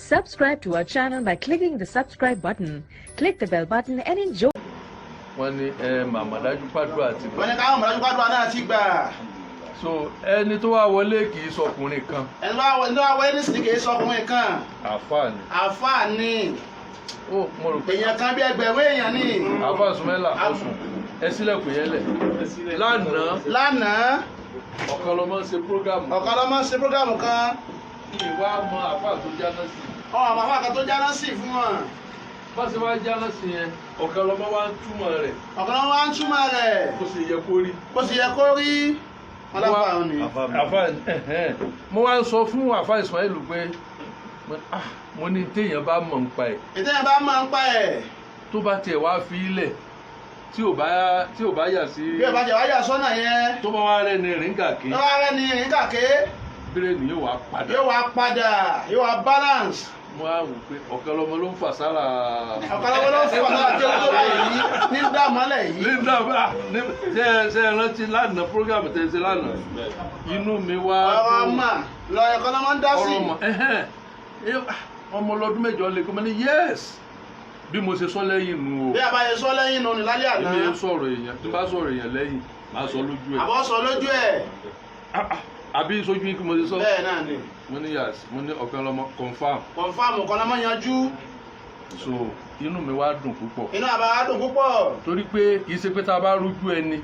Subscribe to our channel by clicking the subscribe button. Click the bell button and enjoy. Wọ́n ní ẹ màmá dájú pàdúrà ti Wọ́n gbà. Ní káwọn mọ̀lájú pàdúrà náà ti gbà. So ẹni tó wá wọlé kì í sọkùnrin kan. Ẹni tó wá wọlé nísìnyí kì í sọkùnrin kan. Àáfàá ni. Àáfàá ni. Ó mo rò pé Èèyàn kan bí ẹgbẹ̀rún èèyàn ni. Àáfàá Sùmẹ́là ọ̀sùn ẹ sílẹ̀kùn yẹn lẹ̀ lánàá. Lánàá. Ọ̀kan lọmọ ń ṣe program. Ọ̀kan lọ́mọ ṣe program kan. Kí wá mọ àáfàá tó jáná sí. Ọmọ àwọn àfáà kan tó jáná sí fún wọn. Bá ṣe wá jáná sí yẹn, ọ̀kan lọmọ wá ń túmọ̀ rẹ̀. Ọ̀kan lọ́mọ wá ń túmọ̀ rẹ̀. Bó ṣe yẹ kó rí. Bó ṣe yẹ kó rí wọn lápá òun ni. Àáfàá ẹ̀hẹ́n. Mo wá ń sọ fún àáfàá Ismail pé ah, mo ní téèyàn bá mọ̀ ń pa ẹ̀, Ìtẹ́yìn bá máa ń pa ẹ̀, tó bá tiẹ̀ wá fi ilẹ̀ tí ò bá yà sí, bí ọba jẹ̀ wáyà sọ́nà yẹn, tó bá wá rẹ̀ ní rìngàké, tó bá rẹ̀ ní ìrìn kàké, bírèèni yóò wá padà. Yóò wá padà, yóò wá balance. Mo á wò pé ọ̀kan lọmọ ló ń fà sára. Ọ̀kan lọ́wọ́ ló ń fún ọ̀nà àti owó báyìí ní dàmọ́lẹ̀ yìí. Linda ah, ṣe ẹ rántí lánàá program tẹ ṣe lánàá? Inú mi wá Ọ̀rọ̀ dùn. Mà lọ ẹ̀kọ́ lọ́mọ ń dá sí. Ọ̀rọ̀ mọ̀ ẹ̀hẹ́n. Ah, ọmọ ọlọ́dún 8 lè kọ́ mọ́ ní yes, bí mo ṣe sọ lẹ́yìn nu o. Bí àbáyé sọ lẹ́yìn nù ní lálẹ́ àná. Èmi ń sọ̀rọ̀ èèyàn, tí n bá sọ̀rọ̀ èèyàn lẹ́yìn, máa sọ lójú ẹ̀. Àbọ̀ sọ lójú ẹ̀. Ah, ah, àbí sójú yín kí mo ṣe sọ? Bẹ́ẹ̀ náà ni. Mo ní yes, mo ní ọ̀kan lọmọ confam. Confam, ọ̀kan lọ́mọ yanjú. So inú mi wá dùn púpọ̀. Inú àbá dùn púpọ̀. Torí pé kì í ṣe pé tá a bá rújú ẹni.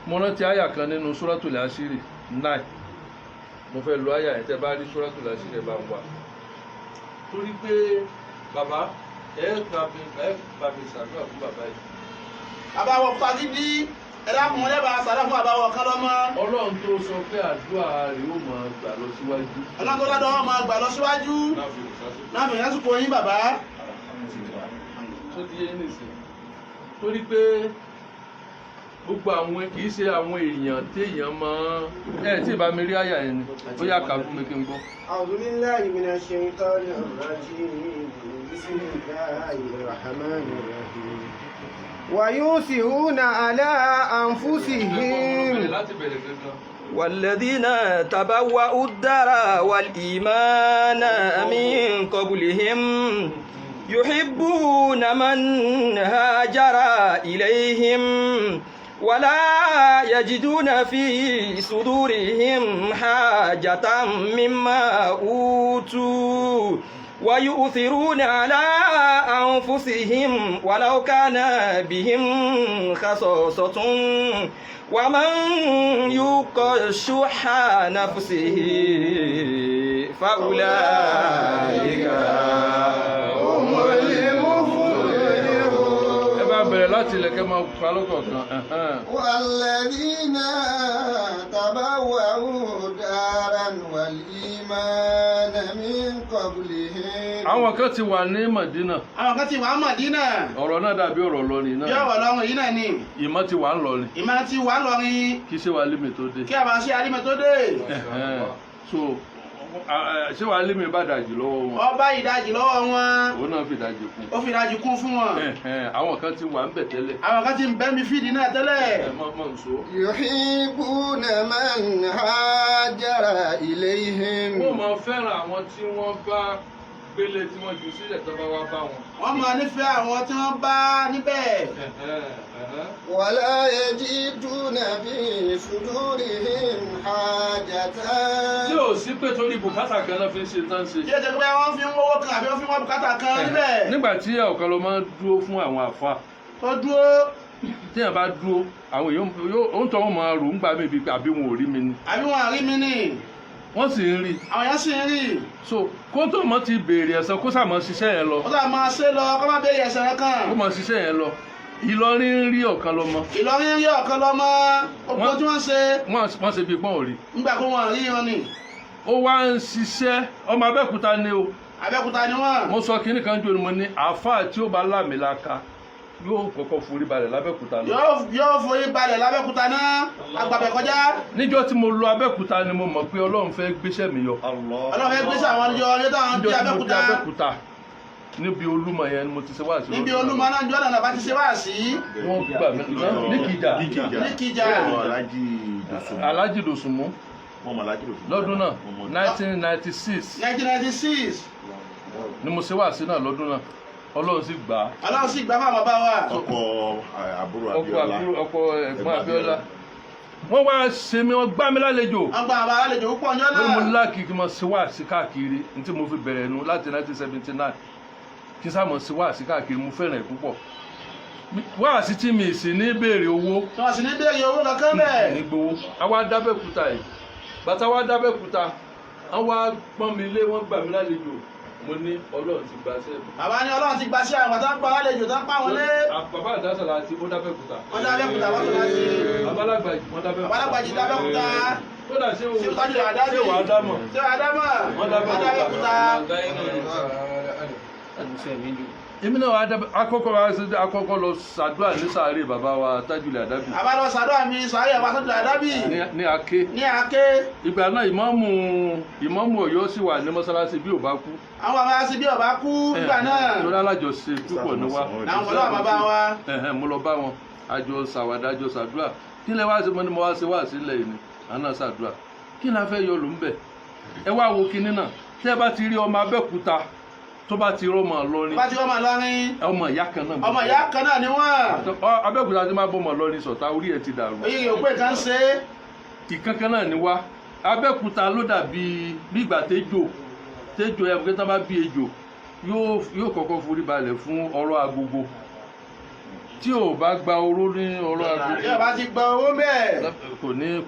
Mo rántí àyà kan nínú Suratul Ashiri 9. Mo fẹ́ lo àyà yẹn. Tẹ́ bá rí Suratul Ashiri, ẹ̀ bá ń wà, torí pé bàbá ẹ bá mi ṣàdúrà fún bàbá yìí. Bàbá wọ fagídí, ẹ dákun, lẹ́bàá sàrà fún bàbá wọ kán lọ́mọ. Ọlọ́run tó sọ pé àdúrà rẹ̀ ó máa gbà lọ síwájú. Ọlọ́run tó ládọ́ wọn máa gbà lọ síwájú náà fi yásùkò yín, bàbá. Tó ti yé nìsín, torí pé gbogbo àwọn kì í ṣe àwọn èèyàn téèyàn máa ẹ tí ì bá mi rí àyà yẹn ni ó yà kà fún mi kí n gbọ́. أعوذ بالله من الشيطان الرجيم. بسم الله الرحمن الرحيم. ويؤثرون على أنفسهم Láti bẹ̀rẹ̀ gangan. والذين تبوأوا الدار والإيمان من قبلهم يحبون من هاجر إليهم ولا يجدون في صدورهم حاجة مما أوتوا ويؤثرون على أنفسهم ولو كان بهم خصاصة ومن يوق شح نفسه فأولئك هم المفلحون. Ẹ bá bẹ̀rẹ̀ láti ilẹ̀ kẹ́ máa pa lọ́kọ̀ọ̀kan. Ẹ̀hẹ́n. والذين تبوأوا الدار والإيمان من قبلهم Àwọn kan ti wà ní Madina. Àwọn kan ti wà á Mọ̀dínà. Ọ̀rọ̀ náà dàbí ọ̀rọ̀ lọ́rin Bí náà. ọ̀rọ̀ lọ́rùn yìí náà ni. Ìmọ̀ ti wà ń lọrin Ìmọ̀ ti wà lọ́rin. kí ṣé wàá lémi tó dé. Kí àbá ṣe alímọ̀ tó dé. Ẹ̀hẹ́n. So ṣé wàá lémi bá dàjì lọ́wọ́ wọn. Ọba ìdajì lọ́wọ́ wọn. Òun náà fi ìdajì kún. Ó fi ìdajì kún fún wọn. Ẹ̀hẹ́n. Àwọn kan ti wà ń bẹ̀ tẹ́lẹ̀. Àwọn kan ti ń bẹ́ mi fìdí náà tẹ́lẹ̀. Ẹ mọ̀ mọ̀ ń so. يحبون من هاجر إليهم Wọ́n máa fẹ́ràn àwọn tí wọ́n bá gbélé tí wọ́n jù sílẹ̀ tó bá wá bá wọn. Wọ́n máa nífẹ̀ẹ́ àwọn tí wọ́n bá níbẹ̀. Ẹ̀hẹ́n, ẹ̀hẹ́n. ولا يجدون في صدورهم حاجة Tí ò sí pé torí bùkátà kan náà fi ń ṣe tán ṣe. Tí ó jẹ́ pé wọ́n fi ń wọ́wọ́ kan àbí wọ́n fi ń wá bùkátà kan níbẹ̀. Nígbà tí ọ̀kan ló máa ń dúró fún àwọn àfa, Tó dúró. téèyàn bá dúró, àwọn èèyàn yóò ń tọ́ wọn máa rò ń gbà mí bíi pé àbí wọn ò rí mi ni. Àbí wọn àrí mi ní. Wọ́n sì ń rí. Àwọn èèyàn sì ń rí. So kó tó mọ́ ti béèrè ẹ̀san, kó sàmọ́ ṣiṣẹ́ yẹn lọ. Ó sà máa ṣe lọ, kó má béèrè ẹ̀san kan. Kó máa ṣiṣẹ́ yẹn lọ. Ìlọrin ń rí ọ̀kan lọ́mọ. Ìlọrin rí ọ̀kan lọ́mọ ogun tí wọ́n ṣe. Wọ́n ṣe bíi pọ́n ò rí. Nígbà kó wọn rí wọn ni. Ó wá ń ṣiṣẹ́. Ọmọ Abẹ́òkúta ni o. Abẹ́òkúta ni wọ́n. Mo sọ kinní kan jù ni, mo ní àáfàá tí ó bá lámìlaka yóò kọ́kọ́ forí balẹ̀ lábẹ́òkúta náà. Yóò forí balẹ̀ lábẹ́òkúta náà, agbábẹ́ kọjá. Níjọ́ tí mo lọ Abẹ́òkúta ni mo mọ̀ pé Ọlọ́run fẹ́ gbéṣẹ́ mi yọ. Ọlọ́run fẹ́ gbéṣẹ́ àwọn yọ ọjọ́ táwọn Níjọ́ bí tí mo dé Abẹ́òkúta. Abẹ́òkúta, níbi Olúmọ yẹn ni mo ti ṣe wá sí. Níbi Olúmọ náà jọ́nà náà bá ti ṣe wá sí. Wọ́n gbà mí ní Kìjà. Ní Kìjà. Alájì Dòsùnmú. Mo mọ̀ Alhaji Ròfin. Lọ́dún náà, Mo mọ̀. 1996 1996 ni mo ṣe wáàsí náà lọ́dún náà. Ọlọ́run sì gbà á. Ọlọ́run sì gbà fún bàbá wa. Ọkọ àbúrò Ọkọ Abíọ́lá. àbúrò, ọkọ ẹ̀gbọ́n Abíọ́lá. Wọ́n wá ṣe mí, wọ́n gbá mi lálejò. Wọ́n gba bàbá lálejò púpọ̀ ọjọ́ Lórí mo náà. láàkì kí n máa ṣe wáàsí káàkiri ní tí mo fi bẹ̀rẹ̀ nu láti 1979, kí n sáà mọ̀ ṣe wáàsí káàkiri. Mo fẹ́ràn ẹ̀ púpọ̀, wáàsí tí mi sì ní béèrè owó. Tí wọ́n sì ní béèrè owó kankan bẹ́ẹ̀. Ní gbowó. Àwa dábẹ́kúta yìí, bàtà wa dábẹ́kúta, wọ́n wá pọ́n mi lé, wọ́n gbà mí lálejò. Mo ní Ọlọ́run ti gbà sẹ́ẹ̀ mi. Bàbá ní Ọlọ́run ti gbà sí àwọn tó ń pa lálejò, tó ń pa wọn lé. Bàbá àdásàlà àti ó dábẹ́kúta. Wọ́n dábẹ́kúta, wọ́n tó láti. Babalágbà wọ́n dábẹ́kúta. Babalágbàjì dábẹ́kúta. Kódà ṣé o Ṣé o tọ́jú àdábì? Ṣé wàá dámọ̀? Ṣé wàá dámọ̀? Wọ́n dábẹ́kúta. Èmi náà wàá dábẹ́ akọ́kọ́ wa ṣe akọ́kọ́ lọ ṣàdúrà ní sàárè bàbá wa Tájùlẹ̀ Àdábì. Bàbá lọ sàdúrà mi sàárè bàbá Tájùlẹ̀ Àdábì. Ní Aké. Ní Aké. Ìgbà náà, ìmáàmù Ọ̀yọ́ sì wà ní mọ́sálásí bí ò bá kú. Àwọn bàbá sí bí ọba kú nígbà náà. Torí alájọṣe púpọ̀ ní wa. Làwọn pẹ̀lú àwọn bàbá wa. Ẹ̀hẹ́n, mo lọ bá wọn, àjọ ṣàwàdà, àjọ ṣàdúrà. Kí lẹ wá sí? Mo ní mo wá ṣe wá sílẹ̀ yìí ni àná ṣàdúrà. Kí la fẹ́ yọ ló ń bẹ̀? Ẹ wá wo kinní náà, tẹ́ ẹ bá ti rí ọmọ Abẹ́òkúta tó bá ti rọ́mọ Ìlọrin, Bá ti rọ́mọ Ìlọrin, ọmọ ìyá kan náà. Ọmọ ìyá kan náà ni wọ́n. Abẹ́òkúta ti máa bọ́ ọmọ Ìlọrin sọ̀tá, orí ẹ̀ ti dàrú. Oyè yóò pé nǹkan ṣe é. Ìkankan náà ni wá. Abẹ́òkúta ló dàbí bí ìgbà téjò téjò ẹ̀ pé tán bá bí ejò, yóò kọ́kọ́ forí balẹ̀ fún ọ̀rọ̀ agogo. Tí ò bá gba oró ní ọ̀rọ̀ agogo, Bí ọba ti gba owó bẹ́ẹ̀,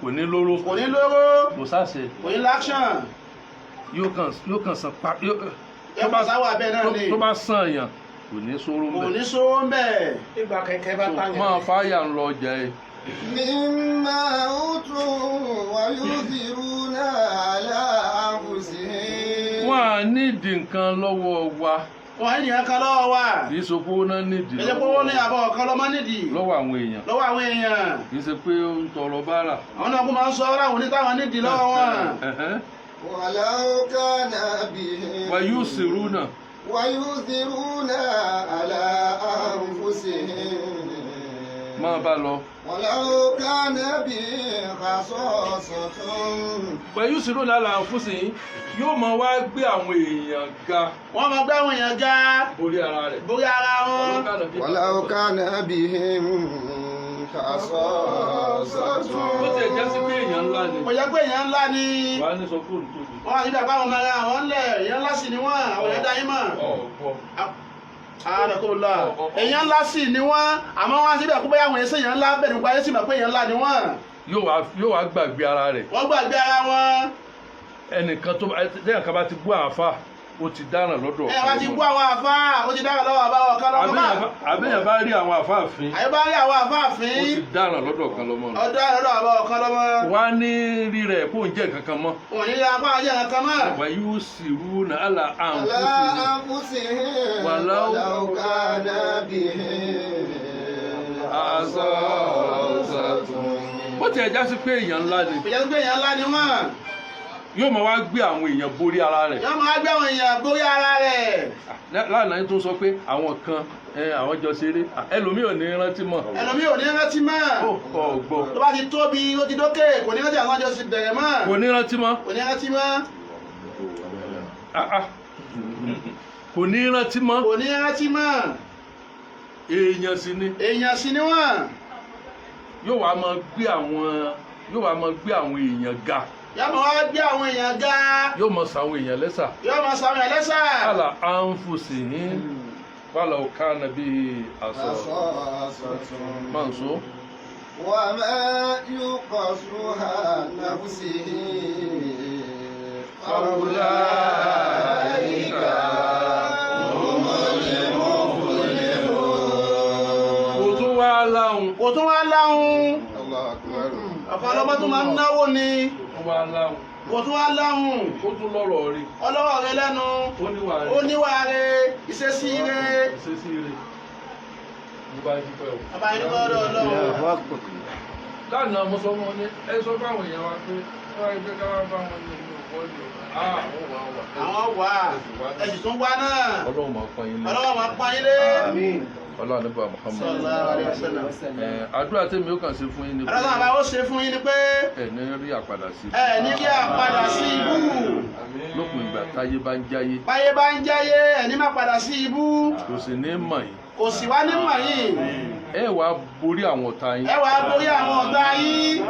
kò ní lóró. Kò ní lóró. Kò sáṣe. Kò ní láṣàn. Yóò kàn sàn pa Yóò kàn sáwọ́ abẹ́ náà ni. Tó bá sàn yàn, kò ní sóró Kò mbẹ. ní sówó ń bẹ̀. Ìgbà kẹ̀kẹ́ bá tàyàn. Máa fáyà ń lọ ọjà ẹ. مما أوتوا ويؤثرون على أنفسهم. Wọ́n á nídìí nǹkan lọ́wọ́ wa. Wọ́n ní nìkan kan lọ́wọ́ wa. Kì í ṣe pé ó náà nídìí Kì í ṣe pé owó ní àbọ̀ ọ̀kan lọ́mọ nídìí. lọ́wọ́ àwọn èèyàn. Lọ́wọ́ àwọn èèyàn. Kì í ṣe pé ó ń tọrọ bárà. Àwọn náà kó máa ń sọ ọ́ láwọn onítàwọn nídìí lọ́wọ́ wọn. Ẹ̀hẹ́n. ولو كان بهم Wà yóò ṣèrú náà. ويؤثرون على أنفسهم Máa bá lọ. ولو كان بهم خصاصة. Wà yóò ṣèrú náà là ń fún sí yín, yóò máa wá gbé àwọn èèyàn ga. Wọ́n máa gbé àwọn èèyàn ga. Borí ara rẹ̀. Borí ara wọn. ولو كان بهم خصاصة. Ó ti ẹ̀ já sí pé èèyàn ńlá ni. Kò jẹ́ pé èèyàn ńlá ni. Wàá ní sọ fóònù tóbi. Wọ́n wà níbẹ̀ báwọn ọmọ ara àwọn ńlẹ̀, èèyàn ńlá sì ni wọ́n, àwọn èèyàn dá yín mọ̀. Ọ̀gbọ́n. Ààrẹ-kò-lọ. Èèyàn ńlá sì ni wọ́n, àmọ́ wọ́n á síbẹ̀ kó bóyá àwọn èèyàn èèyàn ńlá bẹ̀rù nípa ayé sì mọ̀ pé èèyàn ńlá ni wọ́n. Yóò wá gbàgbé ara rẹ̀. Wọ́n gbàgbé ara wọn. Ẹnìkan tó lẹ́yìn kan bá ti bú àáfà, ó ti dáràn lọ́dọ̀. Ẹ wá ti bú àwọn àfáà, ó ti dára lọ́wọ́ àbáwọ̀ kan lọ́mọ máa. Àbẹ́yàn bá rí àwọn àáfàá fín, Àyè bá rí àwọn àfáà fín, ó ti dáràn lọ́dọ̀ kan lọ́mọ rẹ̀. Ọdọ́ lọ́dọ̀ àbáwọ̀ kan lọ́mọ. Wá ní rí rẹ̀ kó ń jẹ́ nǹkan kan mọ́. Wọ́n ní apá ọjọ́ nǹkan mọ́. Wà yóò sì rú nàálà على àǹfùsì. أنفسهم ولو ولو كان بهم خصاصة. Bó tiẹ̀ já sí pé èèyàn ńlá ni, Kò jẹ́ pé èèyàn ńlá ni wọ́n. yóò máa wá gbé àwọn èèyàn borí ara rẹ̀. Yóò máa gbé àwọn èèyàn borí ara rẹ̀. Lánàá yín tó sọ pé àwọn kan àwọn jọ ṣeré, ẹlòmíì ò ní rántí mọ́. Ẹlòmíì ò ní rántí mọ́. Ọ̀gbọ́n. Tó bá ti tóbi, ó ti dókè, kò ní rántí àwọn àjọ ti bẹ̀rẹ̀ mọ́. Kò ní rántí mọ́. Kò ní rántí mọ́. Ah, ah. Kò ní rántí mọ́. Kò ní rántí mọ́. Èèyàn sì ni. Èèyàn sì ni wọ́n. Yóò wá máa gbé àwọn èèyàn ga. Yóò máa wá gbé àwọn èèyàn ga. Yóò máa sàwọn èèyàn lẹ́sà. Yóò máa sàwọn èèyàn lẹ́sà. Kálá ànfùsì ní wàlà òkà nàbí àṣọ. خصاصة. Máa ń so. وما يوق شح نفسه فأولئك هم المفلحون. Kò tún wá láhùn. Kò tún wá láhùn. الله أكبر. Ọ̀kan ọlọ́mọ tún máa ń náwó ni. Ó wá láhùn. Kò tún wá láhùn. Ó tún lọ́rọ̀ rí. Ọlọ́wọ́ rẹ lẹ́nu. Ó níwà rẹ̀. Ó níwà rẹ, ìṣesí rẹ. Ìṣesí rẹ̀. Mo bá yí pẹ́ o. Bàbá yín lọ́dọ̀ Ọlọ́run. Lánàá mo sọ fún wọn ní ẹ sọ fáwọn èèyàn wa pé wọ́n á gbé ká wá bá wọn ní ìlú ọ̀pọ̀. Àwọn wà wà. Àwọn wà, ẹ̀sìn tún wá náà. Ọlọ́run máa pọ́n yín lé. Ọlọ́wọ́ máa pọ́n yín lé. Ọlọ́run nípa Muhammad. Sallallahu alaihi wasallam. Àdúrà tèmi ó kàn ṣe fún yín ni pé Ọlọ́run àbá ó ṣe fún yín ni pé ẹ ní rí àpàdà sí ẹ ní kí a padà sí ibú. Lópin ìgbà táyé bá ń jáyé, Báyé bá ń jáyé, ẹ ní má padà sí ibú. Kò sì ní mọ̀ yín. Kò sì wá ní mọ̀ yín. Ẹ wàá borí àwọn ọ̀tá yín. Ẹ wàá borí àwọn ọ̀tá yín.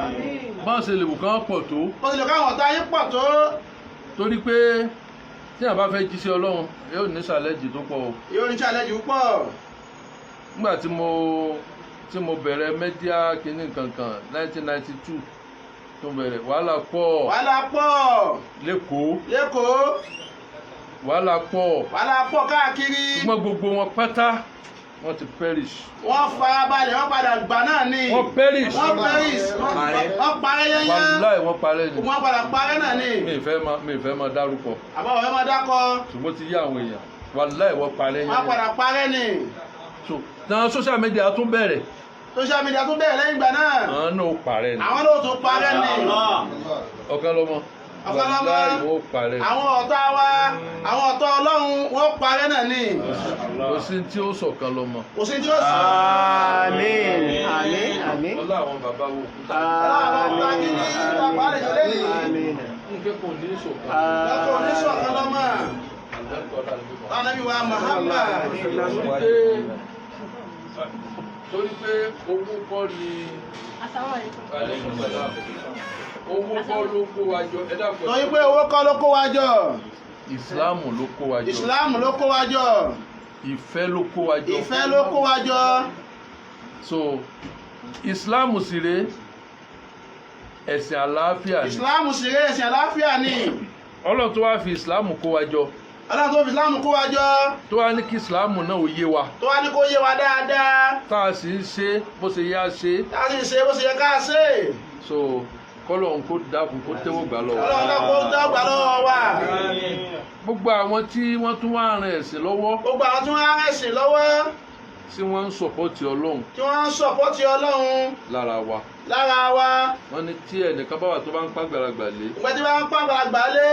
Bọ́n ṣe lè wù kán pọ̀ tó. Bó tilẹ̀ káwọn ọ̀tá yín pọ̀ tó. Torí pé tí a bá fẹ́ jíṣẹ́ Ọlọ́run, yóò ní challenge tó pọ̀ o. Yóò ní challenge púpọ̀. Nígbà tí mo bẹ̀rẹ̀ media kínní kankan 1992 tó bẹ̀rẹ̀, wàhálà pọ̀. Wàhálà pọ̀. Lẹ́kọ̀ọ́. Lẹ́kọ̀ọ́. Wàhálà pọ̀. Wàhálà pọ̀ káàkiri. Ṣùgbọ́n gbogbo wọn pátá, wọ́n ti perish. Wọ́n farabalẹ̀, wọ́n padà gbà náà ni. Wọ́n perish. Wọ́n perish, wọ́n parẹ́ yẹ́nyẹ́. Wàláì, wọ́n parẹ́ ni. Wọ́n padà parẹ́ náà ni. Mi ì fẹ́ máa dárúkọ. Àbáwọ̀ fẹ́ máa dákọ. Ṣùgbọ́n ti yá àwọn èèyàn, wàláì, wọ́n parẹ́ Wọ́n yẹn. padà parẹ́ ni. So náà social media tún bẹ̀rẹ̀. Social media tún bẹ̀rẹ̀ lẹ́yìn ìgbà náà. Àwọn náà ó parẹ́ ni. Àwọn náà tún parẹ́ ni. Ọ̀kan lọ́mọ. Ọ̀kan lọ́mọ. Wàláì, wọ́n parẹ́ ni. Àwọn ọ̀tá wa, àwọn ọ̀tá Ọlọ́run, wọ́n parẹ́ náà ni. Kò sí tí ó sọ̀kan lọ́mọ. Kò sí tí ó sọ. Àmín. Àmín. Àmín. Ọlá àwọn bàbá wo òkúta. Àwọn ọ̀tá gidi ìdàpọ̀ àlejò lẹ́yìn. Àmín. Nǹkan kò ní sọ̀kan. Lọ́kọ̀ oníṣọ̀kan lọ́mọ. Àlùbáríkà ọlá àlùbáríkà. Ànábì wa Muhammad. Torí pé owó kọ́ ni, aleykum salaam, owó kọ́ ló kó wa jọ, ẹ dàpọ̀. Torí pé owó kọ́ ló kó wa jọ. Ìsìláàmù ló kó wa jọ. Ìsìláàmù ló kó wa jọ. Ìfẹ́ ló kó wa jọ. Ìfẹ́ ló kó wa jọ. So ìsìláàmù sì rèé, ẹ̀sìn àlàáfíà ni. Ìsìláàmù sì rèé, ẹ̀sìn àlàáfíà ni. Ọlọ́run tó wá fi ìsìláàmù kó wa jọ, Ọlọ́run tó fi ìsìláàmù kó wa jọ, tó wá ní kí ìsìláàmù náà ó yé wa, tó wá ní kó yé wa dáadáa, tá a sì ń ṣe bó ṣe yá ṣe. Tá a sì ṣe bó ṣe yẹ ká ṣe. So kọ́lọ́run kó dákun kó tẹ́wọ́ gbà lọ́wọ́. Ọlọ́run náà kó dọ́gba lọ́wọ́ wa. Gbogbo àwọn tí wọ́n tún wá ran ẹ̀sìn lọ́wọ́, Gbogbo àwọn tí wọ́n á rẹ̀sìn lọ́wọ́, tí wọ́n ń support Ọlọ́run tí wọ́n ń support Ọlọ́run lára wa, lára wa, wọ́n ní tí ẹnìkan bá wà tó bá ń pàgbàlagbà lé, ìgbà tí wọ́n ń pa àgbàlagbà lé,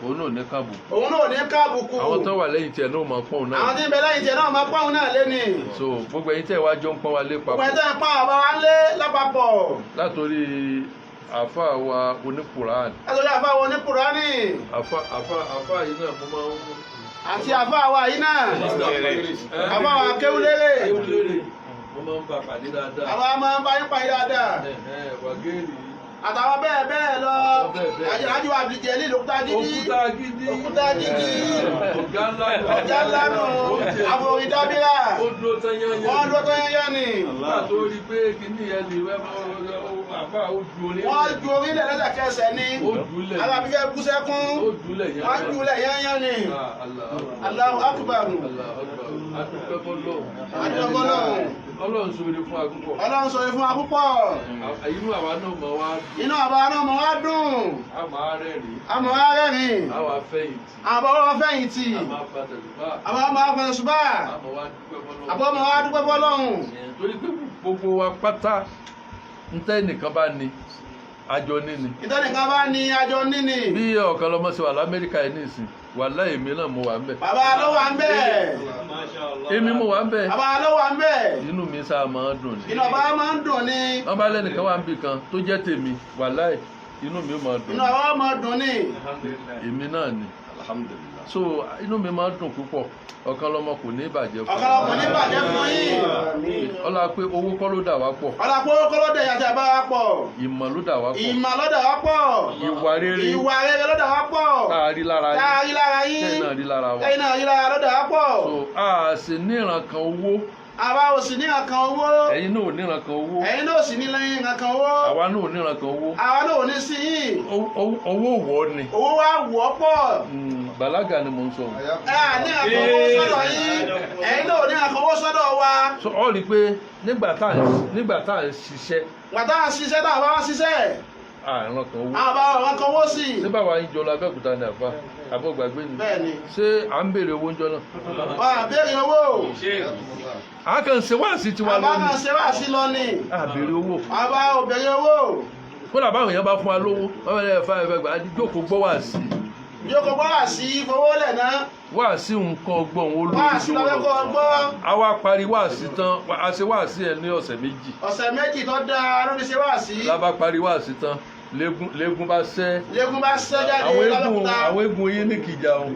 òun náà ní kábùkù. Òun náà ò ní kábùkù. Àwọn tó wà lẹ́yìn tiẹ̀ náà máa pọ́n òun náà. Àwọn tí ń bẹ lẹ́yìn tiẹ̀ náà máa pọ́n òun náà lé ni. So gbogbo ẹ̀yin tẹ́ wá jọ ń pọ́n wa lé Gbogbo papọ̀, ẹ̀yin tẹ́ ń pọ́n àbá wa lé lápapọ̀, látòrí àfa wa oníkùránì, látòrí àfa wa oníkùránì, àfa yìí náà mo máa ń àti àfa wa yìí náà, àfa wa kéwúlérè, kéwúlérè, mo máa ń bá pàdé dáadáa. Àwa máa ń bá yín pàdé dáadáa, Wàgéèrè, àtàwọn bẹ́ẹ̀ bẹ́ẹ̀ lọ. Àtàwọn bẹ́ẹ̀ bẹ́ẹ̀. Àjọ àbíjẹ́lì lòkúta gidi. Òkúta gidi. Òkúta gidi. Ọ̀gá ńlá nù. Ọ̀gá ńlá nù. Àforí dábírà. Ó dúró tán yányán. Wọ́n dúró tán yányán ni. Nígbà tó rí pé kíní yẹn lè wẹ́ àfa, ó ju orí. Wọ́n ju orílẹ̀ lẹ́sẹ̀kẹsẹ̀ ni. Ó jùlẹ̀. Àwọn àbífẹ́ bú sẹ́kún. Ó jùlẹ̀ yẹn. Wọ́n jùlẹ̀ yányán ni. Allahu akbar. Allahu akbar. Adúpẹ́ fọ́lọ́run. Adúpẹ́ fọ́lọ́run. Ọlọ́run ṣoore fún wa púpọ̀. Ọlọ́run sọ fún wa púpọ̀. Inú àwa náà mọ̀ wá dùn. Inú àbá náà mọ̀ wá dùn. A máa rẹ́rìn-ín. A mọ̀ wá rẹ́rìn. A wà fẹ̀yìntì. Àbọ̀ wọn fẹ̀yìntì. A máa fa tẹ̀sùbá. Àbọ̀ máa fẹ̀yìntì ṣùgbà. A mọ̀ wá dúpẹ́ fọ́lọ́run. Àbọ̀ mọ̀ wá dúpẹ́ fọ́lọ́run. Torí pé gbogbo wa pátá, ntẹ́ nìkan bá ní, àjọ níní. Ìtẹ́nìkan bá ní, àjọ níní. Bí ọ̀kan lọ́mọ ṣe wà l'Amẹ́ríkà yìí nísìn, wàláhì, èmi náà mo wà ń bẹ̀. Bàbá ló wà ń bẹ̀. Èmi mo wà ń bẹ̀. Bàbá ló wà ń bẹ̀. Inú mi sáà máa ń dùn ni. Inú bàbá máa ń dùn ni. Wọ́n bá lẹ́nìkan wà ń bì kan tó jẹ́ tèmi, wàláhì, inú mi ó máa dùn. Inú bàbá máa dùn ni. Èmi náà ni. So inú mi máa ń dùn púpọ̀. Ọ̀kan lọ́mọ kò ní bàjẹ́ fún. Ọ̀kan lọ́mọ ní bàjẹ́ fún yín. Ọlá pé owó kọ́ ló dà wá pọ̀. Ọlá pé owó kọ́ ló dẹ̀ yàtọ̀ bá wa pọ̀. Ìmọ̀ ló dà wá pọ̀. Ìmọ̀ ló dà wá pọ̀. Ìwà rere. Ìwà rere ló dà wá pọ̀. Tá a rí lára yín. Tá a rí lára yín. Tẹ́yìn náà rí lára wa. Tẹ́yìn náà rí lára ló dà wá pọ̀. So a sì níran kan owó. Àwa ò sì níran kan owó. Ẹ̀yin náà ò níran kan owó. Ẹ̀yin náà ò sì níran kan owó. Àwa náà ò níran kan owó. Àwa náà ò ní sí yín. Owó wọ̀ ni. Owó wa wọ̀ pọ̀. Bàlágà ni mò ń sọ. Ẹ à ní àkàn owó sọ́dọ̀ yín. Ẹ̀yin náà ò ní àkàn owó sọ́dọ̀ wa. So ọ rí i pé nígbà tá à ń ṣiṣẹ́, Gbà tá à ń ṣiṣẹ́, tá a bá wá ṣiṣẹ́, àìràn kan owó. Àwọn bá wọn kan owó sí. Ṣé báwa ń jọ lọ Abẹ́òkúta ní àfa àbọ̀gbàgbé ni? Bẹ́ẹ̀ni. Ṣé à ń béèrè owó ń jọ náà? Wọ́n á béèrè owó. À kàn ṣe wá sí tiwa Àbá lónìí. kan ṣe wá sí lọ ni. À béèrè owó. Àbá ò béèrè owó. Kódà báwọn èèyàn bá fún wa lówó, wọ́n fẹ́ẹ́ fà ẹ̀fẹ̀ gbà á jókòó gbọ́ wá sí. Jókòó gbọ́ wá sí fowó lẹ̀ náà. Wáàsí nǹkan ọgbọ́n òun Wá olórí sí jowó lọ́fẹ́ kọ́ lọ. ọgbọ́. A wá parí wáàsí tán, a ṣe wáàsí ẹ ní ọ̀sẹ̀ 2. Ọ̀sẹ̀ 2 tó dáa ló fi ṣe wá sí. La bá parí wáàsí tán, lẹ́gùn bá ṣẹ́. Lẹ́gùn bá ṣẹ́ jáde Àwọn eégún lálọ́kúta. Àwọn eégún yín ní kìjà òun,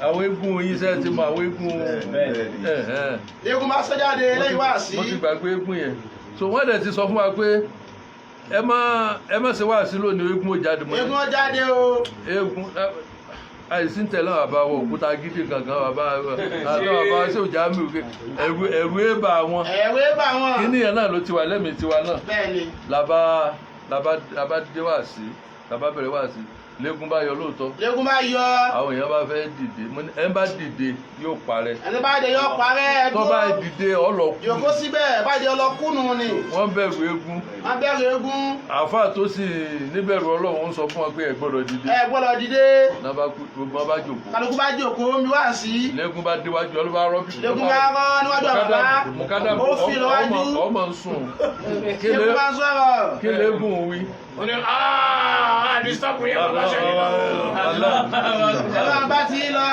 àwọn eégún yín sẹ́ ti mọ àwọn eégún ẹ̀hẹ́n. Lẹ́gùn bá ṣẹ́ jáde lẹ́yìn wá sí. Mo ti gbàgbé eégún yẹn. So wọ́n dẹ̀ ti sọ fún wa pé ẹ má ṣe wáàsí lónìí, eégún ò jáde mọ́. Eégún ó jáde o. Eégún àìsí ń tẹ̀lé àwọn bàbá wọ òkúta gidi kankan, bàbá àtàwọn bàbá ṣé òjá mi ò ké ẹ̀rù èèbà wọn. Ẹ̀wé bá wọn. Kíní yẹn náà ló ti wà lẹ́mìí tiwa náà. Bẹ́ẹ̀ ni. Làbá dé wáàsí, làbá bẹ̀rẹ̀ wáàsí, lẹ́gùn bá yọ lóòótọ́. Lẹ́gùn bá yọ. Àwọn èèyàn bá fẹ́ dìde, mo ní ẹ bá dìde yóò parẹ́. Ẹni bá dé yọ parẹ́. Tó bá dìde ọlọ́kù. Jòkó síbẹ̀, bá dé ọlọ́kùnù ni. Wọ́n bẹ̀rù eégún. Wọ́n bẹ̀rù eégún. Àáfàá tó sì níbẹ̀rù Ọlọ́run ń sọ fún wọn pé ẹ gbọ́dọ̀ dìde. Ẹ gbọ́dọ̀ dìde. Náà bá kú, gbogbo wọn bá jòkó. Kálukú bá jòkó mi wá sí. Lẹ́gùn bá déwájú ọlọ́ bá rọ́bì. Lẹ́gùn bá rọ́ níwájú bàbá. Mùkádà Ó fi lọ́wájú. ọmọ ń sùn. Lẹ́gùn bá ń sọ̀rọ̀. Kí lẹ́gùn wí? Ó ní àdìsọ́kù yẹn bàbá ṣe ní. Ẹ máa bá ti lọ.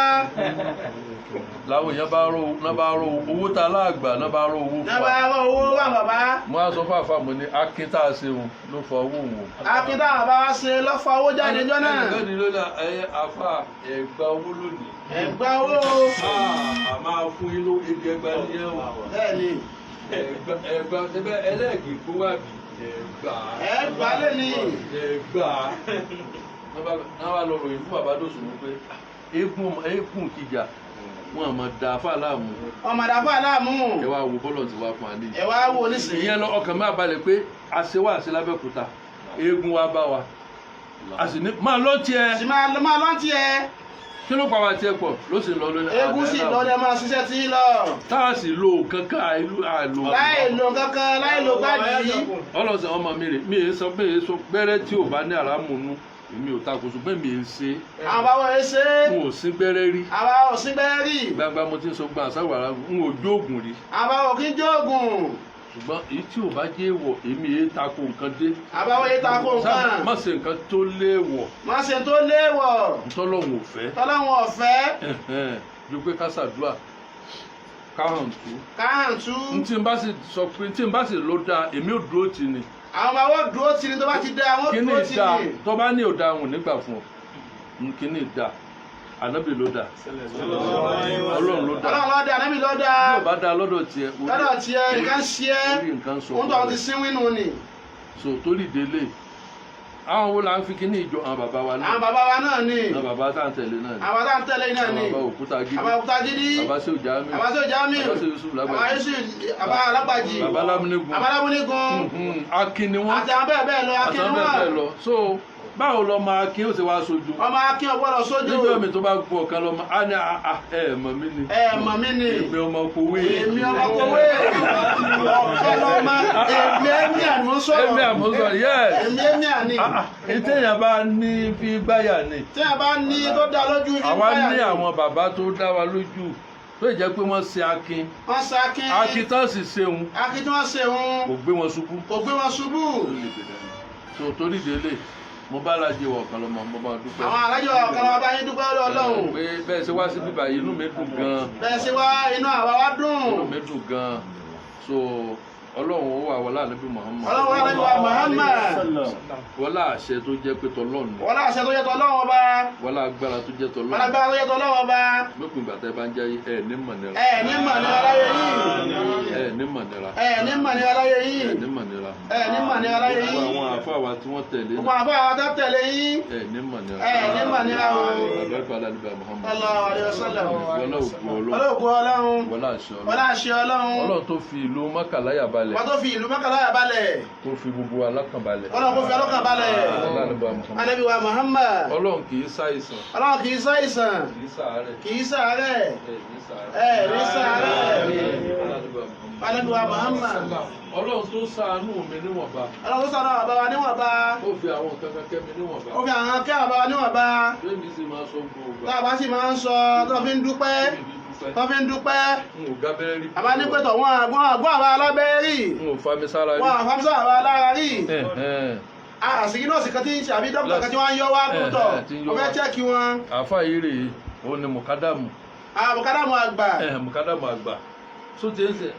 Làwọn èèyàn bá rọ náà bá rọ owó tá a láàgbà náà bá rọ owó fún Náà bá wa. rọ owó wà bàbá. Mo á sọ fún àfà, mo ní akin tá a ṣe òun ló fa owó òun o. Akin táwọn bàbá wa ṣe lọ́fọ̀ owó jáde jọ náà. Ẹnìkan ní lónìí ẹ àfà ẹgbà owó lónìí. Ẹ̀gbá owó. A máa fún yín ló ebi ẹgbà ní ẹ o. Bẹ́ẹ̀ ni. Ẹgbà ẹgbà ẹlẹ́ẹ̀kì kó wà bí ẹgbà. Ẹ̀gbá lè ní. Ẹgbà. Náà wà lọ ròyìn fún bàbá dòsùn mú pé eégún kìjà wọn àmọ́ da àfà láàmú. Ọmọdé àfọ aláàmú. Ẹ wá wo bọ́lọ̀ tí wàá fún wa níyì. Ẹ wá wo nísìnyí. Ìyẹn lọ ọkàn máa balẹ̀ pé a ṣe wá sí lábẹ́òkúta, eégún wa bá wa, a sì ní máa lọ tiẹ̀. Sì máa lọ máa lọ́n tiẹ̀. Kí ló pa wa tiẹ̀ pọ̀ ló sì ń lọ lónìí. Eégún sì lọ ní ẹ máa ṣiṣẹ́ tí lọ. Tá a sì lo kankan ìlú àlò. Láì lo kankan, láì lo gbáàdì. Ọlọ́sẹ̀ ọmọ mi rè mi èé sọ pé èé sọ gbẹ́rẹ́ tí ò bá ní àràmù nú, èmi ò takò, ṣùgbọ́n èmi èé ṣe. Àwọn bàbá wọn ṣe é. N ò sí gbẹ́rẹ́ rí. Àwa ò sí gbẹ́rẹ́ rí. Gbangba mo ti ń sọ gbọ́n àṣàwọ̀ ara, n ò jóògùn rí. Àwa ò kí ń jóògùn. Ṣùgbọ́n èyí tí ò bá jẹ́ èèwọ̀, èmi èé takò nǹkan dé. Àwa ò yẹ tako Sáà nǹkan. má ṣe nǹkan tó léèwọ̀. Má ṣe tó léèwọ̀. Ntọ́lọ́hún ò fẹ́. Tọ́lọ́hun ọ̀fẹ́. Ẹ̀hẹ́n, ju pé ká ṣàdúrà, ká hàn tú. Káhàntú. N tí n bá sì sọ pé tí n bá sì ló dáa, èmi ò dúró tì ní. Àwọn bàbá wọn dúró tì ní tó bá ti dá àwọn Kíní dúró tì dáa ní. tó bá ní ò dáa, òun nígbà fún ọ. Kíní dáa, ànábì ló dáa, Ọlọ́run ló dáa. Ọlọ́run ló dá, Ànábì ló dá. Bí ò bá dáa lọ́dọ̀ tiẹ̀, Lọ́dọ̀ tiẹ̀ nǹkan ṣe é. orí nǹkan sọ. Òun tó àwọn ti sínwín nù ni. So torí délé, àwọn wo la ń fi kíní ìjọ? Àwọn bàbá wa náà. Àwọn bàbá wa náà ni. Àwọn bàbá tá à ń tẹ̀lé náà ni. Àwọn tá à ń tẹ̀lé náà ni. Àwọn bàbá òkúta gidi. Àbá òkúta gidi. Bàbá sí òjá mi. Àbá sí òjá mi. Bàbá sí Yusuf Àbá Lágbàjì. Yusuf, àbá Alágbàjì. Bàbá Lámúnigun. Àbá Lámúnigun. Akin ni wọ́n. Àti àwọn bẹ́ẹ̀ bẹ́ẹ̀ lọ, akin àtàwọn ni bẹ́ẹ̀ bẹ́ẹ̀ wọ́n. lọ. So báwo lọmọ akin ó ṣe wá sojú? Ọmọ akin ò gbọ́dọ̀ sójú. Níjọ́ mi tó bá gbọ́ ọ̀kan lọ́mọ á ní ẹ mọ̀ mí ni. Ẹ mọ̀ mí ni. Èmi ọmọ kowé. Èmi ọmọ kowé. Ọ̀kẹ́ lọ́mọ. Èmi ẹ̀mí àná sọ̀rọ̀. Èmi àmúsọ, yes. Èmi ẹ̀mí àní. Ìtẹ̀yàn bá ní fi gbáyà ni. Tí a bá ní tó dá lójú ní Àwa báyà ní ni. àwọn bàbá tó dá wa lójú tó jẹ́ pé wọ́n ṣe akin. Wọ́n sa akin. Akin tán sì ṣeun. Akin tí wọ́n ṣe òun. Kò gbé wọn ṣubú. Kò gbé wọn ṣubú. So torí délé, mo bá lajẹ wọ̀ ọ̀kan lọ́mọ, mo bá dúpẹ́. Àwọn alájọ ọ̀kan lọ́wọ́ bá yín dúpẹ́ lọ́dọ̀ Ọlọ́run. Pé bẹ́ẹ̀ ṣe wá sí bíbá yìí, inú mi dùn gan-an. Bẹ́ẹ̀ ṣe wá, inú àwa wá dùn. Inú mi dùn gan-an. So Ọlọ́run ó wà wọlé ànábì Muhammad. Ọlọ́run wà lẹ́nu wa Muhammad. Wọlé àṣẹ tó jẹ́ pé tọlọ́run ni. Wọ́n láṣẹ tó yẹ tọ́lọ́run ọba. Wọlé agbára tó jẹ́ Wọ́n tọlọ́run. lágbára tó yẹ tọ́lọ́run ọba. Lópin ìgbà tẹ́ bá ń jáyé, ẹ ní mọ̀nira. Ẹ ní mọ̀ ní aláyé yìí. Ẹ ní mọ̀nira. Ẹ ní mọ̀ ní aláyé yìí. Ẹ ní mọ̀nira. Ẹ ní mọ̀ ní aláyé Gbogbo yìí. àwọn àfáà wa tí wọ́n tẹ̀lé Gbogbo àfọ àwọn tó tẹ̀lé yín. ẹ ní mọ̀nira. Ẹ ní mọ̀ ní o. Àbẹ́rẹ́ aládùúgbò Muhammad. Sallallahu alaihi wasallam. Wọlé ògùn Ọlọ́run. Ọlọ́run Ọlọ́run. Wọlé àṣẹ Wọ́n Ọlọ́run. láṣẹ Ọlọ́run. Ọlọ́run tó fi ìlú Mákà láyà balẹ̀. Wọ́n tó fi ìlú Mákà láyà balẹ̀. Tó fi gbogbo wa lọ́kàn balẹ̀. Ọlọ́run kò fi ọlọ́kàn balẹ̀. Aládùúgbò Muhammad. Ànábì wa Muhammad. Ọlọ́run kì í ṣàìsàn. Ọlọ́run kì í ṣàìsàn. Kì í ṣàárẹ̀. Kì í ṣàárẹ̀. Ẹ ní ṣàárẹ̀. Ẹ ní ṣàárẹ̀. Aládùúgbò Muhammad. Ànábì wa Muhammad. Ọlọ́run tó ṣàánú mi níwọ̀nba. Ọlọ́run tó ṣàánú bàbá wa níwọ̀nba. Ó fi àwọn nǹkan kan kẹ́ mi níwọ̀nba. Ó fi àwọn kẹ́ bàbá wa níwọ̀nba. Lẹ́mi sì máa sọ gbogbo Tá a bá sì máa ń sọ tó fi ń dúpẹ́. Tó fi ń dúpẹ́. N ò gábẹ́rẹ́ rí. Bàbá ní pẹ̀tọ̀ wọn àgbọ̀n àgbọ̀n àbá alábẹ́ rí. N ò fami sára rí. Wọn àfamsọ àbá alára rí. Ẹ̀hẹ́n. Àsìkí nọ́ọ̀sì kan tí ń ṣe àbí dókítà kan tí wọ́n ń yọ wá kótó Tí ń yọ wọ́n fẹ́ wá. chẹ́ẹ̀kì wọn. Àáfàá yìí rèé, òun ni mùkádàmù. Àbùkádàmù àgbà. Mùkádàmù àgbà tó ti ń sè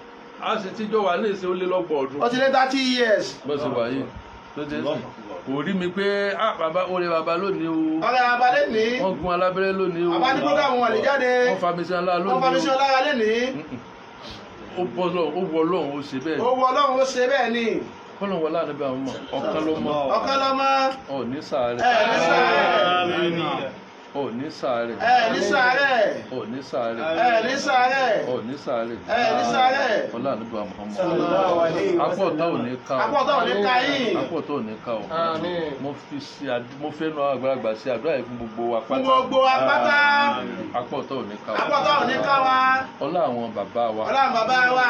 á sì tíjọ́ wà ní ìsìn ó lé lọ́gbọ̀n ọdún. Ó ti lé 30 years. Bó ṣe wà yìí tó ti ń sè kò rí mi pé ah bàbá orí bàbá lónìí o, Ọ̀rẹ́ abalẹ̀ ní. wọ́n gun alábẹ́rẹ́ lónìí o, Àbá ní program wọn lè jáde. wọ́n fa mi sí ńlá Wọ́n fa mi sí lónìí o. ọlára lẹ́nìí. Ó bọ́ lọ, ó wọ Ọlọ́run, ó ṣe bẹ́ẹ̀. Ó wọ Ọlọ́run, ó ṣe bẹ́ẹ̀ ni. Kọ́lọ̀ wọlé àná bí àwọn ọmọ ọ̀kan ló mọ. Ọ̀kan lọ́mọ. Ọ̀ ní sàárẹ̀. Ẹ̀ ní sàárẹ̀. Ọ̀ ní sàárẹ̀. Ẹ̀ ní sàárẹ̀. Ọ̀ ní sàárẹ̀. Ẹ̀ ní sàárẹ̀. Ọ̀ ní sàárẹ̀. Ẹ̀ ní sàárẹ̀. Ọlá àná bí àwọn ọmọ Sallallahu alayhi wa apọ̀ sallam. ọ̀tá ò ní ká o. Apá ọ̀tá ò ní ká yín. Apọ̀ ọ̀tá ò ní ká o. Mo fi ṣe mo fẹ́ nu àwọn àgbàlagbà ṣe àdúrà yìí fún gbogbo wa Fún pátá. gbogbo apáta. Apọ̀ ọ̀tá ò ní ká o. Apá ọ̀tá ò ní ká wa. Ọlá àwọn bàbá wa Ọlọ́run bàbá wa.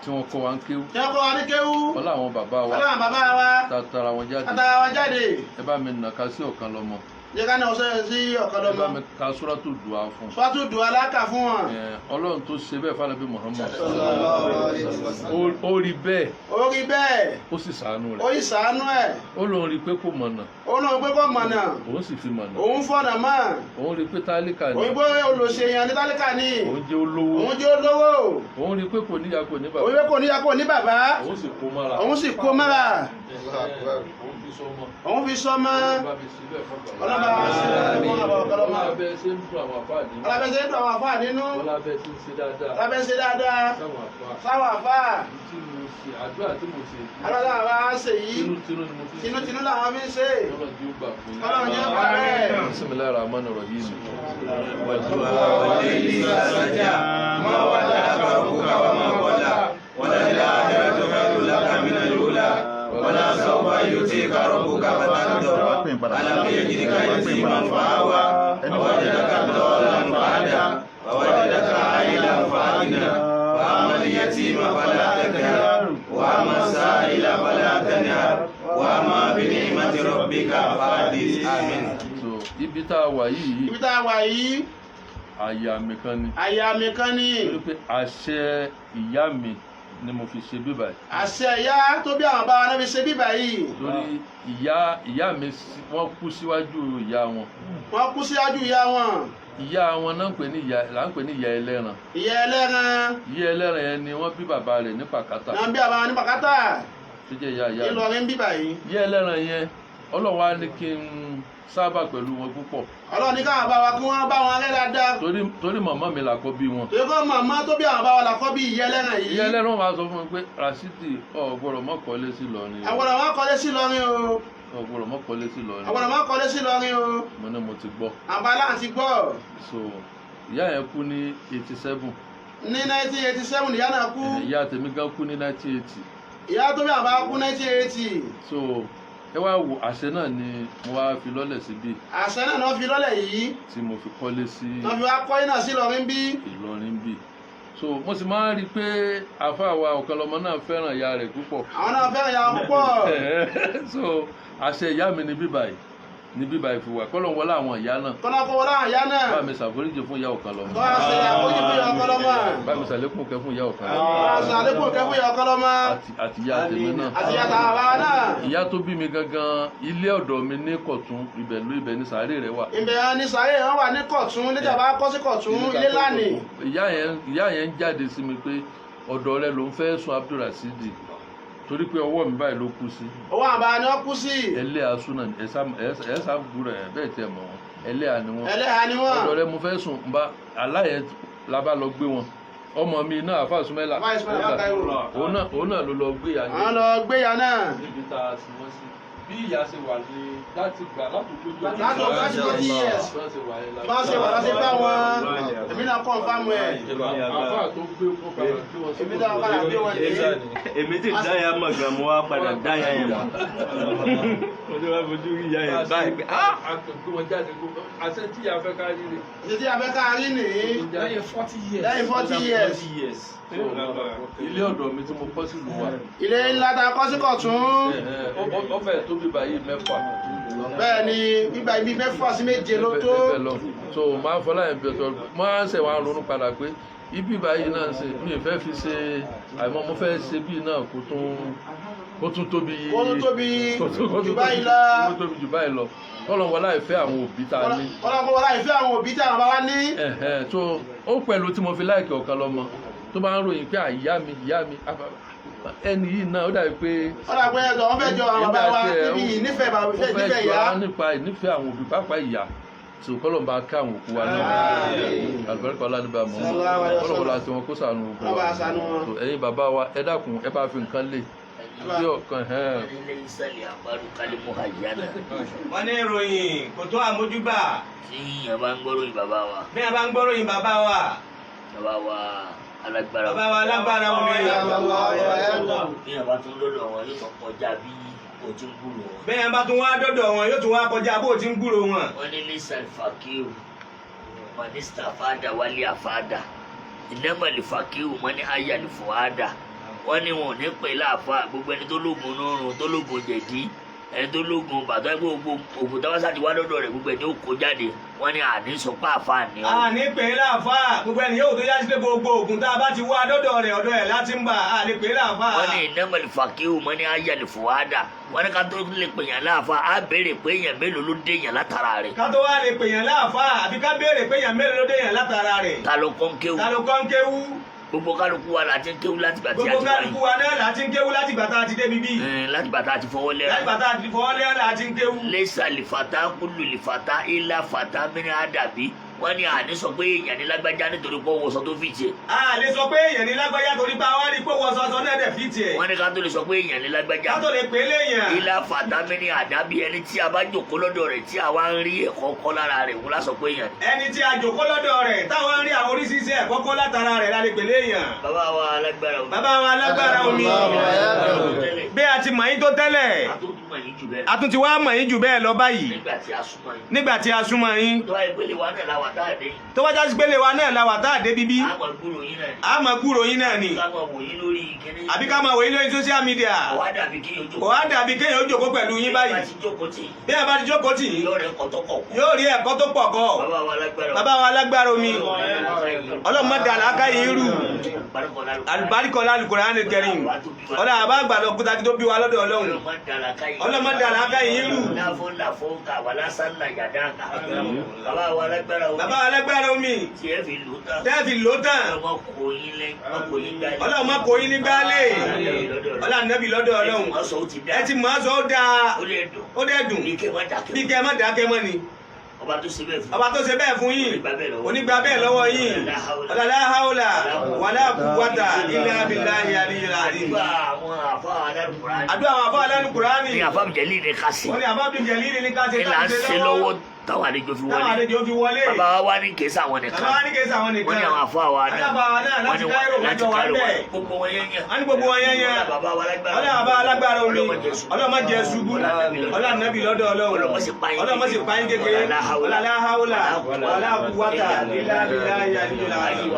tí wọ́n kọ́ wa ń kéwú. Tí wọ́n kọ́ wa ní kéwú. Ọlá àwọn bàbá wa Ọlọ́run bàbá wa. tá a tara wọn jáde. Látara wa jáde. Ẹ bá mi nàka sí ọ̀kan lọ́mọ. Jẹ́ ká ní ọ̀sẹ̀ sí ọ̀kan Ẹ bá lọ́mọ. mi ka súrátù dùá fún. Fátú dùn aláka fún wọn. Ọlọ́run tó ṣe bẹ́ẹ̀ fún Muhammad. Sallallahu alayhi wa sallam. Ó rí bẹ́ẹ̀. Ó rí bẹ́ẹ̀. Ó sì ṣàánú Ó rẹ̀. yí sàánú ẹ̀. Ó lóun rí i pé kò mọ̀nà. Ó lóun pé kò mọ̀nà. Òun sì fi mọ̀nà. Òun fọ̀nà mọ́. Òun rí i pé tálíkà ni. Òun pé olùṣèyàn ní tálíkà ni. Òun jẹ́ olówó. Òun jẹ́ olówó. Òun rí i pé kò níyà kò ní Òun bàbá. pé kò níyà kò ní bàbá. Òun sì kó mọ́ra. Òun sì kó mọ́ra. Òun fi sọmọ. Òun fi sọmọ. Ọlọ́run bá mi síbẹ̀ fọ́kàn. Ọlọ́run bá wa ṣe fún àwọn ọ̀kan lọ́mọ. Ọlọ́run abẹ́ ṣe ń dùn àwọn àfáà nínú. Ọlọ́bẹ̀ ṣe ń dùn àwọn àfáà nínú. Ọlọ́run abẹ́ ṣe ń ṣe dáadáa. Ọlọ́bẹ̀ ṣe dáadáa. Sáwọn àfáà. Sáwọn àfáà. Tí mo ṣe àdúrà tí mo ṣe. Ọlọ́run àwa ṣe yìí. Tinútinú ni mo fi ń ṣe. Tinútinú làwọn fi ń ṣe. Ọlọ́run tí ó gbà fún yín. Ọlọ́run jẹ́ gbà bẹ́ẹ̀. Bismillahir Rahmanir Rahim. والليل إذا سجى ما ودعك ربك وما قلى وللآخرة خير لك من الأولى ولسوف يؤتيك ربك فترضى ألم يجدك يتيما فآوى ووجدك ضالا فهدى ووجدك عائلا فأغنى فأما اليتيم فلا تقهر وأما السائل فلا تنهر وأما بنعمة ربك فحدث. آمين. So ibi tá a wà yìí, Ibi tá a wà yìí, àyà mi kan ni. àyà mi kan ní. Torí pé àṣẹ ìyá mi ni mo fi ṣe bíbà yìí. Àṣẹ ìyá tó bí àwọn bàbá náà fi ṣe bíbà yìí. Torí ìyá mi wọ́n kú síwájú ìyá wọn. Wọ́n kú síwájú ìyá wọn. Ìyá wọn náà ń pè ní ìyá là ń pè ní ìyá ẹlẹ́ran. Ìyá ẹlẹ́ran. Ìyá ẹlẹ́ran yẹn ni wọ́n bí bàbá rẹ̀ ní Pàkátà. Náà bí àwọn ní Pàkátà. Tó jẹ́ ìyá ìyá mi. Ìlọrin bíbà yìí. Ìyá ẹlẹ́ran yẹn Ọlọ́run wá ní kí n sábà pẹ̀lú wọn púpọ̀. Ọlọ́run ní káwọn bá wa kí wọ́n bá wọn rẹ́ dáadáa. Torí màmá mi làkọ́ bí wọn. Torí kọ́ màmá tó bí àwọn bá wa làkọ́ bí ìyá ẹlẹ́ran yìí. Ìyá ẹlẹ́ran wa sọ fún mi pé Rasidi ò gbọ́dọ̀ má kọ́lé sí Ìlọrin o. Àwọn àwọn kọ́lé sí Ìlọrin o. Ò gbọ́dọ̀ má kọ́lé sí Ìlọrin. Àwọn àwọn kọ́lé sí Ìlọrin o. Mo ní mo ti gbọ́. Àbá aláǹtí gbọ́. So ìyá yẹn kú ní 87. Ní 1987 ìyá náà kú. Ìyá tèmi gan kú ní 1980. Ìyá tó bí àwọn bá kú 1980. So ẹ wá wo àṣẹ náà ni mo wá fi lọ́lẹ̀ síbí. Àṣẹ náà ni wọ́n fi lọ́lẹ̀ yìí. Tí mo fi kọ́lé sí. Wọ́n fi wá kọ́ iná sí Ìlọrin bí. Ìlọrin bí. So mo sì máa ń rí i pé àáfàá wa Ọ̀kanlọ́mọ náà fẹ́ràn ìyá rẹ̀ púpọ̀. Àwọn náà fẹ́ràn ìyá wọn púpọ̀. So àṣẹ ìyá mi ni bíbà yìí ni bíbà yìí fi wà kọ́lọ̀ wọlé àwọn ìyá náà. Kọ́lọ̀ kó wọlé àwọn ìyá náà. Bá mi ṣàforíjì fún ìyá Ọ̀kanlọ́mọ. Kọ́ àṣẹ àforíjì fún ìyá Ọ̀kanlọ́mọ. Bá mi ṣàlékún kẹ́ fún ìyá Ọ̀kanlọ́mọ. Kọ́ àṣẹ àlékún kẹ́ fún ìyá Ọ̀kanlọ́mọ. Àti ìyá tèmi náà. Àti ìyá tàwa náà. Ìyá tó bí mi gangan ilé ọ̀dọ̀ mi ní Kọ̀tún ibẹ̀ ló ibẹ̀ ní sàárè rẹ̀ wà. Ibẹ̀ ní sàárè wọn wà ní Kọ̀tún ilé tàbá kọ́ sí Kọ̀tún ilé lánìí. Ìyá yẹn ń jáde sí mi pé ọ̀dọ̀ rẹ ló ń fẹ́ sùn Abdulrasidi torí pé ọwọ́ mi báyìí ló kú sí. Ọwọ́ àbá ni wọ́n kú sí. Ẹlẹ́yà súnà ẹ̀sà gbúrò ẹ̀ bẹ́ẹ̀ tiẹ̀ mọ̀ wọ́n ẹlẹ́yà ni wọ́n. Ẹlẹ́yà ni wọ́n. Ọ̀dọ̀ rẹ mo fẹ́ sùn nba aláyẹ la bá lọ gbé wọn ọmọ mi náà àfa Sumela Àfáà Ismaila òun náà ló lọ gbé ya yẹn. Àwọn lọ gbé ya náà. Níbi tá a sì wọ́n sí bí ìyá ṣe wà ní láti gbà látòkójú ọdún. Láti ogójì ọdún years. Bá ṣe wà yẹn la. Bá ṣe wà láti bá wọn. Èmi náà confirm ẹ̀. Àfáà tó gbé wọn padà gbé wọn sí. Èmi náà padà gbé wọn dé. Èmi ti dáyà mọ̀ gan mo wá padà dáyà yẹn mọ̀. Mo ti wá fojú rí ìyá yẹn báyìí pé ah. A kò gbé wọn jáde kó àṣẹ tí ìyá fẹ́ ká rí rè. Àṣẹ tí ìyá fẹ́ ká rí nìyí. Lẹ́yìn 40 years. Lẹ́yìn 40 years. Ilé ọ̀dọ̀ mi tí mo kọ́ sílùú wa. Ilé ńlá ta kọ́ sí Kọ̀tún. Ó fẹ́ tó bíbá yìí mẹ́fà. Bẹ́ẹ̀ ni bíbá ibi 6 sí 7 ló tó. So máa ń fọlá yẹn bí ọ̀sọ̀ máa ń ṣe wàá ronú padà pé Ibi báyìí náà ṣe mi ò fẹ́ fi ṣe àìmọ́, mo fẹ́ ṣe bí náà kó tún tóbi, Kó tún tóbi kó tún jù báyìí lọ. Kó tún tóbi jù báyìí lọ. Kọ́lọ̀ wọlá ìfẹ́ àwọn òbí tá a ní. Kọ́lọ́kọ́ wọlá ìfẹ́ àwọn òbí tí àwọn bàbá ní. Ẹ̀hẹ́n, tó ó pẹ̀lú tí mo fi láìkì ọ̀kan lọ́mọ tó bá ń ròyìn pé àyà mi, ìyá mi, ẹni yìí náà ó dàbí pé Wọ́n dà pé ẹ̀jọ̀ wọ́n fẹ́ jọ àwọn bàbá wa níbi ìnífẹ̀ẹ́ bàbá ó ìfẹ́ fẹ́ ìnífẹ̀ẹ́ jọ ìyá. á nípa ìnífẹ̀ẹ́ àwọn òbí, pàápàá ìyá tí kọ́lọ̀ ń bá ká àwọn òkú wa náà. Àlùbáríkà ọlá níbà mọ́. Sallallahu alaihi Kọ́lọ̀ wasallam. wọlá tí wọn kó sànù òkú Wọ́n wa. bá ṣàánú wọn. So, ẹ̀yin bàbá wa, ẹ dákun, ẹ bá fi nǹkan lé bí ọ̀kan ẹ̀hẹ́n. Ilé ìsàlẹ̀ àbárò kálímù àyànà. Wọ́n ní ìròyìn kò tó àmójúbà. Tí èèyàn bá ń gbọ́ròyìn bàbá wa, Bí a bá ń gbọ́ròyìn bàbá wa, bàbá wa alágbára, bàbá wa alágbára omi, bí èèyàn bá tún lọ́dọ̀ wọn, yóò tún kọjá bí o ti ń gbúrò wọn. bí a bá tún wá dọ́dọ̀ wọn, yóò tún wá kọjá bó o ti ń gbúrò wọn. Wọ́n ní lisa fakiru manista fada wálé àfada ìnámàlì fakiru mọ́ ní ayàlì fòhádà. Wọ́n ní wọn ò ní pè láàfa gbogbo ẹni tó lóògùn nírun, tó lóògùn jẹ̀dí, ẹni tó lóògùn bàtà, gbogbo ògùn táwọn sáà ti wá lọ́dọ̀ rẹ̀, gbogbo ẹni ó kó jáde. Wọ́n ní àní sọ pé àfa ni ó. A ní pè é láàfáà gbogbo ẹni yóò tó yá sí pé gbogbo ògùn tá a bá ti wá dọ́dọ̀ rẹ̀, ọ̀dọ̀ ẹ̀ láti ń bà á lè pè é láàfáà. Wọ́n ní ìnámàlì fakiru mọ́ ní ayàlì fòhádà. Wọ́n ní ká tó lè pè yàn láàfa, á béèrè pé èèyàn mélòó ló dé yàn látara rẹ̀. Ká tó wá lè pè yàn láàfáà, àbí ká béèrè pé yàn mélòó ló dé yàn látara rẹ̀. Ta ló kọ́ ń kéwù? Ta ló kọ́ ń kéwú? Gbogbo kálukú wa la ti ń kéwù láti gbà tí a Gbogbo ti wáyé. kálukú wa náà láti ń kéwú láti gbà tá a ti débi bíi. Láti gbà tá a ti fọwọ́ Láti lẹ́rọ. gbà tá a ti fọwọ́ lẹ́rọ láti ń kéwú. Lẹ́sà lìfàtà kúlù lìfàtà ilà fàtà mìíràn àdàbí. Wọ́n ní àní sọ pé èèyàn ní lágbájá nítorí pé owó sọ tó fi tiẹ̀. A lè sọ pé èèyàn ní lágbájá torí pé àwa rí i pé wọ́n sọ náà dẹ̀ fi tiẹ̀. Wọ́n ní ká tó lè sọ pé èèyàn ní lágbájá, Ká tó lè pè é léèyàn, ilà fàtà mìíràn àdàbí, ẹni tí a bá jòkó lọ́dọ̀ rẹ̀ tí a wá ń rí ẹ̀kọ́ kọ́ lára rẹ̀, wọ́n lá sọ pé èèyàn ni. Ẹni tí a jòkó lọ́dọ̀ rẹ̀ táwọn ń rí àwọn oríṣiríṣi ẹ̀kọ́ kọ́ látara rẹ̀ la lè pè léèyàn. Bàbá wa alágbára omi. Bàbá wa alágbára omi, bí a ti mọ̀ yín tó tẹ́lẹ̀, A tó tún mọ̀ yín jù bẹ́ẹ̀. A tún ti wá mọ̀ yín jù bẹ́ẹ̀ lọ báyìí. Nígbà tí a súnmọ́ yín. Nígbà tí a súnmọ́ yín. Tó wáyé pélé wa náà làwà tá a dé. Tó bá jásí pélé wa náà la wà tá a dé bíbí, A mọ̀ gbúrò yín náà ni. A mọ̀ gbúrò yín náà ni. Ká mọ̀ wò yín lórí kíní. Àbí ká máa wò yín lórí social media. Kò wá dàbí kí yóò jókòó. Kò wá dàbí kéèyàn ó jòkó pẹ̀lú yín báyìí. Bí a bá ti jókòó tì í, Bí a bá ti jókòó tì yín, yóò rẹ̀ kọ́tọ́kọ̀ kú. yóò rí ẹ̀kọ́ tó pọ̀ kọ́. Bàbá wa alágbára. Bàbá wa alágbára omi, Ọlọ́run má dà láká yín rú. Àlùbáríkọlá Al-Qur'an Al-Karim, ọlá àbá àgbà lọ kúta tó bí wa lọ́dọ̀ Ọlọ́run, Ọlọ́run má dà láká yín rú. Láfó láfó kà wà lásán là yàdá kà. Bàbá wa alágbára omi. Bàbá wa alágbára omi, Tí ẹ fi lò tán. Tẹ́ fi lò tán, Ọlọ́run kò yín lẹ́, má kò yín gbálẹ̀. Ọlọ́run má kó yín ní gbálẹ̀, ọlá nẹ́bí lọ́dọ̀ Ọlọ́run. Ẹ ti mọ̀ sọ ó ti dá. Ẹ ti mọ̀ ọ́ sọ ó dáa. Ó lè dùn. Ó dẹ̀ dùn. Bí kẹ́ má dákẹ́. Bí kẹ́ má dákẹ́ mọ́ ni. Ọba tó ṣe bẹ́ẹ̀ fún. Ọba tó ṣe bẹ́ẹ̀ fún yín onígbà bẹ́ẹ̀ lọ́wọ́ yín. Ọ̀làlá haúlà wàlá kúwàtà ilà bíláhi aliyul azim. Àdúrà àwọn àfa alárùkùránì. Àdúrà àwọn afọ alálùkùránì. Ní àfa jẹ̀lí ni ká sí. Wọ́n ní àfa Abdul ní ká ṣe. Ní là ń ṣe lọ́wọ́ táwọn àlejò fi Táwọn wọlé. àlejò fi wọlé. Bàbá wa wá ní kèésà àwọn nìkan. Bàbá wa ní kèésà àwọn nìkan. Wọ́n ní àwọn àfa wa náà. Wọ́n ní àfa wa náà Wọ́n láti ní Cairo, wọ́n láti jọ wà Cairo bẹ́ẹ̀. wá. Gbogbo wọn yẹn yẹn. Wọ́n ní gbogbo wọn yẹn yẹn. Wọ́n ní bàbá wa lágbára. Wọ́n ní bàbá alágbára omi. Ọlọ́mọ jẹ́ ṣubú. Ọlọ́mọ jẹ́ ṣubú. Ọlá nẹ́bí lọ́dọ̀ Ọlọ́run. Ọlọ́mọ sì pa yín. Ọlọ́mọ sì pa yín kékeré. Ọlá láháúlà wàlá kúwàtà ilà bíláhi aliyul azim.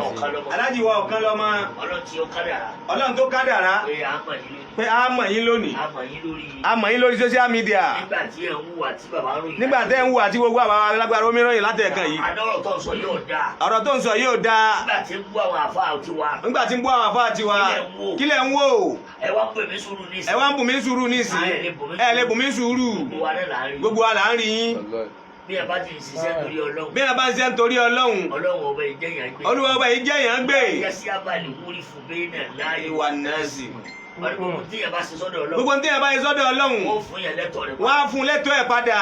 Aláàjì wa ọ̀kan lọ́mọ. Ọlọ́run tí ó kádàrá. Ọlọ́run tó kádàrá Pé a mọ̀ yín lónìí. pé a mọ̀ yín lónìí. A mọ̀ yín lórí. A mọ̀ yín lórí social media. Nígbà tí ẹ̀ ń hùwà tí bàbá ń ròyìn. Nígbà tẹ́ ń wù àti gbogbo àwọn alágbára omi ròyìn látẹ̀ẹ̀kan yìí. Àná ọ̀rọ̀ tó ń sọ yóò dáa. Ọ̀rọ̀ tó ń sọ yóò dáa. Nígbà tí ń bú àwọn àfa tiwa. Nígbà tí ń bú àwọn àfáà tiwa, Kí lẹ̀ ń wò? kí lẹ̀ ń wò? Ẹ wá ń pè mí sùúrù ní Ẹ wá ń bù mí sùúrù nísìnyí. Ẹ lè bù mí sùúrù. Gbogbo wa náà là ń rí. Gbogbo wa là ń rí yín. Bí ẹ bá ti ń ṣiṣẹ́ torí Ọlọ́run. Bí ẹ bá ń ṣe ń torí Ọlọ́run, Ọlọ́run ọba ìjẹyàn gbé. Olúwa ọba yìí jẹ́ èèyàn gbé. Yẹ sí abàlẹ̀ wúrí fún bẹ́ẹ̀ náà láàyè. Ìwà nẹ́ẹ̀sì. Wọ́n ní gbogbo tí yẹn bá ṣe sọ́dọ̀ Ọlọ́run. Gbogbo tí ẹ bá ṣe sọ́dọ̀ Ọlọ́run, Wọ́n fún yẹn lẹ́tọ̀ọ́ rẹ̀. wọ́n á fún lẹ́tọ̀ọ́ ẹ̀ padà.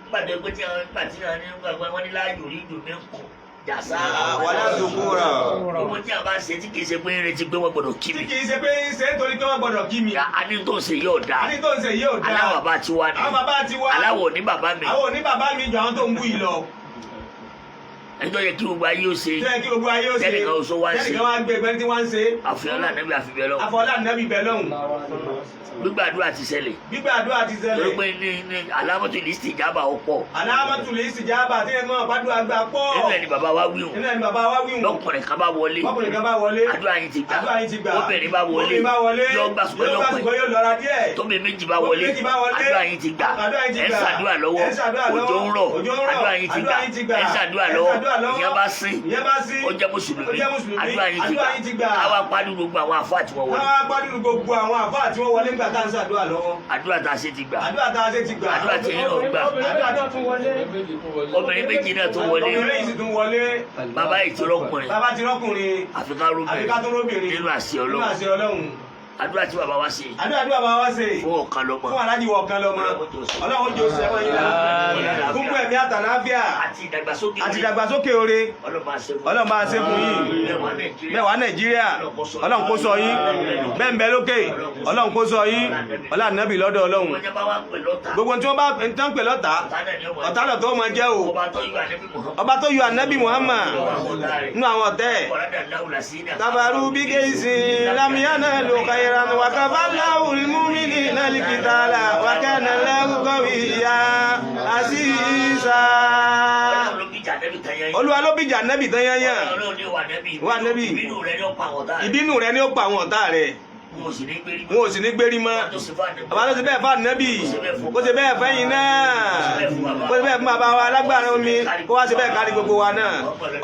Nígbà tó pé tí wọ́n nígbà tí wọ́n ní wọ́n ní láàyò rí dùn mí kù. Jàsá. Wàlá zukura. Gbogbo tí a bá ṣe tí kì í ṣe pé ń retí pé wọ́n gbọ́dọ̀ kí Tí mi. kì í ṣe pé ń ṣe nítorí pé wọ́n gbọ́dọ̀ kí mi. A ní tó ń ṣe yóò dáa. A ní tó ń ṣe yóò dáa. Aláwọ̀ bá ti wá ni. Àwọn bàbá ti wá. Aláwọ̀ ní bàbá mi. Àwọn òní bàbá mi jọ àwọn tó ń bú yìí lọ. Ẹni tó yẹ kí gbogbo ayé ó ṣe. Tó yẹ kí gbogbo ayé ó ṣe. Tẹ́nìkan oṣó wá ń ṣe. Tẹ́nìkan wá ń gbé ẹgbẹ́ tí wọ́n ń ṣe. Àfihàn Ànábì àfihàn lọ́wọ́. Àfọlá Ànábì bẹ̀ lọ́hùn. Gbígbàdúrà ti ṣẹlẹ̀. Gbígbàdúrà ti ṣẹlẹ̀. Torí pé ní alámọ̀tò ní ìsìnjábà ó pọ̀. Alámọ̀tò lè ìsìnjábà tí ẹ mọ̀ pàdúrà gbà pọ̀. Nínú ẹni bàbá wa wíhùn. Nínú ẹni bàbá wa wíhùn. Lọ́kùnrin kan bá wọlé. Ọkùnrin kan bá wọlé. Àdúrà yín ti gbà. Àdúrà yín ti gbà. Obìnrin bá wọlé. Obìnrin bá wọlé. Yóò gbà ṣùgbọ́n Yóò gbà yóò ṣùgbọ́n pẹ́. yóò lọ́ra díẹ̀. Tóbi méjì bá wọlé. Obìnrin méjì bá wọlé. Àdúrà yín ti gbà. Àdúrà yín ti Ẹ ń gbà. ṣàdúrà lọ́wọ́. Ẹ ń ṣàdúrà lọ́wọ́. Òjò ń rọ̀. Òjò ń rọ̀. Àdúrà yín ti Àdúrà yín ti gbà. gbà. Ẹ ń ṣàdúrà Ẹ ń lọ́wọ́. ṣàdúrà ṣàdúrà lọ́wọ́. Ìyẹn bá sín. Ìyẹn bá sín. Ó jẹ́ mùsùlùmí. Ó jẹ́ mùsùlùmí. Àdúrà yín ti Àdúrà yín ti gbà. gbà. Káwá parí gbogbo àwọn àfáà tí wọ́n wọlé. Káwá gbádùn gbogbo àwọn àfáà tí wọ́n wọlé nígbà tá à ń ṣàdúrà lọ́wọ́. Àdúrà tá a ṣe ti gbà. Àdúrà tá a ṣe ti gbà. Àdúrà tí yín náà gbà. Obìnrin Obìnrin méjì náà tó wọlé. yìí sì tún wọlé. Bàbá yìí ti rọ́kùnrin. Bàbá ti rọ́kùnrin. Àfi ká Àfi ká tún róbìnrin. róbìnrin. Nínú àṣẹ Nínú Ọlọ́run. àṣẹ Ọlọ́run. Àdúrà tí bàbá wa ṣe. Àdúrà tí bàbá wa ṣe. Fún ọ̀kan lọ́mọ. Fún aláàjì wọ̀ kan lọ́mọ. Ọlọ́run jò sẹ́wọ̀n yìí là. Gbogbo ẹ̀mí àtàláfíà. Àti ìdàgbàsókè. Àti ìdàgbàsókè oore. Ọlọ́run bá ṣe fún Ọlọ́run bá ṣe fún yín. Mẹ́wàá Nàìjíríà. Ọlọ́run kó sọ yín. Bẹ́ẹ̀ ń bẹ lókè. Ọlọ́run kó sọ yín. Ọlá nàbì lọ́dọ̀ Ọlọ́run. Wọ́n jẹ́ bá wa ń pè lọ́tà. Gbogbo tí wọ́n bá ń tán pè lọ́tà. Ọ̀tá náà ni ó mọ̀. Ọ̀tá lọ̀tá ó máa jẹ́ o. Ọba tó yọ ànábì Muhammad. Ọba tó yọ ànábì Muhammad nínú àwọn ọ̀tẹ̀. Kafaru bí kéésì lámìyánà ló khairan wa kafallahu al-mu'minina al-qitala wa kana Allahu qawiyyan aziza. Ọlọ́run ló bíjà ànábì tán yányán. Olúwa ló bíjà ànábì tán yányán. Ọlọ́run ní wà ànábì. Wà ànábì. Ìbínú rẹ̀ ni ó pa àwọn ọ̀tá rẹ̀. Ìbínú rẹ̀ ni ó pa àwọn ọ̀tá rẹ̀. Wọn ò sì ní gbérí mọ́. Wọn ò sì ní gbérí mọ́. Bàbá tó ti bẹ́ẹ̀ fún ànábì. Kó ṣe bẹ́ẹ̀ fẹ́yìn náà. Kó ṣe bẹ́ẹ̀ fún bàbá wa alágbára omi. Kó wá ṣe bẹ́ẹ̀ kárí gbogbo wa náà.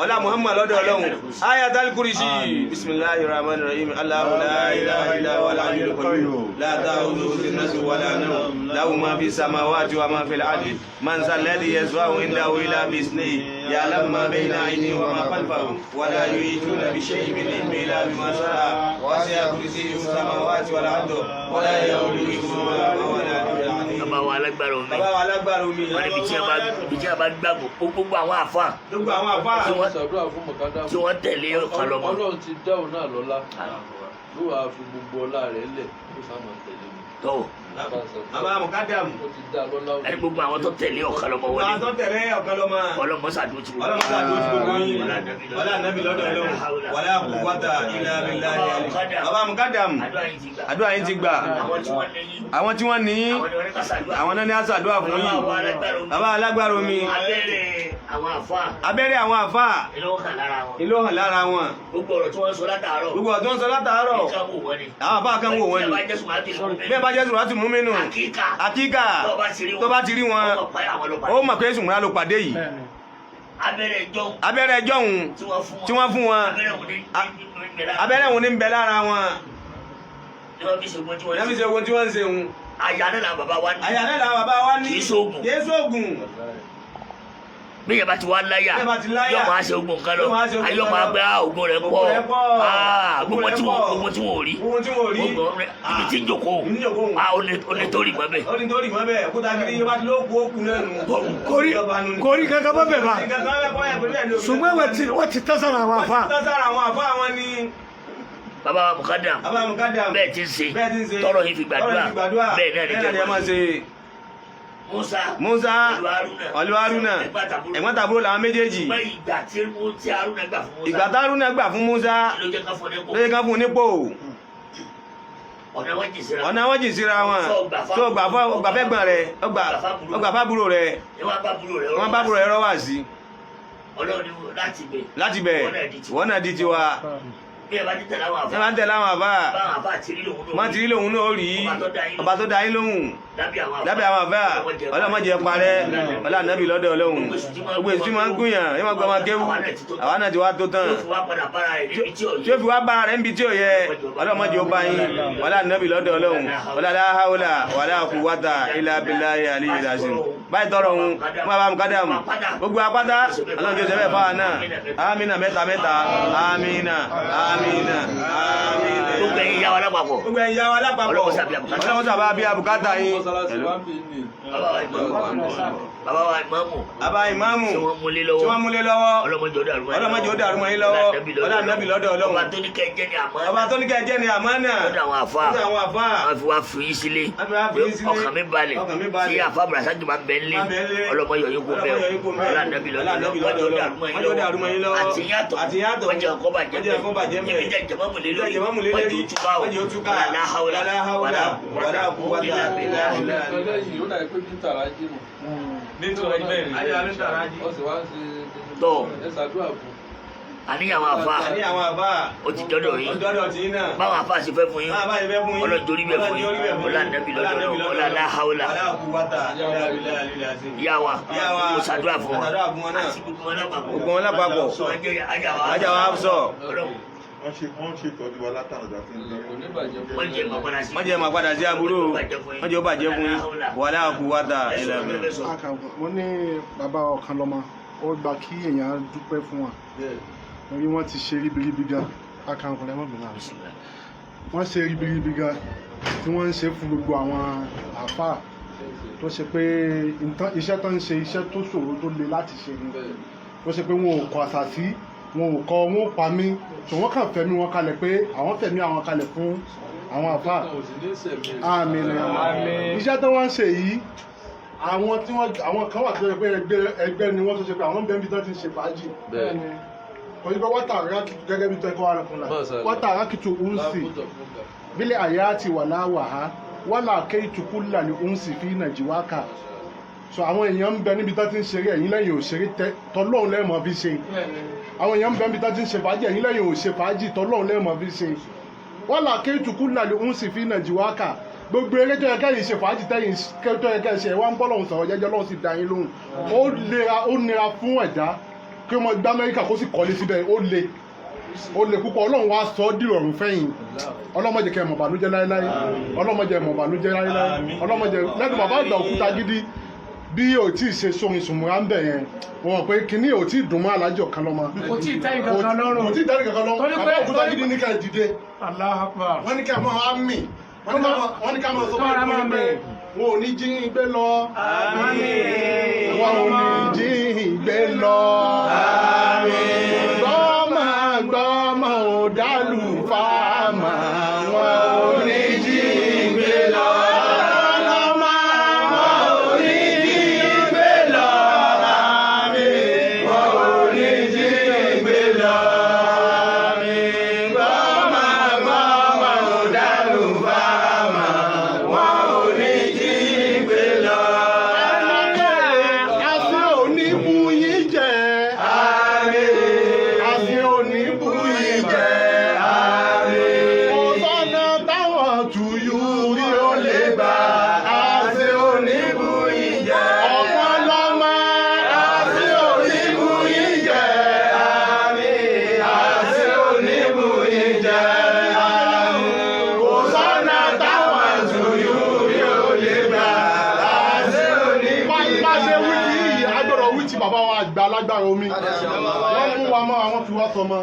Ọlá Muhammad lọ́dọ̀ Ọlọ́run. Ayatul Kursi. Bismillahir Rahmanir Rahim. Allahu la ilaha illa huwal hayyul qayyum. La ta'khudhuhu sinatun wa la nawm. Lahu ma fis samawati wa ma fil ardi. Man dhal ladhi yashfa'u 'indahu illa bi'iznihi. Ya'lamu ma bayna aydihim wa ma khalfahum. Wa la yuhituna bi shay'in min 'ilmihi illa bima sha'a. Wasi'a kursiyyuhu samawati wal arda. Wa la ya'uduhu hifdhuhuma wa huwa al-'aliyyul 'azim. Bàbá wa alágbára omi. Bàbá wa alágbára omi. Wọ́n ní ibi tí a bá gbàgbọ́ gbogbo àwọn àfáà Gbogbo àwọn àfáà. tí wọ́n Ṣàdúrà fún mọ̀kádàmù. tí wọ́n tẹ̀lé ọ̀kan lọ́mọ. Ọlọ́run ti dá òun náà lọ́lá. Ló wàá fi gbogbo ọlá rẹ̀ lẹ̀ kó sá máa tẹ̀lé mi. Tó Bàbá Mùkádàmù. Ó ti dá lọ́lá. ẹni gbogbo àwọn tó tẹ̀lé ọ̀kan lọ́mọ wọlé. Bàbá tó tẹ̀lé ọ̀kan lọ́mọ. Ọlọ́mọ sàdúró ti gbogbo. Ọlọ́run sàdúró ti gbogbo yín. Ọlá ànábì lọ́dọ̀ Ọlọ́run. Wala quwwata illa billahi. Bàbá Mùkádàmù. Àdúrà yín ti gbà. Àdúrà yín ti gbà. Àwọn tí wọ́n ní yín. Àwọn tí wọ́n ní Àwọn ni wọ́n ní ká ṣàdúrà. àwọn náà ní àṣàdúrà fún yín. Bàbá wa alágbára omi. Bàbá alágbára omi. Abẹ́rẹ́ àwọn àfáà. Abẹ́rẹ́ àwọn àfáà Ìlú hàn lára wọn. ìlú hàn lára wọn. Gbogbo ọ̀rọ̀ tí wọ́n sọ látàárọ̀. Gbogbo ọ̀tún ń sọ látàárọ̀. Nǹkan wò wọ́n ni. Àwọn àfáà kan wò wọ́n ni. Bí ẹ bá jẹ́ sùnmọ́ àti ìlú. Bí ẹ bá jẹ́ sùnmọ́ àti múmínú. Àkíkà. Àkíkà. Tó bá ti rí wọn. Tó bá ti rí wọn. Ó mọ̀ pé àwọn ló pàdé. Ó mọ̀ pé sùnmọ́ ló pàdé yìí. Abẹ́rẹ́ ìjọ Abẹ́rẹ́ ẹjọ́ òun tí wọ́n fún wọn. tí wọ́n fún wọn. Abẹ́rẹ́ òun ní Abẹ́rẹ́ òun ní ń bẹ lára wọn. Ní wọ́n fi ṣe ogun tí wọ́n Ìyá fi ṣe ogun tí wọ́n ń ṣe òun. Àyà náà làwọn bàbá wa ní. Àyà náà làwọn bàbá wa ní. Kì í ṣoògùn. Kì í ṣoògùn. Bí yẹn bá ti wá láyà Bí yẹn bá ti láyà, yóò máa ṣe ogun kan lọ yóò máa ṣe ogun ayé kan máa lọ. gbé ogun rẹ̀ Ogun pọ̀ rẹ̀ pọ̀. gbogbo Ogun rẹ̀ tí wọn pọ̀. gbogbo tí wọn ò rí Ogun tí wọn ò rí. Ogun rẹ̀ ibi tí ń jòkó Ibi tí ń jòkó. ó ní tó rí mọ́ bẹ́ẹ̀. Ó ní tó rí mọ́ bẹ́ẹ̀. Òkúta gidi yóò bá ti lóògùn ó kú náà nù. Kórí kórí kankan bọ́ bẹ̀ bá. Nǹkan kan bẹ́ẹ̀ kọ́ ẹ̀ pẹ̀lú ẹ̀ ní òfin. Ṣùgbọ́n wọ́n ti tán sára àwọn àfáà. Wọ́n ti tán sára àwọn àfáà wọn ni. Bàbá wa Mùkádàm Bàbá Mùkádàm. bẹ́ẹ̀ ti ń ṣe Bẹ́ẹ̀ ti ń ṣe. tọrọ yìí fi Tọrọ yìí fi gbàdúrà gbàdúrà. bẹ́ẹ̀ náà ni Bẹ́ẹ̀ náà ni ẹ máa ṣe. Musa Musa pẹ̀lú pẹ̀lú Haruna ẹ̀gbọ́n tàbúrò làwọn méjèèjì. Ṣùgbọ́n ìgbà tí Haruna gbà fún Musa Ìgbà tá Haruna gbà fún Musa ló jẹ́ ká fún ní kó ló yẹ ká fún un nípò. ọ̀nà wọn jì síra Ọ̀nà wọn jì síra wọn. Tó gbà fẹ́gbọ́n rẹ̀ ọgbà fábúrò rẹ̀ ni wọ́n bá búrò rẹ̀ wọ́n bá búrò rẹ̀ rọ́ wá sí. Ọlọ́run ni láti bẹ̀ Láti bẹ̀ wọ́n náà di tiwa. Bí ẹ bá ti tẹ̀lé àwọn Ẹ àfáà máa ń tẹ̀lé àwọn àfáà. báwọn àfáà ti rí lòun náà Wọ́n ti rí lòun náà ó rí. Ọba tó dá yín lóhùn. lábẹ́ àwọn àfáà Lábẹ́ àwọn àfáà ọlọ́mọdé parẹ́ ọlá nàbì lọ́dọ̀ Ọlọ́run. Gbogbo èsì tí máa ń gúnyàn yóò máa gbọ́ máa kéwú. Àwa náà ti wá tó tán. Yóò fi wá padà bára rẹ̀ níbi tí ò Tí ó fi wá bára rẹ̀ níbi tí ò yẹ ọlọ́mọdé ó bá yín ọlá nàbì lọ́dọ̀ Ọlọ́run ọlá la hawla wala quwwata illa billahi aliyyil azim. Báyìí tọrọ òun fún bàbá Mùkádàmù gbogbo apáta Ọlọ́run jẹ́ sẹ́fẹ̀ fáwa náà. Amínà mẹ́ta mẹ́ta. Amínà amínà amínà. Gbogbo ẹ̀yin ìyá wa lápapọ̀. Gbogbo ẹ̀yin ìyá wa lápapọ̀. Ọlọ́run sábà bí abùkátà. Ọlọ́run sábà bí abùkátà yín. Mọ́sálásí wa ń bì ní. Bàbá wa ìmáàmù. Bàbá ìmáàmù. Tí wọ́n múlé lọ́wọ́. Tí wọ́n múlé lọ́wọ́. Ọlọ́mọdé ó dàrú mọ́ yín Ọlọ́mọdé ó dàrú mọ́ yín lọ́wọ́. Ọlá nàbì lọ́dọ̀ Ọlọ́run. Ọba tó ní kẹ́ jẹ́ ní àmánà. Ọba tó ní kẹ́ jẹ́ ní àmánà. Lọ́dọ̀ àwọn àfáà. Lọ́dọ̀ àwọn àfáà. Wọ́n fi wá fi yín sílé. Wọ́n fi wá fi yín sílé. Ọkàn mi balẹ̀. Ọkàn mi balẹ̀. Tí àfáà Bùràsájì máa bẹ nílé. Máa bẹ nílé. Ọlọ́mọ yọ yín kó bẹ́ẹ̀ Ọlọ́mọ yọ yín kó bẹ́ẹ̀. Ọlá nàbì lọ́dọ̀ Ọlá nàbì Ọlọ́run. lọ́dọ̀ Wọ́n jẹ́ ó dàrú mọ́ yín Wọ́n jẹ́ ó dàrú mọ́ yín lọ́wọ́. Àti yàtọ̀. Àti yàtọ̀. Wọ́n jẹ́ ọkọ́ bàjẹ́ Wọ́n jẹ́ ọkọ́ bàjẹ́ bẹ́ẹ̀. Ibi jẹ́ jẹ̀mọ́mù lé Ibi lórí. jẹ́ jẹ̀mọ́mù lé Wọ́n lórí. jẹ́ òtúká o. Wọ́n jẹ́ òtúká. Wala hawla Wala hawla wala quwwata illa billah. Lẹ́yìn ó dàbí pé bí ń tàrà jí nù. Nítorí bẹ́ẹ̀ ni. Ayé wa ní tàrà jí. Ó sì wá ń ṣe Tọ́. ẹ ṣàdúrà fún. Àníyàn àfa Àní àwọn àbá. ó ti dọ́dọ̀ yín. Ọdọ́dọ̀ tí náà. Báwọn àfa ṣe fẹ́ fún yín. Báwọn àfáà ṣe fẹ́ fún yín. Ọlọ́run torí bẹ̀ fún yín. Ọlọ́run torí bẹ̀ fún yín. Ọlá nàbí lọ́dọ̀ náà. Ọlá láhàólà. Ọlá kúwátà. Ìyá wa Ìyá wa. mo ṣàdúrà fún wa. Ṣàdúrà fún wọn náà. Àti gbogbo wọn lápapọ̀. Gbogbo wọn lápapọ̀. Ajá wa Hafsọ. Ọlọ́run Wọ́n ṣe ìtọ́jú wa látàrọ̀ dá sí ilé. Kò ní bàjẹ́ fún wọ́n jẹ́ bàbá sí. Wọ́n jẹ́ máa padà sí aburú. Wọ́n jẹ́ ó bàjẹ́ fún yín. Wàlá kúwátà. Mo ní bàbá ọ̀kan lọ́mọ ó gba kí èèyàn dúpẹ́ fún wa torí wọ́n ti ṣe ribiribi gan akànkùnrin ẹ̀mọ́bìnrin àná wọ́n ṣe ribiribi gan tí wọ́n ń ṣe fún gbogbo àwọn àáfàá tó ṣe pé iṣẹ́ tó ń ṣe, iṣẹ́ tó ṣòro tó le láti ṣe ni, tó ṣe pé wọn ò kọ àṣàsí, wọn ò kọ, wọn ò pa mí tó wọ́n kàn fẹ̀mí wọn kalẹ̀ pé àwọn fẹ̀mí àwọn kalẹ̀ fún àwọn àáfàá. Kò sí ní sẹ̀mí. Àmín. Iṣẹ́ tó wọ́n ń ṣe yìí, àwọn tí wọ́n, àwọn kan wà tó ṣe pé ẹgbẹ́ ni wọ́n, tó ṣe pé àwọn bẹ́ẹ̀ bí tó ti ń ṣe fàájì. Kò sí pé wọ́n tà rákìtù gẹ́gẹ́ bí tẹ́kọ̀ ara fún la wọ́n tà rákìtù ń sì bílẹ̀ àyà ti wà láwàá wàlà kéìtù kúlà ní ń sì fi nàìjíríà kà. So àwọn èèyàn ń bẹ níbi tó ti ń ṣeré, ẹ̀yìn lẹ́yìn òṣèré tọ́lọ́hún lẹ́ẹ̀mọ́ fi ṣe. Àwọn èèyàn ń bẹ níbi tó ti ń ṣe fàájì, ẹ̀yìn lẹ́yìn òṣè fàájì, tọ́lọ́hún lẹ́ẹ̀mọ́ fi ṣe. Wàlà kéìtù kúlà ní ń sì fi nàìjíríà kà. Gbogbo eré tó yẹ kẹ́yìn ṣe, fàájì tẹ́yìn tó yẹ kẹ́yìn ṣe, ẹ wá ń bọ́ lọ́hùn sọ̀rọ̀ jẹ́jẹ́, lọ́hùn sì dá yín lóhùn. Ó lera, ó nira fún ẹ̀dá kí wọ́n gbá Amẹ́ríkà kó sì kọ́lé síbẹ̀. Ó le, ó le púpọ̀. Ọlọ́run wá sọ ọ́ dìrọ̀rùn fẹ́yìn. Ọlọ́mọdé kẹ́ mọ̀ bànújẹ́ láéláé, ọlọ́mọdé mọ̀ bànújẹ́ láéláé, ọlọ́mọdé lẹ́nu bàbá àgbà òkúta gidi bí o tí ì ṣe sórin sùnmùrà ń bẹ̀ yẹn, wọ́n mọ̀ pé kinní ò tí ì dùn mọ́ alájọ kan lọ́mọ. Kò tí ì tẹ́ nǹkan lọ́rùn. Kò tí ì tẹ́ nǹkan lọ́rùn. Torí Bàbá òkúta gidi ní ká ẹ dìde. Allahu Akbar. Wọ́n ní ká máa mì, wọ́n ní ká máa sọ fún mi pé wọn ò ní jí yín gbé lọ. Wọn ò ní jí yín gbé lọ. Gbọ́mọ gbọ́mọ ò dálù fáàmà, wọn ò ní jí yín gbé lọ. Ọlọ́mọ wọn ò ní jí yín gbé lọ. Wọn ò ní jí yín gbé lọ. Gbọ́mọ gbọ́mọ ò dálù fáàmà, wọn ò ní jí yín gbé lọ. Àṣẹ òní bú yín jẹ. Àṣẹ òní bú yín jẹ. Kò sọ́nà táwọn tùyú rí ó lè gbà. Àṣẹ òní bú yín jẹ. Ọ̀kan lọ́mọ. Àṣẹ òní bú yín jẹ. Àṣẹ òní bú yín jẹ. Kò sọ́nà táwọn tùyú rí ó lè gbà. Àṣẹ òní bú yín jẹ. Bá a ṣe wí ti yìí, a gbọ́dọ̀ wí ti bàbá wa àgbà alágbára omi. Wọ́n mú wa mọ́ àwọn fi wá sọmọ.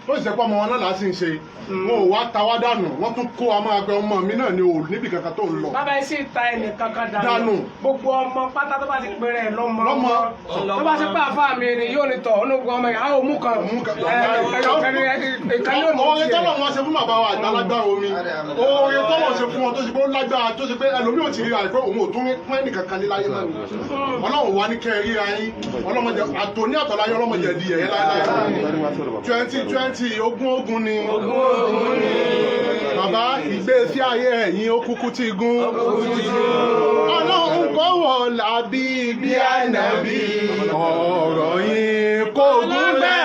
Tó sì sẹ́pọ̀ ọmọ wọn náà láti ń ṣe. Wọn ò wá ta wá dànù. Wọ́n tún kó wa máa gbẹ ọmọ mi náà ni ò níbi kankan tó ń lọ. Bàbá yìí sì ta ẹnì kankan dànù. Dànù. Gbogbo ọmọ pátá tó bá ti pèrè ẹ̀ lọ́mọ. Lọ́mọ. Tó bá ṣe pé àfa mi ni yóò ní tọ̀ ọ́nà gbogbo ọmọ yìí, a ò mú kan. Mú kan. Ìkan yóò mú Oore tiẹ̀. tọ́lọ̀ wọn ṣe fún bàbá wa àgbà lágbára omi. Oore tọ́lọ̀ ṣe fún wọn tó ṣe pé ó lágbára, tó ṣe pé ẹlòmíì ò ti ríra rẹ̀ pé òun ò tún pín ẹnìkan kan ní láyé mọ́ ni. Ọlọ́run wa ní kẹ́ ẹ ríra yín. Ọlọ́mọdé àtòní àtọ̀láyé, ọlọ́mọdé di ẹ̀yẹ láéláé. 2020, ogún ogun ni. Bàbá, ìgbésí ayé ẹ̀yin ó kúkú ti gún. Ọlọ́run kò wọ̀ làbí bí ànábì. Ọ̀rọ̀ yín kò gún bẹ́ẹ̀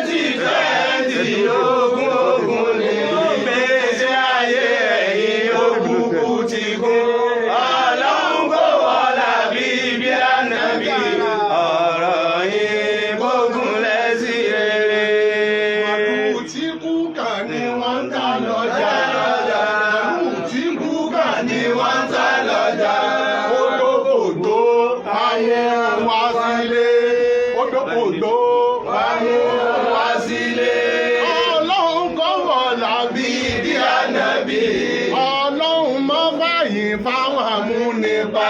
sí. 2020, ogún ogun ni. Ìgbésí ayé ẹ̀yin òkùnkùn ti gún. Ọlọ́run kò wọlá bí bí ànábì. Ọ̀rọ̀ yín gbógun lẹ́sí rere. Màlúù tí kú kàn ní wọ́n ń ta lọ́jà. Màlúù tí kú kàn ní wọ́n ń ta lọ́jà. Odòkòdó ayé wá sílé. Odòkòdó ayé wá sílé. Ọlọ́run kò wọ̀ làbí bí ànábì. Ọlọ́run mọ́ fàyè fáwọn amúnipa.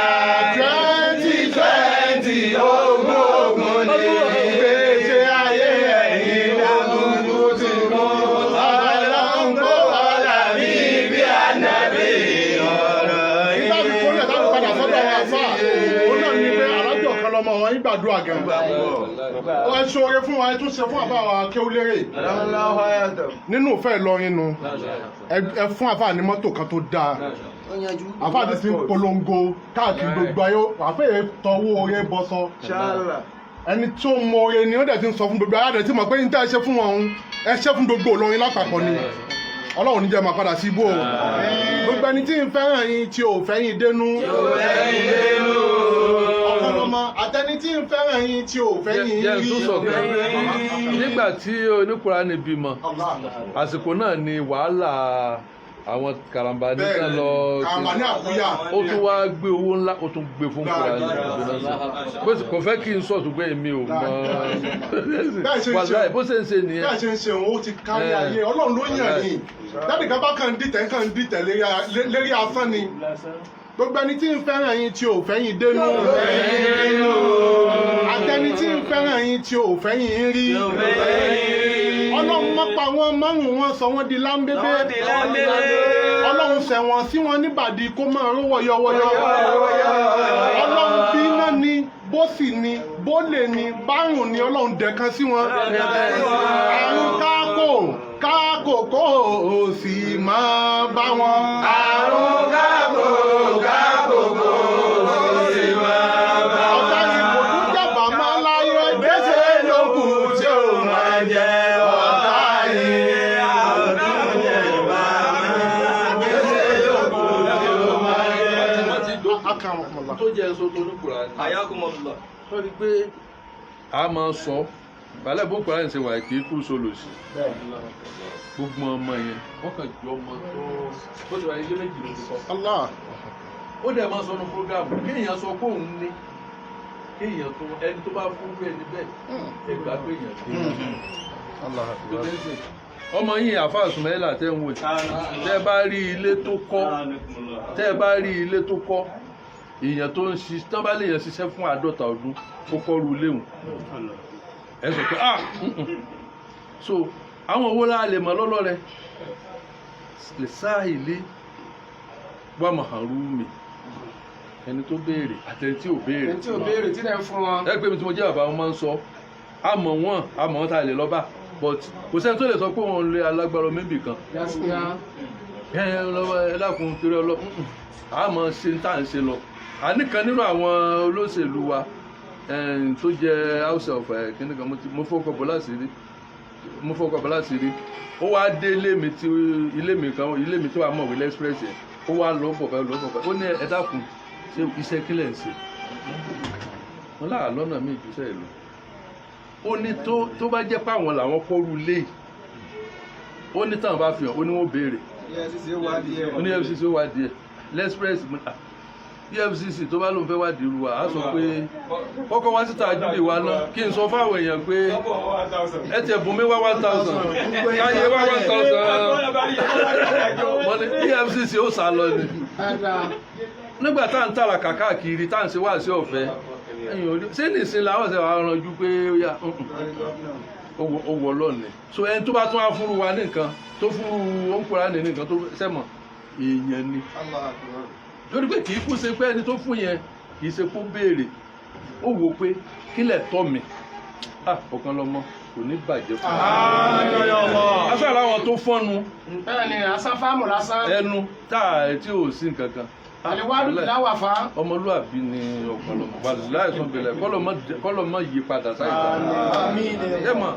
2020, ogún ogun ni. Ìgbésí ayé ẹ̀yìn ògùn ti kún. Ọlọ́run kò wọ̀ làbí bí ànábì. Nígbà tí kò lè láti padà sọ́dọ̀ àwọn àfáà, òun náà ní pé alájọ kan lọmọ wọn ń gbàdúrà gan. Ẹ ṣoore fún wa, ẹ tún ṣe fún àbá wa Kéwúlérè. Nínú ìfẹ́ Ìlọrin nu, ẹ fún àfáà ní mọ́tò kan tó dáa. Àfáà ti ti ń polongo káàkiri gbogbo ayé, àfáà yẹn tọwọ́ oore bọ́sọ. Ẹni tó mọ oore ni ó dẹ̀ ti ń sọ fún gbogbo ayé tí mọ̀ pé ní tá ẹ ṣe fún wọn òun ẹ ṣe fún gbogbo Ìlọrin lápapọ̀ ni. Ọlọ́run ní jẹ́ máa padà sí ibú o. Gbogbo ẹni tí ń fẹ́ràn yín tí ò fẹ́ yín dénú. Ọ̀kan lọ́mọ àtẹni tí ń fẹ́ràn yín tí ò fẹ́ yín Jẹ́ rí. tó sọ kan nígbà tí oníkùránì bímọ, àsìkò náà ni wàhálà àwọn karambani Bẹ́ẹ̀ kan ni, lọ. karambani àkúyà. Ó tún wá gbé owó ńlá, ó tún gbé fún Kùránì. Bó sì kò fẹ́ kí n sọ̀tún pé èmi ò mọ. Bẹ́ẹ̀ ṣe ń ṣe. Wàláì, bó ṣe ń ṣe nìyẹn. Bẹ́ẹ̀ ṣe ń ṣe òun, ó ti kárí ayé. Ọlọ́run ló yàn yín. Dáàdì kan bá kàn ń dìtẹ̀, kàn ń dìtẹ̀ lérí asán ni. Gbogbo ẹni tí ń fẹ́ràn yín tí ò fẹ́ yín dénú, àtẹni tí ń fẹ́ràn yín tí ò fẹ́ yín rí, Ọlọ́run mọ́ pa wọ́n márùn-ún, wọn sọ wọ́n di láńbébé. Ọlọ́run ṣẹ̀wọ̀n sí wọn níbàdí kó máa ró wọ̀yọ̀wọ̀yọ̀. Ọlọ́run bí iná ni, bó sì ni, bó lè ni, bárùn ni, Ọlọ́run dẹ̀kan sí wọn. Àrùn kákò kákò kò sì máa bá wọn. Àrùn kákò kákò kò sì máa bá wọn. Ọ̀tá ni kò tún jàbá máa láyé, gbèsè ló kù tí ó máa jẹ. Ọ̀tá yìí àrùn jẹ̀bá gbèsè ló kù tí ó máa jẹ. Wọ́n ti dókun Akramakumullah. tó jẹ́ èso tó ní Kùránì. Ayakumullah. Tó di pé a máa sọ balẹ̀ bó Kùránì ṣe wà, kì í kú sólòsì. Gbogbo ọmọ yẹn wọ́n kàn jọ ọmọ tó bó ti wà, ilé méjì ló ti kọ́. Allah. Ó dẹ̀ máa sọ ní programu, kéèyàn sọ pé òun ní, kéèyàn tó ẹni tó bá fún ẹni bẹ́ẹ̀ ẹgbàá pé èèyàn dé tó tẹ́ ń sìn. Ọmọ yìí, àfáà Sùmẹ́là tẹ́ ń wò, tẹ́ bá rí ilé tó kọ́, tẹ́ bá rí ilé tó kọ́, èèyàn tó ń ṣiṣẹ́ tán bá lè yàn ṣiṣẹ́ fún 50 ọdún kó kọ́ru léwu, ẹ sọ pé ah mm-mm. So àwọn owó láà lè mọ lọ́lọ́rẹ́ lè sáàìlì wà màhàrú mi, ẹni tó béèrè àtẹni tí ò béèrè. Ẹni tí ò béèrè tí lè ń fún wọn. Ẹ pé mi tí mo jẹ́ bàbá wọn máa ń sọ, àmọ́ wọn àmọ́ wọn tá a lè lọ bá, but kò sẹ́ni tó lè sọ pé òun lé alágbára mímì kan. Gaskiya. Ẹ lọ́wọ́ ẹ dákun torí ọlọ́ àmọ́ ṣe ń tà ń ṣe lọ. Àníkan nínú àwọn olóṣèlú wa tó jẹ́ house of kíní kan, mo fọkọ̀ bọ́ láti rí, mo fọkọ̀ bọ́ láti rí. Ó wá dé ilé mi tí ilé mi kan, ilé mi tó wà mọ̀wé express yẹn. Ó wá lọ bọ̀ báyìí, lọ bọ̀ báyìí. Ó ní, "Ẹ dákun, ṣé iṣẹ́ kílẹ̀ ń ṣe?" Wọn láà lọ́nà míì ju iṣẹ́ ìlú. Ó ní tó bá jẹ́ pé àwọn làwọn kọ́ru lé yìí, ó ní táwọn bá fi hàn, ó ní wọ́n béèrè. Ó ní EFCC ó wá díẹ̀ l'Express. EFCC tó bá lóun fẹ́ wá dìrú wa, á sọ pé kọ́kọ́ wá síta àjúlé wa náà, kí n sọ fáwọn èèyàn pé ẹ tiẹ̀ bùn mí wá 1,000, káyé wá 1,000. Wọ́n ní EFCC ó sá lọ ni. Nígbà tá à ń tàràkà káàkiri, tá à ń ṣe wáàsí ọ̀fẹ́, ẹ̀yìn orí ṣé nìsín làwọn ṣe wàá ranjú pé ó yá ó wọ lọ́ọ̀ni. So ẹni tó bá tún wá fúru wa ní nǹkan tó fúru òǹkùrá ní nǹkan tó sẹ́mọ̀ èèyàn ni, torí pé kì í kú ṣe pé ẹni tó fún yẹn kì í ṣe kó béèrè, ó wò pé kílẹ̀ tọ́ mi. Ah, ọ̀kan lọ́mọ kò ní bàjẹ́ fún mi. Aṣọ àwọn tó fọ́nu. Bẹ́ẹ̀ ni, asán fáàmù lásán. Ẹnu tá a tí ò sí nǹkan kan. Àlewádùú láwà fa. Ọmọlúwàbí ni ọ̀pọ̀lọpọ̀, wàláì sọ bẹ̀rẹ̀ kọ́lọ̀ mọ́ yí padà sáyé. Ẹ mọ̀,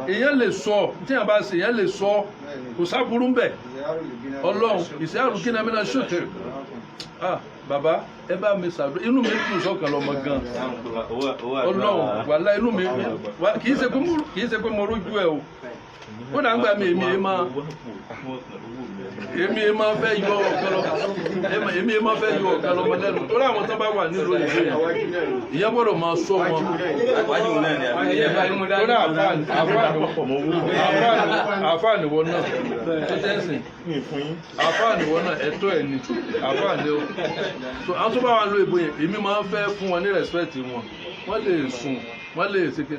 èèyàn lè sọ tí èèyàn bá ṣe, èèyàn lè sọ, kò sábúrú ń bẹ̀. Ọlọ́run ìṣe àrùn kí náà ṣòtẹ̀. Ah bàbá, ẹ bá mi ṣàdúrà, inú mi dùn sọ́kàn lọ́mọ gan. Ọlọ́run, wàláì inú mi kì í ṣe pé mo rójú ẹ o. Kódà ń gbà mí, èmi máa fẹ́ yọ ọ̀kan lọ, èmi máa fẹ́ yọ ọ̀kan lọ́mọ lẹ́nu, torí àwọn tó bá wà nílùú òyìnbó yẹn, ìyẹn gbọ́dọ̀ máa sọ wọn. Torí àfáàní wọn náà tó tẹ́sìn, àfáàní wọn náà, ẹ̀tọ́ ẹ̀ ni àfáàní o. So àwọn tó bá wà nílùú òyìnbó yẹn, èmi máa fẹ́ fún wọn ní respect wọn. Wọ́n lè sùn, wọ́n lè ṣe ké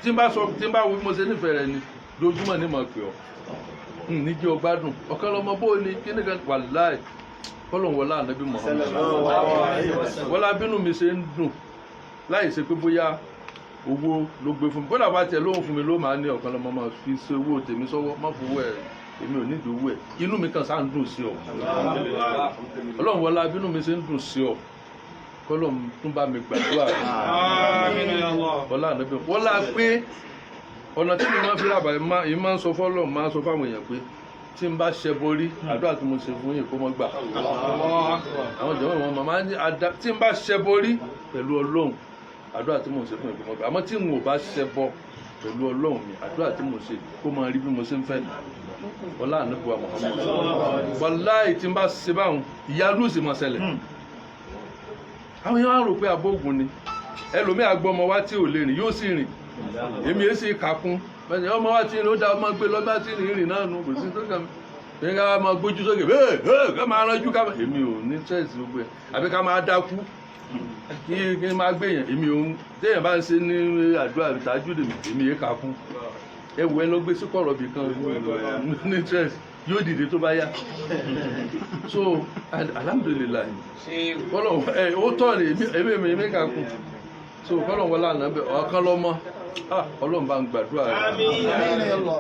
tí n bá sọ, tí n bá wo bí mo ṣe nífẹ̀ẹ́ rẹ ni, lójúmọ́ ni mo pè ọ́ ní jẹ́ ọgbádùn ọ̀kan lọ́mọ bó ni kí nìkan. Wàláì, kọ́lọ̀ wọlá ànábì Muhammad, wọlá bínú mi ṣe ń dùn láì ṣe pé bóyá owó ló gbé fún mi. Kódà bá tiẹ̀ lóhùn fún mi ló máa ní ọ̀kan lọ́mọ máa fi ṣe owó tèmi sọ́wọ́, má fowó ẹ̀, èmi ò nídìí owó ẹ̀. Inú mi kàn sáà ń dùn sí ọ. Ọlọ́run, wọlá bínú mi ṣe ń dùn sí ọ, kọ́lọ̀ tún bá mi gbàdúrà rẹ̀. Ọlá ànábì wọ́n lá pé ọ̀nà tí mi máa fi rábà yìí máa ń sọ fọ́lọ́ máa ń sọ fáwọn èèyàn pé tí n bá ṣẹbọ rí àdúrà tí mo ṣe fún yìí kó mọ́ gbà. Àwọn ìjọba ìwọ̀n màmá ní tí n bá ṣẹbọ rí pẹ̀lú Ọlọ́run, àdúrà tí mo ṣe fún yìí kó mọ́ gbà. Àmọ́ tí n ò bá ṣẹbọ pẹ̀lú Ọlọ́run mi, àdúrà tí mo ṣe kó máa rí bí mo ṣe ń fẹ́. Ọlá ànábì wa Muhammad, wàláì tí n bá ṣe báwọn ìyanu sì máa ṣẹlẹ̀. Àwọn èèyàn á rò pé abógun ni ẹlòmíì àgbọ̀ ọmọ wa tí ò lè rìn yóò sì rìn. Èmi èsì kàkún ọmọ wa tí ó da ọmọ gbé lọ́gbà tí rìn rìn náà nù, kò sí tó kàn mí. Èmi ká máa gbójú sókè bẹ́ẹ̀ bẹ́ẹ̀ ká máa ránjú ká èmi ò ní stress gbogbo ẹ̀, àbí ká máa dákú kí kí n máa gbé yẹn. Èmi ò ń téèyàn bá ń ṣe ní àdúrà ìtajúdè mi, èmi yé kàkún. Ẹ wò ẹ lọ gbé sí kọ̀rọ̀ bì kan ní stress, yóò dìde tó bá yá. So alhamdulillahi, kọlọ ẹ ó tọ́ ni èmi èmi èmi kà kún. So kọlọ wọlé àná bẹ ọ̀kan lọ́mọ. Ah, Ọlọ́run bá ń gbàdúrà rẹ̀,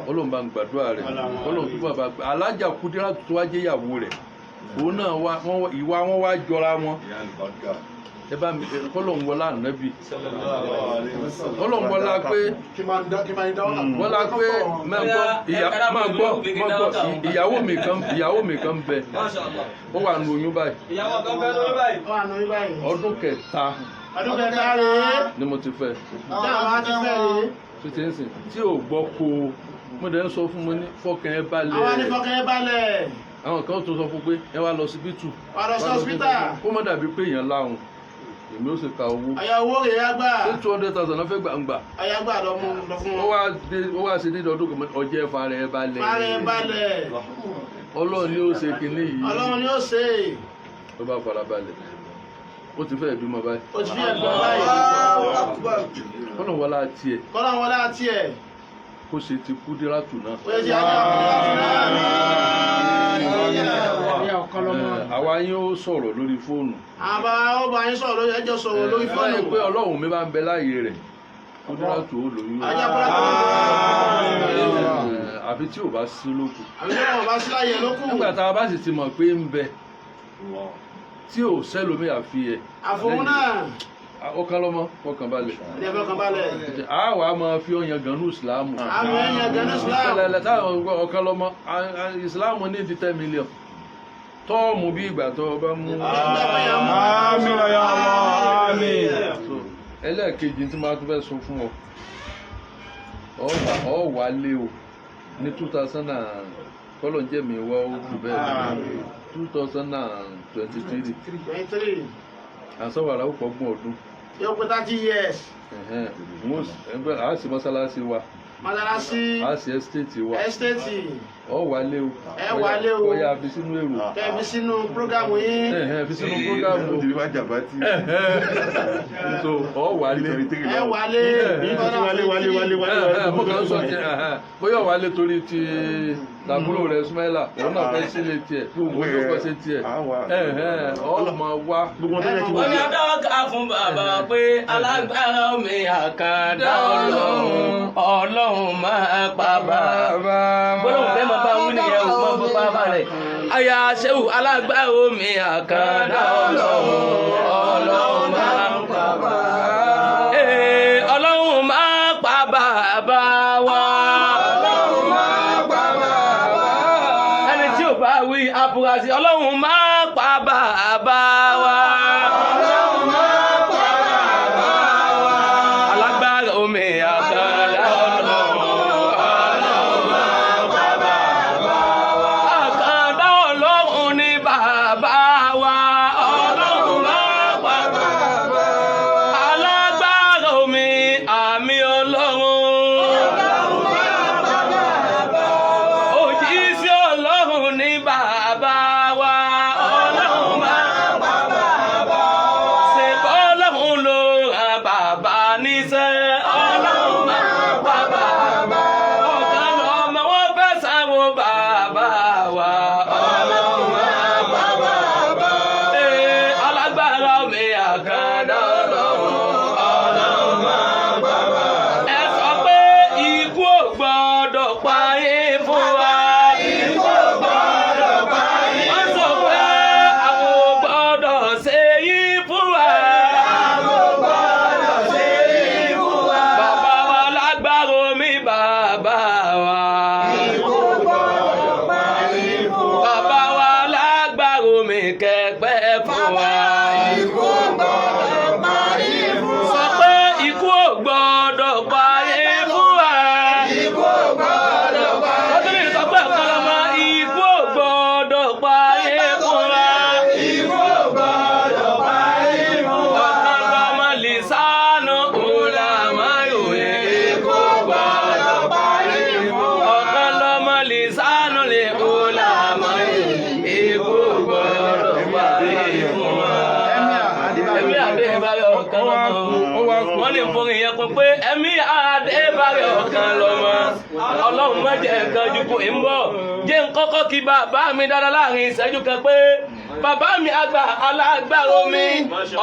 Ọlọ́run bá ń gbàdúrà rẹ̀, Ọlọ́run tó bá bá alájà Kúdírà tó wá jẹ́ ìyàwó rẹ̀, òun náà wá ìwà wọn wá jọra wọn. Ẹ bá mi kọlọ wọlé àná bí Ọlọ́run wọlé pé Kí máa ń dá kí máa ń dá wọlé pé máa gbọ́ máa gbọ́ máa gbọ́ ìyàwó mi kan bẹ, ó wà nù oyún báyìí. Ìyàwó kan fẹ́ lórí báyìí. Ó wà nù báyìí. Ọdún kẹta Ọdún kẹta rèé. ni mo ti fẹ́. Táwọn á ti fẹ́ rèé. Títí ń sìn tí ò gbọ́ kó o, mo dẹ̀ ń sọ fún mi ní fọkàn ẹ balẹ̀. Àwa ní fọkàn ẹ balẹ̀. Àwọn kan tó sọ fún pé ẹ wá lọ síbítù. Wá lọ sí hospital. Kó má dàbí pé èèyàn láhùn, èmi ó sì ka owó. Àyà owó rèé á gbà. Ṣé 200,000 náà fẹ́ gbà ń gbà? Àyà gbà lọ mú lọ fún Ó wọn. wá dé, ó wá ṣe dídọ̀ ọdún kan, ọjẹ́ fara ẹ balẹ̀. Fara ẹ balẹ̀. Ọlọ́run ni ó ṣe kinní yìí. Ọlọ́run ni ó ṣe é. Ó bá fara balẹ̀, ó ti fẹ́ bímọ báyìí. Ó ti fi ẹ̀gbọ́n báyìí. Ọlọ́run wọlá tiẹ̀ Kọ́lọ́run wọlé àti ẹ̀. kó ṣe ti Kúdírátù náà. Ó yẹ kí ajá Kúdírátù náà. Àwa yín ó sọ̀rọ̀ lórí fóònù. Àbá ó bá yín sọ̀rọ̀ lórí ẹjọ́ sọ̀rọ̀ lórí fóònù. Báyìí pé Ọlọ́run mi bá ń bẹ láàyè rẹ̀, Kúdírátù ó lóyún. Ajá Kúdírátù ó lóyún. Àfi tí ò bá sí lókù. Àbí tí wọn bá sí láàyè lókù. Nígbà tá a bá sì ti mọ̀ pé ń bẹ tí ò sẹ́lómi àfi ẹ̀. Àfòun náà. Ọkàn lọ́mọ ọkàn balẹ̀. Ilé fọkàn balẹ̀. A wà á máa fi ọyàn gan ní ìsìlámù. Àwọn èèyàn gan ní ìsìlámù. Tẹ́lẹ̀ táwọn ọkàn lọ́mọ ìsìlámù ní ti 10 million. Tọ́ọ̀mù bí ìgbà tó o bá mú. Àmín ya Allah, àmín. So, ẹlẹ́ẹ̀kejì tí màá tún fẹ́ sọ fún ọ, ọ wà lé o ní 2000 and kọ́lọ̀ ń jẹ́ mi wá ó jù bẹ́ẹ̀ lọ, 2023. 23. Àsọ̀wàrà ó pọ̀gbọ̀n ọdún. Yóò pé 30 years. Ẹ̀hẹ́n. A sì mọ́sálásí wa. Mọ́sálásí. A sì estate wa. Estate. Ọ wà lé o. Ẹ wà lé o. Ọ̀yà fi sínú èrò. Kẹ́ fi sínú prógámù yín. Ẹ̀hẹ́n, fi sínú prógámù. Ó ti rí wá jàbátì. So ọ wà lé. Ẹ wà lé. Wálé wálé wálé wálé. Mo kàn ń sọ ti bóyá wà lé torí ti làbúrò rẹ Súmáìlà, òun náà fẹ́ sílé tiẹ̀, òun ló kọ́ sí tiẹ̀. Ọ máa wá. Gbogbo ọdún yẹn kí Wọ́n ní adáwọ́ká fún bàbá pé alágbára omi àkàndá Ọlọ́run, Ọlọ́run máa pa bàbá. Gbọ́dọ̀ fẹ́ máa bá wí nìyẹn o, máa bọ́ bàbá rẹ̀. Aya Ṣéwù, alágbára omi àkàndá Ọlọ́run, Ọlọ́run máa pa bàbá. Ee, Ọlọ́run máa pa bàbá wa. Ọlọ́run máa pa bàbá. Ẹni tí ò bá wí afurasí, Ọlọ́run máa pa bàbá wa. Ọlọ́run máa pa bàbá wa. Alágbára omi àkàndá Ọlọ́run. Ọlọ́run máa pa bàbá wa. Àkàndá Ọlọ́run ni bàbá wa. Ọlọ́run máa pa bàbá wa. Alágbára omi àmì Ọlọ́run. Ọlọ́run máa pa bàbá wa. Òjíṣẹ́ Ọlọ́run ni bàbá wa. jẹ́ nforin yẹn kún pé ẹ̀mí Adébáyọ̀ ọ̀kan lọ́mọ Ọlọ́run má jẹ́ nǹkan ju kò ń bọ̀. Jẹ́ n kọ́kọ́ kí bàbá mi dáadáa láàrin ìṣẹ́jú kan pé bàbá mi àgbà alágbára omi,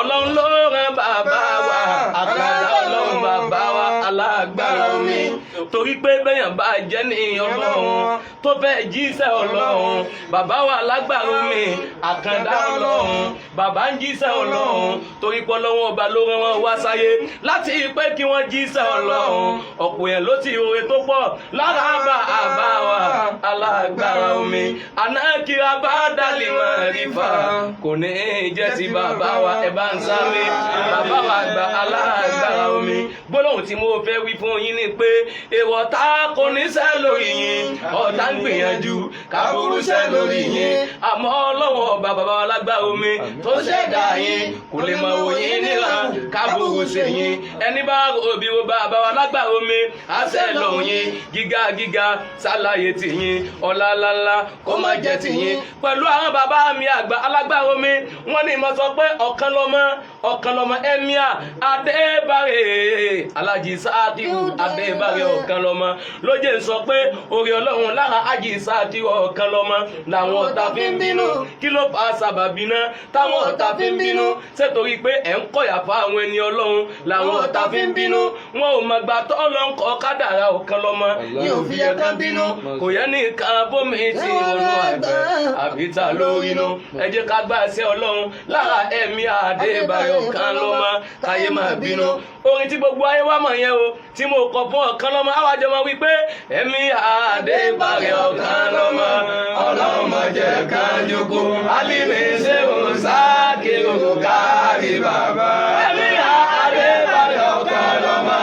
Ọlọ́run ló rán bàbá wa àkàndá, Ọlọ́run bàbá wa alágbára omi, torí pé bẹ́yàn bá jẹ́ ní Ọlọ́run tó fẹ́ jíṣẹ́ Ọlọ́run, bàbá wa alágbára omi àkàndá Ọlọ́run, bàbá ń jíṣẹ́ Ọlọ́run torí pé Ọlọ́run ọba ló rán wọn wá sáyé láti pé kí wọ́n jíṣẹ́ Ọlọ́run. Ọ̀pọ̀ yẹn ló ti oore tó pọ̀ lára bàbá wa alágbára omi. Anákìrá bá dálé máa rí fa kò ní í jẹ́ ti bàbá wa. Ẹ bá ń sáré bàbá wa àgbà alágbára omi. Gbólóhùn tí mo fẹ́ wí fún yín ni pé èèwọ̀ tá kò ní sẹ́ lórí yín, ọ̀tá ń gbìyànjú kábúrú sẹ́ lórí yín, àmọ́ Ọlọ́wọ́ ọba bàbá wa lágbára omi tó ṣẹ̀dá yín kò lè mọ òyìn níran kábúrú sí yín. Ẹni bá òbí wo bàbá wa lágbára omi àṣẹ lòun yín, gíga gíga ṣàlàyé tìyín, ọ̀làlàlà kó má jẹ́ tìyín. Pẹ̀lú àwọn bàbá mi àgbà alágbára omi, wọ́n ní mo sọ pé ọ̀kan lọ́mọ, ọ̀kan lọ́mọ Emir Adébárè Alhaji Sakiru Adébárè ọ̀kan lọ́mọ ló jẹ́ ń sọ pé orí Ọlọ́run lára Alhaji Sakiru ọ̀kan lọ́mọ làwọn ọ̀tá fi ń bínú. Kí ló fa sábàbí náà táwọn ọ̀tá fi ń bínú? Ṣé torí pé ẹ̀ ń kọ̀yà fún àwọn ẹni Ọlọ́run làwọn ọ̀tá fi ń bínú? Wọn ò mọ̀ gbà tó lọ ń kọ́ kádàrá ọ̀kan lọ́mọ ní òfin ẹ̀ka bínú kò yẹ nìkan bómi tí olú àgbẹ̀ àbí ta lórí inú. Ẹ jẹ́ ká gbà sí Ọlọ́run lára ẹ̀mí Adébáyọ̀ kan lọ́mọ káyé máa bínú. Orin tí gbogbo ayé wá mọ̀ yẹn o tí mo kọ fún ọ̀kan lọ́mọ, àwọn àjọ máa wí pé ẹ̀mí Adébáyọ̀ kan lọ́mọ, Ọlọ́run má jẹ́ ká jókòó alímì ṣéun sákìrò kárí bàbá. Ẹ̀mí Adébáyọ̀ kan lọ́mọ,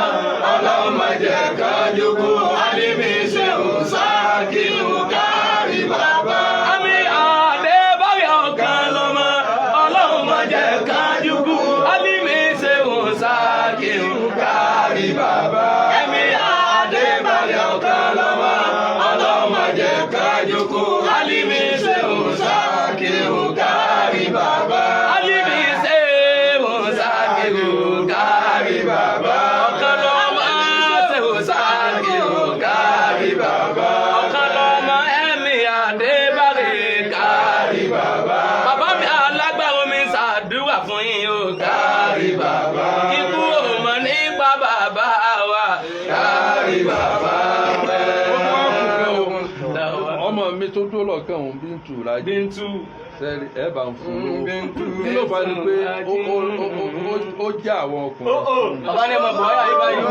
Ọlọ́run má jẹ́ ká jókòó alímì ṣéun sákìrò kárí bàbá. Ẹ̀mí Adébáyọ̀ kan lọ́mọ, Ọlọ́run má jẹ́ ká jókòó alímì ṣéun sákìrò kárí bàbá. Ẹ̀mí Adébáyọ̀ kan lọ́mọ, Ọlọ́run má jẹ́ ká jókòó alímì ṣéun sákìrò kárí bàbá. Alímì ṣéun sákìrò kárí bàbá. Ọ̀kan lọ́mọ ṣéun sákìrò kárí bàbá. Ọ̀kan lọ́mọ ẹ̀mí Adébárè kárí bàbá. Bàbá mi alágbára mi ṣàdúrà fún yín o kárí bàbá. Ikú ò mọ̀ nípa bàbá wa kárí bàbá. Ọmọ mi tó dúró lọ́kàn òun Bíntù Rájí. Bíntù. Sẹ́ẹ̀rì ẹ̀ bá ń fún un lówó. Kí ló fà á ni pé ó já àwọn ọkùnrin. Bàbá ní ọmọ Buhari ayé báyìí.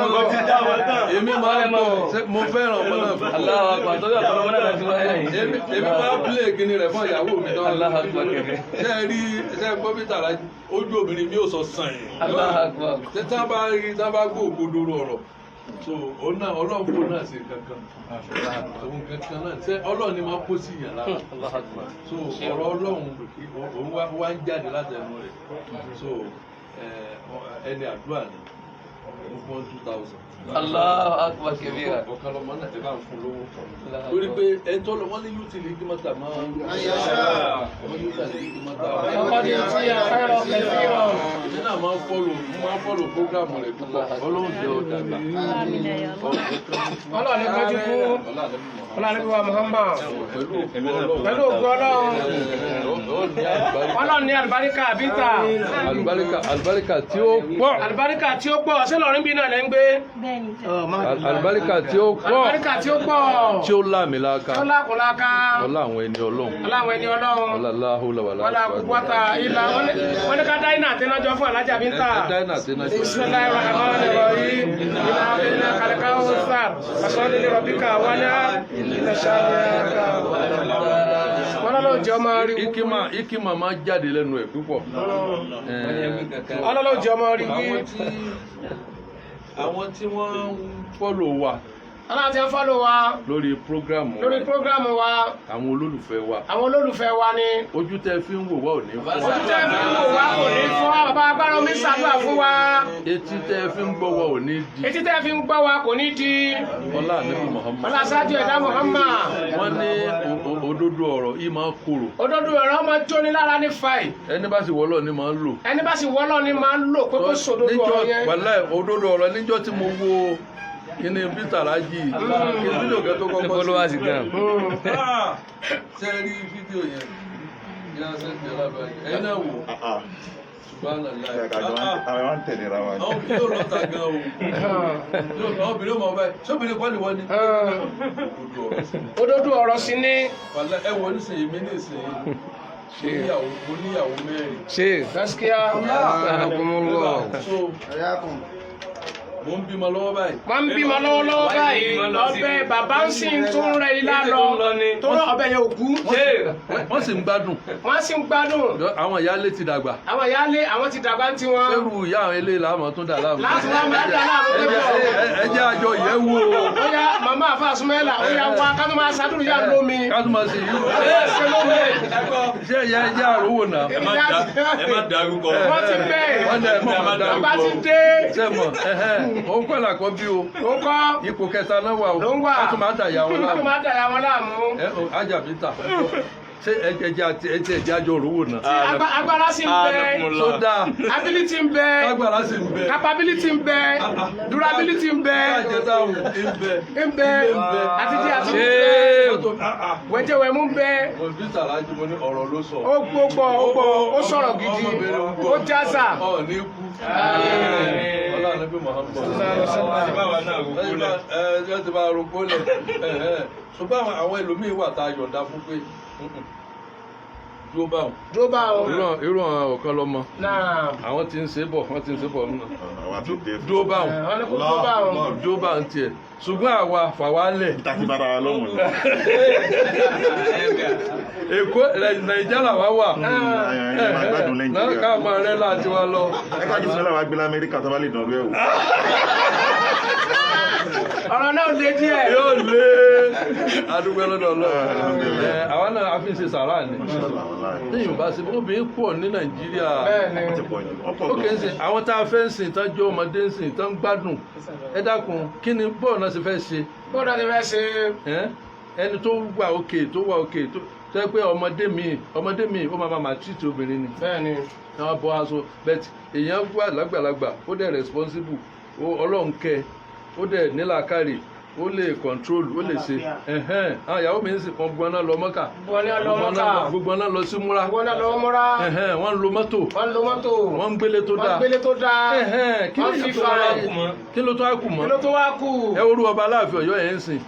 Èmi máa ń bọ̀, mo fẹ́ràn ọmọ náà fún Allahu Akbar, tó yà kọ́ ọmọ náà ti wáyé yìí. Èmi máa ń plé kíní rẹ̀ fún ìyàwó mi náà. Allahu Akbar kẹ̀kẹ́. Ṣé ẹ rí ṣé ẹ gbọ́ bí tààrà ojú obìnrin mi ò sọ sàn yìí. Allahu Akbar. Ṣé tá a bá rí tá a bá gbọ́ òkodoro ọ̀rọ̀, so òun náà Ọlọ́run kò náà ṣe kankan òun kankan náà ṣé Ọlọ́run ni máa kó sí yàn lára. So ọ̀rọ̀ Ọlọ́run òun wá ń jáde láti ẹnu rẹ̀. So ẹni àdúrà ni mo fún 2000. Allahu Akbar kabira. Ọ̀kan lọmọ náà ẹ bá ń fún lówó torí pé ẹni tó lọ wọ́n ní yúùtì lè dímọ̀tà máa ń wọ́n yúùtì lè dímọ̀tà máa ń. Ọkọ̀ ti ti àfẹ́rọ̀ kẹfìrọ̀. Èmi náà máa ń fọ́lò, mo máa ń fọ́lò prógrámù rẹ̀ púpọ̀. Ọlọ́run jẹ́ ọ̀dà gbà. Ọlọ́run ní kájú kú. Ọlọ́run ní wa Muhammad. Pẹ̀lú ògo Ọlọ́run. Ọlọ́run ní àlùbáríkà bíta. Àlùbáríkà, àlùbáríkà tí ó pọ̀. Àlùbáríkà tí ó pọ̀. Ṣé Ìlọrin bí náà lẹ́ ń gbé? Àlùbáríkà tí ó pọ̀. Àlùbáríkà tí ó pọ̀. Tí ó láàmìláaka. Tó lákòóláka. Ọlá àwọn ẹni Ọlọ́run. Ọlá àwọn ẹni Ọlọ́run. Ọlá láhùlà wàlá. Wàlá kúwàtà ìlà. Wọ́n ní ká dá iná àtẹnájọ fún Alájà Bíntà. Ẹ dá iná àtẹnájọ. Bismillahir Rahmanir Rahim. Iná iná kàlíkà ọ̀sán. Fasalli li rabbika wanhar. Inna shani'aka. Wọ́n lọ́lọ́ jẹ́ ọmọ rí wí. Ikima máa jáde lẹ́nu ẹ̀ púpọ̀. Ọlọ́lọ́ jẹ́ ọmọ rí wí. Àwọn tí wọ́n ń fọ́lò wa Aláwọ̀ tí ń fọ́lọ̀ wa lórí prógrámù lórí wa, prógrámù wa, àwọn olólùfẹ́ wa, àwọn olólùfẹ́ wa ni. Ojú tẹ́ fi ń wò wá ò ní fọ́, Ojú tẹ́ fi ń wò wá kò ní fọ́, bàbá agbára omi ṣàdúrà fún wa. Etí tẹ́ fi ń gbọ́ wa ò ní di. Etí tẹ́ fi ń gbọ́ wa kò ní di. Ọlá ànábì Muhammad. Ọlá ṣáájú ẹ̀dá Muhammad. Wọ́n ní òdodo ọ̀rọ̀ yìí máa ń korò. Òdodo ọ̀rọ̀ máa jóni lára ní fàì. Ẹni bá sì wọ́lọ̀ ni máa ń lò. Ẹni bá sì wọ́lọ́ ni máa ń lò pé kó sòdodo ọ̀rọ̀ yẹn. Wàláì, òdodo ọ̀rọ̀ níjọ́ tí mo wo kíní Peter Raji, kí fídíò kan tó kọ́kọ́ Followers gan. Ah! Ṣé ẹ rí fídíò yẹn? Yá sẹ́ńtì alábàáyé ẹ̀yin náà wò. Subhanallah. Àwọn wa ń tẹ̀léra wa ni. Àwọn obìnrin yóò lọ́ta gan o. Àwọn obìnrin yóò mọ̀ báyìí, sóbìnrin kọ́ ni wọ́n ní òdodo ọ̀rọ̀ sí ni. Òdodo ọ̀rọ̀ sí ni. Wàláì, ẹ wọ nísìnyí, mi nísìnyí mo níyàwó, mo níyàwó mẹ́rin. Ṣé Gaskiya. So mo ń bímọ lọ́wọ́ báyìí. Wọ́n ń bímọ lọ́wọ́lọ́wọ́ báyìí, ọbẹ̀ bàbá ń sì tún rẹ ilá lọ, tó rọ ọbẹ̀ yẹn ò kú. Ṣé Wọ́n sì ń gbádùn. Wọ́n sì ń gbádùn. Àwọn ìyáálé ti dàgbà. Àwọn ìyáálé àwọn ti dàgbà ń tiwọn. Sẹ́rù ìyá àwọn eléyìí làwọn tún dà láàmú. Láti wá máa dà láàmú Ẹ pé bọ̀. ẹ jẹ́ àjọ yẹ̀ wò ó. Ó yá màmá àfa Súnmẹ́là, ó yá wá ká tó máa ṣàdúrà yá lómi. Ká tún máa ṣe yìí. Ṣe lómi. Ṣé ìyá ẹ jẹ́ àrówò náà? Ẹ má dárúkọ. Wọ́n ti bẹ́ẹ̀. Wọ́n dẹ̀ mọ̀ máa dárúkọ. Bàbá ti dé. Ṣé mọ̀ ẹ̀hẹ́n, òun kọ́ làkọ́ bí o. Ó ń kọ́. Ipò kẹta náà wà o. Ló ń wà. Ká tún máa dà ìyá wọn Ká tó láàmú. máa dà ya wọn láàmú. Ẹ o, ajá mi ta. Ṣé ẹ jẹ́ àti ẹ jẹ́ àjọ òrówò náà? Agbára sì ń bẹ. Tó dáa. Ability ń bẹ. Lágbára sì ń bẹ. Capability ń bẹ. Durability ń bẹ. Káàjẹ táwọn ń bẹ. Ń bẹ. Ilé ń bẹ. Àtijọ́ àti ń Ṣé bẹ. Mọ́tò Wẹ̀jẹ̀wẹ̀mú ń bẹ. Mo bí Sàlájú, mo ní ọ̀rọ̀ ló sọ. Ó gbógbó, ó gbó, ó sọ̀rọ̀ gidi. Ó jásà. Ọ̀ ní kú. Ọlá ànábì Muhammad. Ẹ ẹ ti bá rògbò lẹ̀. Ṣùgbọ́n àwọn ẹlòmíín wà tá a yọ̀ǹda fún pé dúró báwọn. Dúró bá o. Irú àwọn ọ̀kan lọ́mọ. Náà. Àwọn tí ń ṣe bọ̀, wọ́n ti ń ṣe bọ̀ nínú. Àwa ti dé. Dúró báwọn. Wọ́n ní kó dúró bá o. Dúró báwọn tiẹ̀. Ṣùgbọ́n àwa fàwálẹ̀. Ìta ti bára wa lọ́hùn ni. Èkó Nàìjíríà làwa wà. Ẹ máa gbádùn Náà Nàìjíríà. ká máa rẹ́ láti wá lọ. Ẹ ká jí sọ́lá wa gbé l'Amẹ́ríkà tó bá lè dánrú ẹ̀ wò. Ọ̀rọ̀ náà le díẹ̀. Yóò lé adúgbò lọ́dọ̀ Ọlọ́run. Ẹ, àwa náà a fi ń ṣe sàrà ni. Téèyàn bá ṣe obìnrin pọ̀ ní Nàìjíríà. Bẹ́ẹ̀ni. Wọ́n ti pọ̀ jù. Wọ́n pọ̀ Ó kì í gan. ṣe àwọn tá a fẹ́ ń sìn tán jẹ́ ọmọdé ń sìn tán ń gbádùn. Ẹ dákun, kí ni bọ́ọ̀ náà ṣe fẹ́ ṣe? Bọ́ọ̀dà ti fẹ́ ṣe. Ẹ́, ẹni tó wà òkè, tó wà òkè, tó tó yẹ pé ọmọdé mi ó máa máa treat obìnrin ni. Bẹ́ẹ̀ni. Àwọn bọ́ aṣọ but èèyàn wà lágbàlagbà, ó dẹ̀ responsible, Ọlọ́run kẹ́, ó dẹ̀ nílàákàrè, ó lè control, ó lè ṣe ẹ̀hẹ́n. Àwọn ìyàwó mi ń sìn kan, gbọ́n náà lọ mọ́kà. Gbọ́n náà lọ Mọ́kà. Gbogbo náà lọ sí múra. Wọ́n náà lọ múra. Ẹ̀hẹ́n, wọ́n ń lo mọ́tò. Wọ́n lo mọ́tò. Wọ́n ń gbélé tó Wọ́n dáa. gbélé tó dáa. Ẹ̀hẹ́n, kí Wọ́n ló fi tó fa wá kù mọ́? Kí ló tó wá kù mọ́? Kí ló tó wá kù? Ẹ orú ọba Aláàfin Ọ̀yọ́ yẹn ń sìn,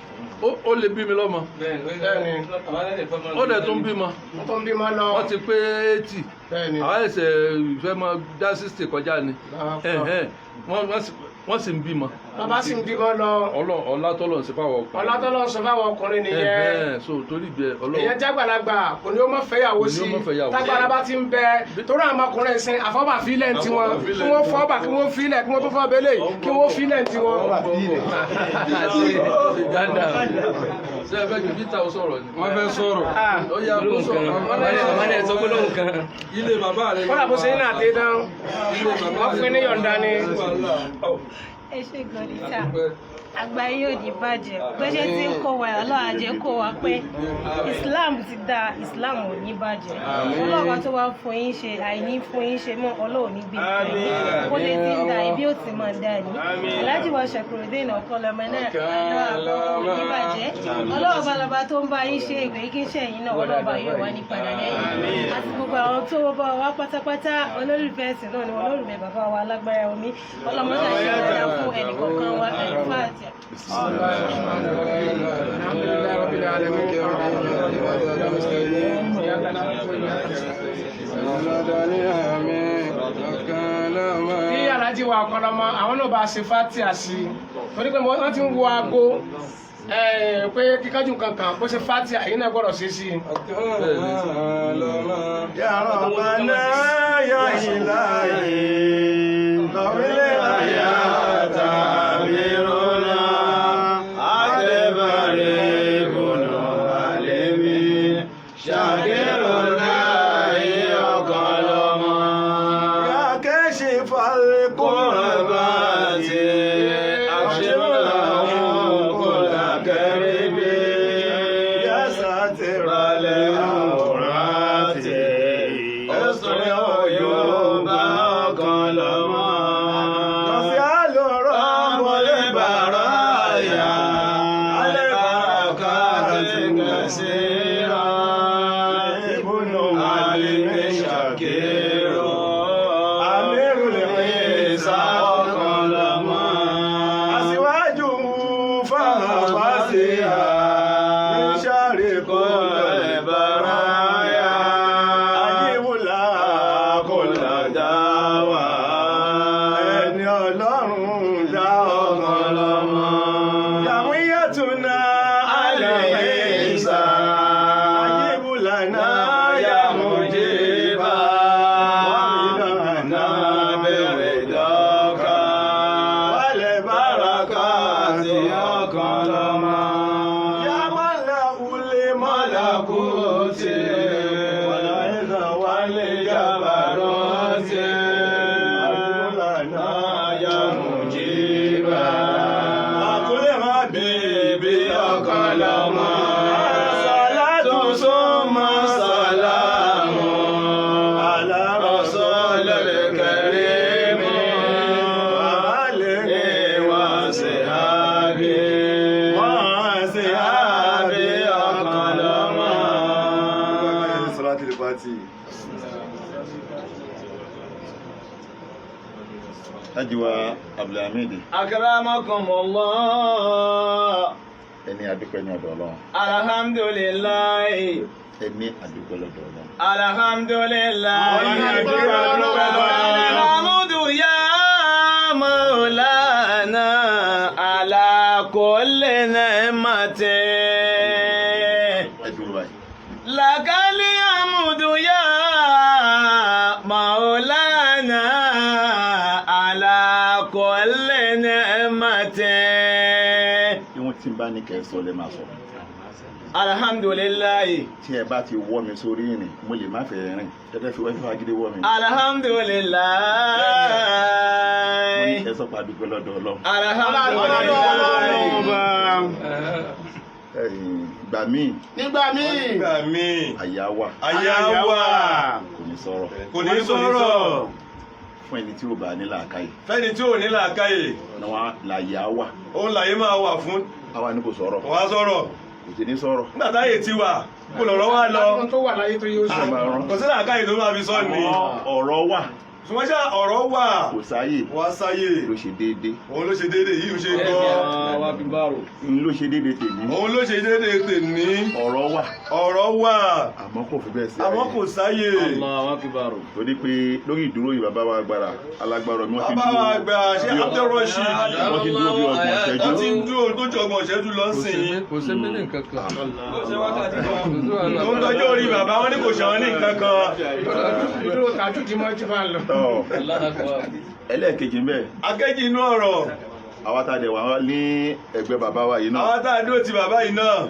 ó lè bí mi lọ́mọ. Bẹ́ẹ̀ni. Ó dẹ̀ tún bímọ. Wọ́n tó ń bímọ lọ. Wọ́n ti pé 80. Bẹ́ẹ̀ni. Àwọn ẹsẹ̀ ìfẹ́ máa dá 60 kọjá ni. Ẹ̀hẹ́n, wọ́n sì ń bímọ. Bàbá sì ń bímọ lọ. Ọlá tọ́lọ̀ ń ṣe fáwọn ọkùnrin. Ọlátọ́lọ́ sọ fáwọn ọkùnrin nìyẹn. Ẹ̀hẹ́n, so torí ibẹ̀ Ọlọ́run. Èyàn jágbàlagbà kò ní ó mọ̀ fẹ́yàwó Kò ní sí. ó mọ̀ fẹ́yàwó. Tágbára bá ti ń bẹ torí àwọn ọmọkùnrin ìsìn àfọ́bàfílẹ̀ ń tiwọn, kí wọ́n fọ́bà, kí wọ́n fílẹ̀, kí wọ́n tó fọ́ bẹ́lẹ̀, kí wọ́n fílẹ̀ ń tiwọn. Ṣé ẹ fẹ́ kí Peter ó sọ̀rọ̀ ni? Wọ́n fẹ́ sọ̀rọ̀. Ó yá, kó sọ̀rọ̀. Bàbá ní ẹ sọ gbólóhùn kan. Ilé bàbá rẹ̀. Kọ́lá bó ṣe ní àti dán, wọ́n fún ní yọ̀ǹda ni. Ẹ ṣe gan ni sá, àgbáyé ò ní bàjẹ́. Bó ṣe ti ń kó wa, Ọlọ́run á jẹ́ kó wa pé Islam ti da, Islam ò ní bàjẹ́. Ọlọ́run tó wá fún yín ṣe, àìní fún yín ṣe mọ́, Ọlọ́run ní gbé fún yín. Bó ṣe ti ń da ibi ó ti máa da ní. Alhaji wa Shakurudeen Ọ̀kọ́lọmọ náà, Ọlọ́run ò ní bàjẹ́. Ọlọ́run balaba tó ń bá yín ṣe ìwé kí ń ṣẹ̀yìn náà, Ọlọ́run bá yóò wá ní padà lẹ́yìn. Àti gbogbo àwọn tó bá wa pátápátá, olólùfẹ́ ẹ̀sìn náà ni wọn, olólùfẹ́ bàbá wa alágbára omi, ọlọ́mọdé àṣẹ dáadáa fún ẹnì kọ̀ọ̀kan wa, àlùfáà àti Alhamdulillahi rabbil alamin. Bí Alhaji wa Ọ̀kọ́lọmọ àwọn náà bá ṣe fatia sí i, torí pé wọ́n ti ń wo aago pé kíkájú kankan bó ṣe fatia èyí náà gbọ́dọ̀ ṣe sí i. Ya Rabbana ya Ilahi, Tawil hayata biruna. Ajiwa Abdulhamid. Akramakumullah. Ẹni adúpẹ́ ní ọ̀dọ̀ Ọlọ́run. Alhamdulillahi. Ẹni adúpẹ́ lọ́dọ̀ Ọlọ́run. Alhamdulillahi. Alhamdu ya Maulana ala kulli ni'matin. Ẹ dúró báyìí. Lakal hamdu ya Maulana ala kulli ni'matin. Ihun tí n bá ní kẹ́ ẹ sọ lẹ́ máa sọ. Alhamdulillahi. Tí ẹ bá ti wọ́ mi sórí ìrìn, mo lè má fẹ́ rìn. Ẹ fẹ́ fi wọ́n fagídí wọ́ mi. Alhamdulillahi. Mo ní ẹ sọ pé adúpẹ́ lọ́dọ̀ Ọlọ́run. Alhamdulillahi. Ìgbà míì. Nígbà míì. Nígbà míì. Àyà wà. Àyà wà. Kò ní sọ̀rọ̀. Kò ní sọ̀rọ̀. Fún ẹni tí ò bá ní làákàyè. Fẹ́ni tí ò ní làákàyè. Náà làyà wà. Òun làyè máa wà fún. Àwa ni kò sọ̀rọ̀. Kò wá sọ̀rọ̀. Kò sí ní sọ̀rọ̀. Nígbà táyè ti wà, kò lọ̀rọ̀ wá lọ. Àwọn tó wà láyé tó yóò sọ. Kò sí làákàyè tó máa fi sọ ni. Ọ̀rọ̀ wà. Ṣùgbọ́n ṣá ọ̀rọ̀ wà. Kò sáyè. Wá sáyè. Ló ṣe déédéé. Òun ló ṣe déédéé yìí ń ṣe gbọ́. N ló ṣe déédéé tèmi. Òun ló ṣe déédéé tèmi. Ọ̀rọ̀ wà. Ọ̀rọ̀ wà. Àmọ́ kò fi bẹ́ẹ̀ sí ayé. Àmọ́ kò sáyè. Torí pé lórí ìdúró yìí bàbá wa agbára alágbára mi wọ́n ti Bàbá dúró. wa àgbà ṣé Abdulrasheed. Wọ́n ti dúró bí ọgbọ̀n ìṣẹ́jú. Wọ́n ti ń dúró tó ju ọgbọ̀n ìṣẹ́jú lọ sí i. Kò sí mí ní nǹkan kan. Tó ń tọ́jú orí bàbá wọn ní kò ṣàwọn ní nǹkan kan. Ìdúró tàjú ti mọ́ jù bá ń lọ. Tọ́ ẹlẹ́ẹ̀kejì ń bẹ. Akéjì inú ọ̀rọ̀. Àwa tá a dẹ̀ wá ní ẹgbẹ́ bàbá wa yìí náà. Àwa tá a dúró ti bàbá yìí náà.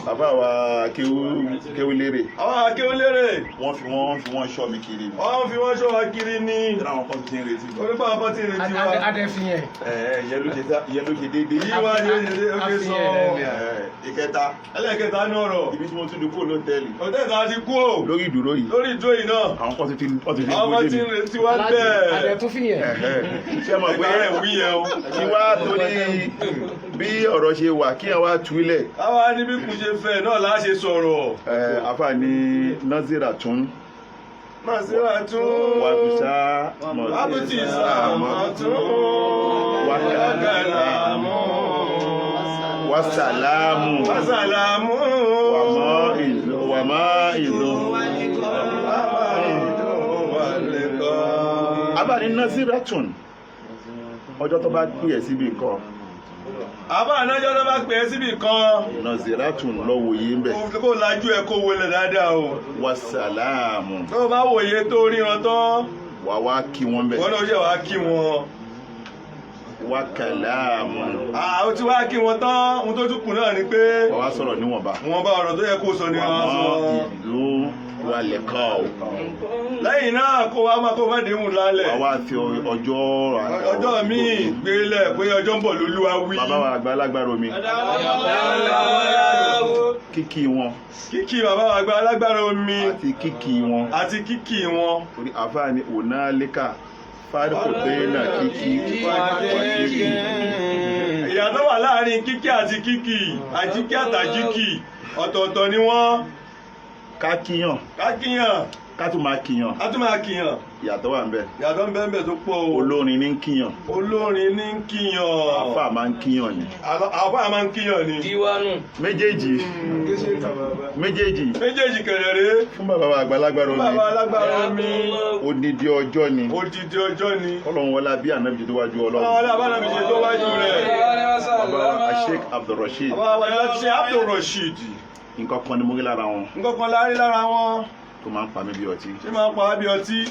Bàbá wa Kéwúlérè. Àwọn Akéwúlérè. Wọ́n fi wọ́n ṣọ́ mi kiri. Wọ́n fi wọ́n ṣọ́ wa kiri ní. Ìjọba àwọn kan ti ń retí. Onípa àwọn kan ti ń retí wa. Adé fi yẹn. Ìyẹn ló ṣe déédéé. Yí wá ní ó ṣe sọ. Ìkẹta. Ẹlẹ́ẹ̀kẹta ní ọ̀rọ̀. Ibi tí mo tún di kúrò lótẹ́ẹ̀lì. Hòtẹ́ẹ̀lì tá a ti kú ò. Lórí ìdúró yìí. Lórí ìdúró yìí náà. Àwọn kan ti wọ́n ti fi Àwọn kan ti ń retí wa bẹ́ẹ̀. Adé tún fi yẹn. Ṣé mọ̀ pé kí wá torí bí ọ̀rọ̀ ṣe wà kí ẹ wá túlẹ̀. Káwá ní bí kùn ṣe fẹ́ náà láà ṣe sọ̀rọ̀. Àfààní Nazira tún. Nazira tún. Wàbùsà Wàbùtì sàmọ̀tún. Wàkàlà Wàsàlámù. Wàsàlámù. Wàmọ́ ìlú. Àfààní Nazira tún. Ọjọ́ tó bá pè é síbi nǹkan. Àbá ànájọ́ tó bá pè é síbì kan. Naziratun lọ wòye ń bẹ̀. Kó lajú ẹ kó wọlé dáadáa o. Wasalamu. Tó o bá wòye tó ríran tán. Wà wá kí wọ́n bẹ̀. Wọ́n náà ṣe wá kí wọn. Wakalamu. Ó ti wá kí wọn tán, ohun tó tún kù náà ni pé. Wà wá sọ̀rọ̀ níwọ̀nba. Wọ́n bá ọ̀rọ̀ tó yẹ kó sọ ni wọ́n sọ. Wà mọ́ ìlú wa lẹ́kọ̀ọ́ o. Lẹ́yìn náà kó wá máa kó má déhùn lálẹ́. Wà wá fi ọjọ́ míì gbélé pé ọjọ́ ń bọ̀ lólúwa wí. Bàbá wa àgbà alágbára omi. Kíkí wọn. Kíkí bàbá wa àgbà alágbára omi. Àti kíkí wọn. Àti kíkí wọn. Torí àfáà ni ònàlẹ́kà fárikò bẹ́ẹ̀ náà kíkí wà kíkí. Ìyàtọ̀ wà láàrin kíkí àti kíkì, àjíkí àtàjíkì, ọ̀tọ̀ọ̀tọ̀ ni wọ́n. Ká kíyàn. Ká kíyàn. Ká tún máa kíyàn. Ká tún máa kíyàn. Ìyàtọ̀ wà ń bẹ̀. Ìyàtọ̀ ń bẹ ń bẹ tó pọ̀ o. Olórin ní ń kíyàn. Olórin ní ń kíyàn. Àfáà máa ń kíyàn ni. Àfáà máa ń kíyàn ni. Díwánù. Méjèèjì. Méjèèjì. Méjèèjì kẹ̀rẹ̀rẹ̀. Fún bàbá wa àgbàlagbára omi. Bàbá alágbára omi. Odidi ọjọ́ ni. Odidi ọjọ́ ni. Ọlọ́run wọlá bí ànábì tó wájú Ọlọ́run. Ọlọ́run wọlá bí ànábì tó wájú rẹ̀. Bàbá wa Sheikh Abdulrasheed. Bàbá wa Sheikh Abdulrasheed. Nǹkan kan ni mo rí lára wọn. Nǹkan kan la rí lára wọn. Tó máa ń pa mí bí ọtí. Ṣé máa ń pa wá bí ọtí?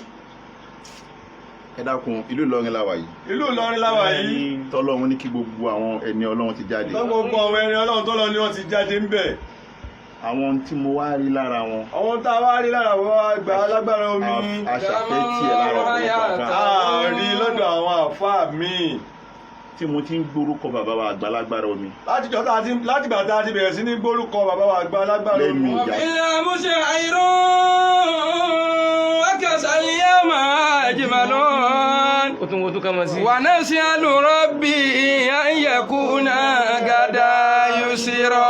Ẹ dákun, ìlú Ìlọrin la wà yìí. Ìlú Ìlọrin la wà yìí. Tọ́lọ́run ní kí gbogbo àwọn ẹni Ọlọ́run ti jáde. Gbogbo àwọn ẹni Ọlọ́run tọ́lọ́ ni wọ́n ti jáde ń bẹ̀. Àwọn tí mo wá rí lára wọn. Àwọn tá a wá rí lára wọn wá gba alágbára omi. Aṣàfẹ́ tiẹ̀ lára ọ̀pọ̀lọpọ̀ àfáà. A rí lọ́dọ̀ àwọn àfáà míì. Tí mo ti ń gbórúkọ bàbá wa àgbà lágbára omi. Látìgbà tá a ti bẹ̀rẹ̀ sí ní gbórúkọ bàbá wa àgbà lágbára omi. Lẹ́nu ìjà. Ìlàmú ṣe àìró wákàtí àjìmọ̀lọ́n. Ó tún wo tún ká máa sí. Wà náà ṣe àlùrọ́bì àyẹ̀kú náà gàdá yóò ṣe rọ.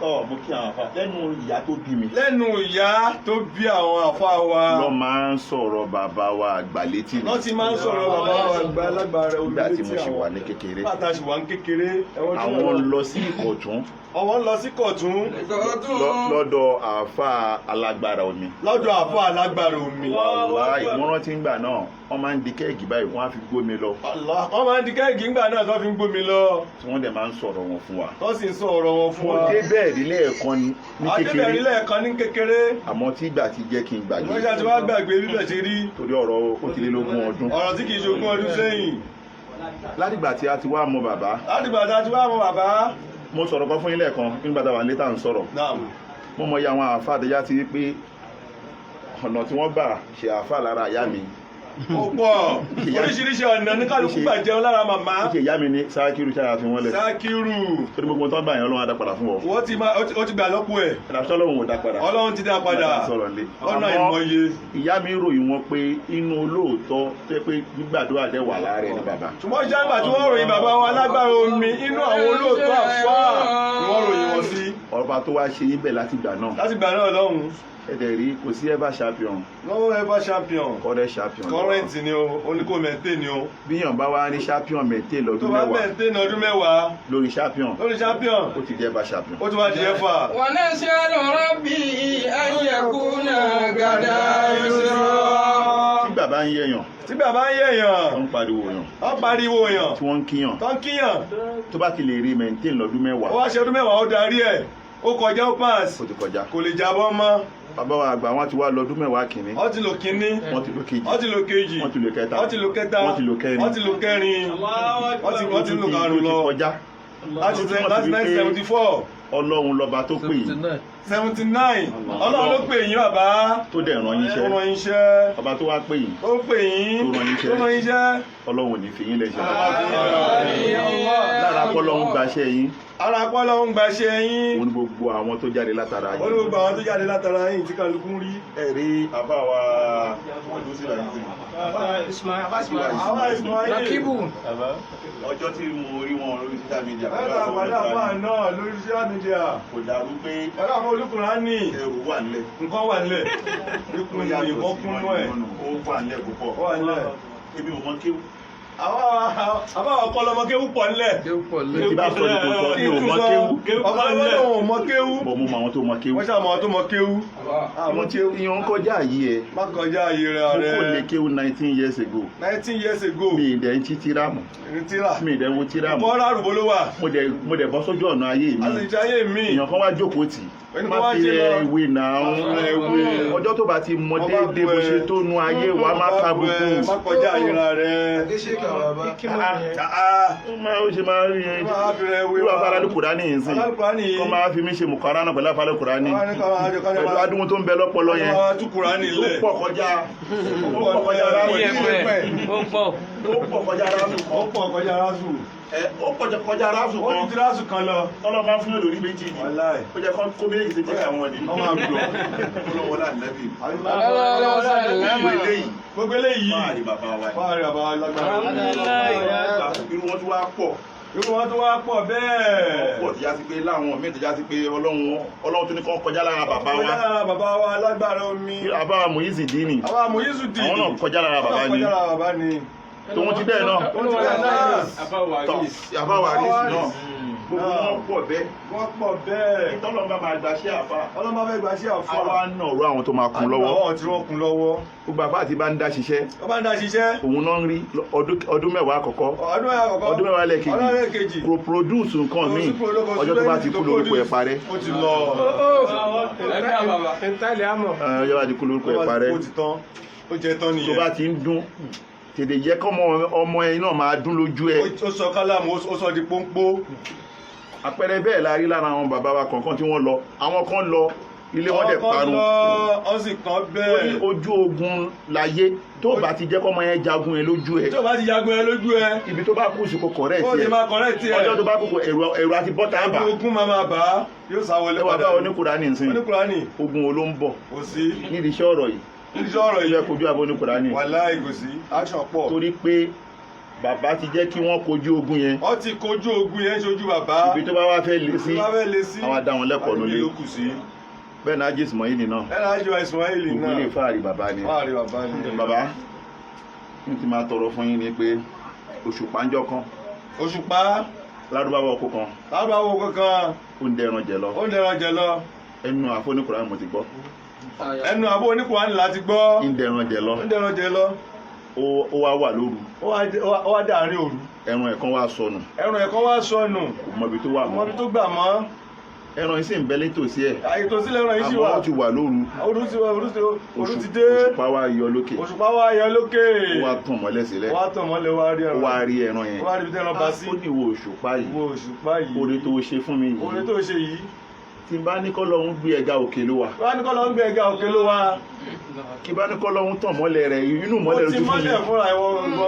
Ọ̀ mo kí àwọn afá Lẹ́nu ìyá tó bí mi. Lẹ́nu ìyá tó bí àwọn àfa wa. Lọ́ máa ń sọ̀rọ̀ bàbá wa àgbà létí mi. Lọ́ ti máa ń sọ̀rọ̀ bàbá wa àgbà alágbára omi Nígbà tí létí mo ṣì àwọn. wà ní kékeré. Nígbà tá a ṣì wà ní kékeré. Ẹ̀wọ̀n tí Àwọn wọ́n lọ sí Ìkọ̀tún. Àwọn lọ sí Kọ̀tún. Lọ́dọ̀ àáfàá alágbára omi. Lọ́dọ̀ àáfàá alágbára omi. Wàláì, mo rántí ngbà náà wọ́n máa ń di kẹ́ẹ̀gì báyìí, wọ́n á fi gbómi lọ. Allah, wọ́n máa ń di kẹ́ẹ̀gì ńgbà náà tó fi ń gbómi lọ. Tí wọ́n dẹ̀ máa ń sọ̀rọ̀ wọn fún wa. Tó sì ń sọ ọ̀rọ̀ wọn fún Mo wa. dé bẹ́ẹ̀ rí lẹ́ẹ̀kan ní Adébẹ̀rí kékeré. lẹ́ẹ̀kan ní kékeré. Àmọ́ tí ìgbà ti jẹ́ kí n gbàgbé. Wọ́n ṣe àti wá gbàgbé bíbẹ̀ ṣe rí. Torí ọ̀rọ̀ ó ti lé lógún ọdún. Ọ̀rọ̀ tí kì í ṣe ogún ọdún sẹ́yìn. Látìgbà tí a ti wá mọ bàbá. Látìgbà tí a ti wá mọ bàbá. Mo sọ̀rọ̀ kan fún yín lẹ́ẹ̀kan nígbà tá a wà nílé tá à ń sọ̀rọ̀. Naam. Mo mọ iye àwọn àáfàá àtẹjá ti rí pé ọ̀nà tí wọ́n gbà ṣe àáfàá lára ìyá mi. Ó pọ̀. Oríṣiríṣi ọ̀nà ní kálukú gbà jẹun lára màmá. Ó ṣe ìyá mi ní Sákírù ṣáà fi wọ́n lẹ̀. Sákírù. Torí gbogbo tó ń bá yẹn Ọlọ́run á dá padà fún ọ. Wọ́n ti máa ó ti gbà lọ́pọ̀ ẹ̀. Ìdàpọ̀ Ọlọ́run ò dá padà. Ọlọ́run ti dá padà. Nígbà tá à ń sọ̀rọ̀ nílé. Ọ̀nà Àmọ́ ìmọye. Ìyá mi ròyìn wọn pé inú olóòótọ́ tó yẹ pé gbígbàdúrà dẹ̀ wà lára ẹ̀ ní bàbá. Ṣùgbọ́n ṣáàgbà tí wọ́n ròyìn bàbá wa lágbára omi inú àwọn olóòótọ́ àfáà ni wọ́n ròyìn wọn sí. Ọba tó wá ṣe yín bẹ̀ láti gbà náà. Láti gbà náà lọ́hùn. Ẹ dẹ̀ rí kò sí ever champion. No ever champion. Current champion. Current ni o, ó ní kó maintain ni o. Bíyàn bá wá ní champion maintain Tó lọ́dún bá mẹ́wàá maintain ọdún mẹ́wàá. lórí champion. Lórí champion. Ó ti di ever champion. Ó ti wá di ẹ̀fà. ونسأل ربي أن يكون غدا يسرا. Tí bàbá ń yẹ̀yàn. Tí bàbá ń yẹ̀yàn. Tó ń pariwo yàn. Tó ń pariwo yàn. Tí wọ́n ń kíyàn. Tó ń kíyàn. Tó bá ti lè rí maintain lọ́dún mẹ́wàá. Ó wá ṣe ọdún mẹ́wàá ó darí ẹ̀. Ó kọjá ó pass. Ó ti kọjá. Kò lè jábọ́ mọ́. Bàbá wa àgbà wọn ti wá lọ́dún mẹ́wàá kìíní. Ó ti lò kínní. Wọ́n ti lò kejì. Ó ti lò kejì. Wọ́n ti lò kẹta. Ó ti lò kẹta. Wọ́n ti lò kẹrin. Ó ti lò kẹrin. Wọ́n ti lò karùn-ún lọ. Ó ti kọjá. Láti 1974. Ọlọ́run lọ́ba tó pè yín. 79. Ọlọ́run ló pè yín bàbá. Tó dẹ̀ rán yín iṣẹ́. Ó rán yín iṣẹ́. Ọba tó wá pè yín. Ó pè yín. Tó rán yín iṣẹ́. Tó rán yín iṣẹ́. Ọlọ́run ò ní fi yín lẹ́sẹ̀. Lára kọ́lọ́run gbaṣẹ́ yín. Ara kọ́lọ́run gbaṣẹ́ yín. Òun ni gbogbo àwọn tó jáde látara yín. Ó ní gbogbo àwọn tó jáde látara yín tí kálukú ń rí. Ẹ rí àbá wa Rakibu. Ọjọ́ tí mo rí wọn lórí social media. Ẹ̀rọ àpàdé àpá náà lórí social media. Kò dàrú pé Ẹ̀rọ àwọn olùkùnránì. ẹrù wà nílẹ̀. Nǹkan wà nílẹ̀. Ikùn ni ìbọn kúnnú ẹ̀. Ó wà nílẹ̀ púpọ̀. Ó wà nílẹ̀. Èmi ò mọ kéwú. Àbá ọkọlọmọ kéwú pọ̀ nílẹ̀. Kéwú pọ̀ nílẹ̀. Tí bá sọ ní kò sọ mi ò mọ kéwú. Ọkọlọmọ náà ò mọ kéwú. Bọ̀ mo mọ àwọn tó mọ kéwú. Wọ́n ṣàmọ̀ tó mọ kéwú. Àwọn tí ìyàn ń kọjá yìí ẹ. Má kọjá ayé rẹ̀ Mo rẹ̀. kò lè kéwú 19 years ago. 19 years ago. Mi ì dẹ̀ ń tí tíráàmù. Tíra. Mi ì dẹ̀ ń wo tíráàmù. Bọ́lá àrùbó ló wà. Mo dẹ̀ bọ́ sójú ọ̀nà ayé mi. A sì jẹ́ ayé mi. Èèyàn kan wá jókòó tì. Ẹni Má kan wá fi ṣe lọ. ẹ ìwé náà. Má fi ẹ ìwé. Ọjọ́ tó bá ti mọ Má déédéé bó bu ẹ. ṣe tó nu ayé wa má Má ka bu ẹ, gbogbo. Má kọjá ayé rẹ̀. Ó máa ó ṣe máa rí ẹ. Má fi rẹ wé Irú wa. afárá Kùránì yìí sìn. Alálùkùránì yìí. Kọ́ máa fi mí ṣe mùkárà náà pẹ̀lú afárá Kùránì. Wọ́n á ní ká máa jọ ká jọ Pẹ̀lú máa- adúmú tó ń bẹ lọ́pọlọ yẹn. Wọ́n á tú Kùránì Ó lẹ̀. pọ̀ kọjá. Ó pọ̀ kọjá ráàmù. Ó pọ̀. Ó pọ̀ kọjá ráàmù. Ó pọ̀ kọjá rásù. Ẹ, Ó pọ̀ kọjá ráàmù Ó kan. ti rásù kan lọ. Tọ́lọ́ máa ń fún yàn lórí méjì ni. Wàláì. Ó jẹ́ kó méjì sí jẹ́ àwọn ni. Wọ́n máa gbọ́. Ọlọ́wọ́ láàbí. Alhamdulillah. Gbogbo eléyìí. Gbogbo eléyìí. Fáàrí bàbá wa ni. Fáàrí bàbá wa lágbára. Irú wọn tún wá pọ̀. Irú wọn tó wá pọ̀ bẹ́ẹ̀. Pọ̀ tó já sí pé láwọn míì tó já sí pé Ọlọ́run Ọlọ́run tún ní kán kọjá lára bàbá Kọjá wa. lára bàbá wa lágbára omi. Bàbá wa Muizi Dini. Àwa Muizu Dini. Àwọn náà kọjá lára bàbá Àwọn ni. náà kọjá lára bàbá ni. Tòun ti bẹ́ẹ̀ náà. Tòun ti bẹ́ẹ̀ náà. Tọ́ bàbá wa Àrísì náà. Gbogbo wọn pọ̀ bẹ́ẹ̀. Wọ́n pọ̀ bẹ́ẹ̀. Tọ́lọ́ bá máa gba sí àfa. Ọlọ́run bá fẹ́ gba sí àfa. Àwa náà rọ àwọn tó máa kún lọ́wọ́. Àwọn tí wọ́n kún lọ́wọ́. Gbogbo àfa àti bá ń dá ṣiṣẹ́. Wọ́n bá ń dá ṣiṣẹ́. Òun náà ń rí ọdún mẹ́wàá àkọ́kọ́. Ọdún mẹ́wàá àkọ́kọ́. Ọdún mẹ́wàá lẹ́ẹ̀kejì. Ọdún mẹ́wàá lẹ́ẹ̀kejì. Kò produce nǹkan míì. Ọjọ́ tó bá ti kú lórúkọ ẹ̀ parẹ́. Ó ti lọ. Ntàlẹ̀ àmọ̀. Ẹ, Ọjọ́ bá ti kú lórúkọ ẹ̀ parẹ́. Ó ti tán. Ó jẹ tán Tó bá nìyẹn. ti ń dún tètè jẹ́ kọ́mọ ọmọ ẹ náà máa dún lójú ẹ. Ó sọ kálámù, ó sọ di pọ́npọ́. Àpẹẹrẹ bẹ́ẹ̀ la rí lára àwọn bàbá wa kọ̀ọ̀kan tí wọ́n lọ. Àwọn kan lọ ilé wọn dẹ̀ Àwọn kan parun. lọ, ó sì kàn Ó ní bẹ́ẹ̀. ojú ogun láyé tó bá ti jẹ́ kọ́mọ yẹn jagun ẹ lójú ẹ. Tí o bá ti jagun ẹ lójú ẹ. Ibi tó bá kù sí kò correct Ó ẹ. ti máa correct ẹ. Ọjọ́ tó bá kù kò ẹ̀rù àti bọ́tà bà. Ogun máa máa bà á. Yóò sá wọlé Ẹ wà padà. bá oníkùránì nsìn. Oníkùránì. Ogun wo ló ń bọ̀? Kò sí. Nídìí iṣẹ́ ọ̀rọ̀ yìí. Nídìí iṣẹ́ ọ̀rọ̀ yìí. Ó yẹ kojú àbọ̀ oníkùránì. Wàláì kò sí. Action pọ̀. Torí pé Bàbá ti jẹ́ kí wọ́n kojú ogun yẹn. Wọ́n ti kojú ogun yẹn ṣojú bàbá. Ibi tó bá wá fẹ́ lé sí, Tó bá fẹ́ lé sí, àwọn adá wọn lẹ́kọ̀ọ́ ibi nulẹ̀. ló kù sí. Bẹ́ẹ̀ náà Ájí Ismaili náà. Bẹ́ẹ̀ náà Ájí Ismaili Gbogbo náà. ilé fáàrí bàbá ni. Fáàrí bàbá ni. Bàbá, n ti máa tọrọ fún yín ni pé òṣùpá ń jọ kan. Òṣùpá. Lárúbáwá ọkọ kan. Lárúbáwá ọkọ kan. Ó ń dẹran jẹ lọ. Ó ń dẹran jẹ lọ. Ẹnu àfọ́nìkùránì mo ti gbọ́. Ẹnu àbó oníkùránì la ti gbọ́. Ń dẹran jẹ lọ. Ń dẹran jẹ lọ. Ó wá wà lóru. Ó wá dàárín òru. Ẹran ẹ̀kan wá sọnù. Ẹran ẹ̀kan wá sọnù. Kò mọ ibi tó wà Kò mọ́. mọ ibi tó gbà mọ́. Ẹran yìí sì ń bẹ létòsí ẹ̀. Àìtòsí lẹ́ran yìí sì wà. Àmọ́ ó ti wà lóru. Òru ti òru ti dé. Òṣùpá wá yọ lókè. Òṣùpá wá yọ lókè. Ó wá tàn mọ́lẹ̀ sílẹ̀. Ó wá tàn mọ́lẹ̀, wá rí ẹran. Ó wá rí ẹran yẹn. Ó wá rí ibi tí ẹran bá sí. Ó ní ìwọ òṣùpá yìí. Ìwọ òṣùpá yìí. Oore tó ṣe fún mi yìí. Oore tó ṣe yìí. Tí n bá ní kọ́ lọ́hún gbé ẹga òkè ló wà. Tí bá ní kọ́ lọ́hún gbé ẹga òkè ló wà. Kí bá ní kọ́ lọ́hún tàn mọ́lẹ̀ rẹ̀, inú mọ́lẹ̀ ló Ó ti ti fún mi. mọ́lẹ̀ fúnra ìwọ ìwọ.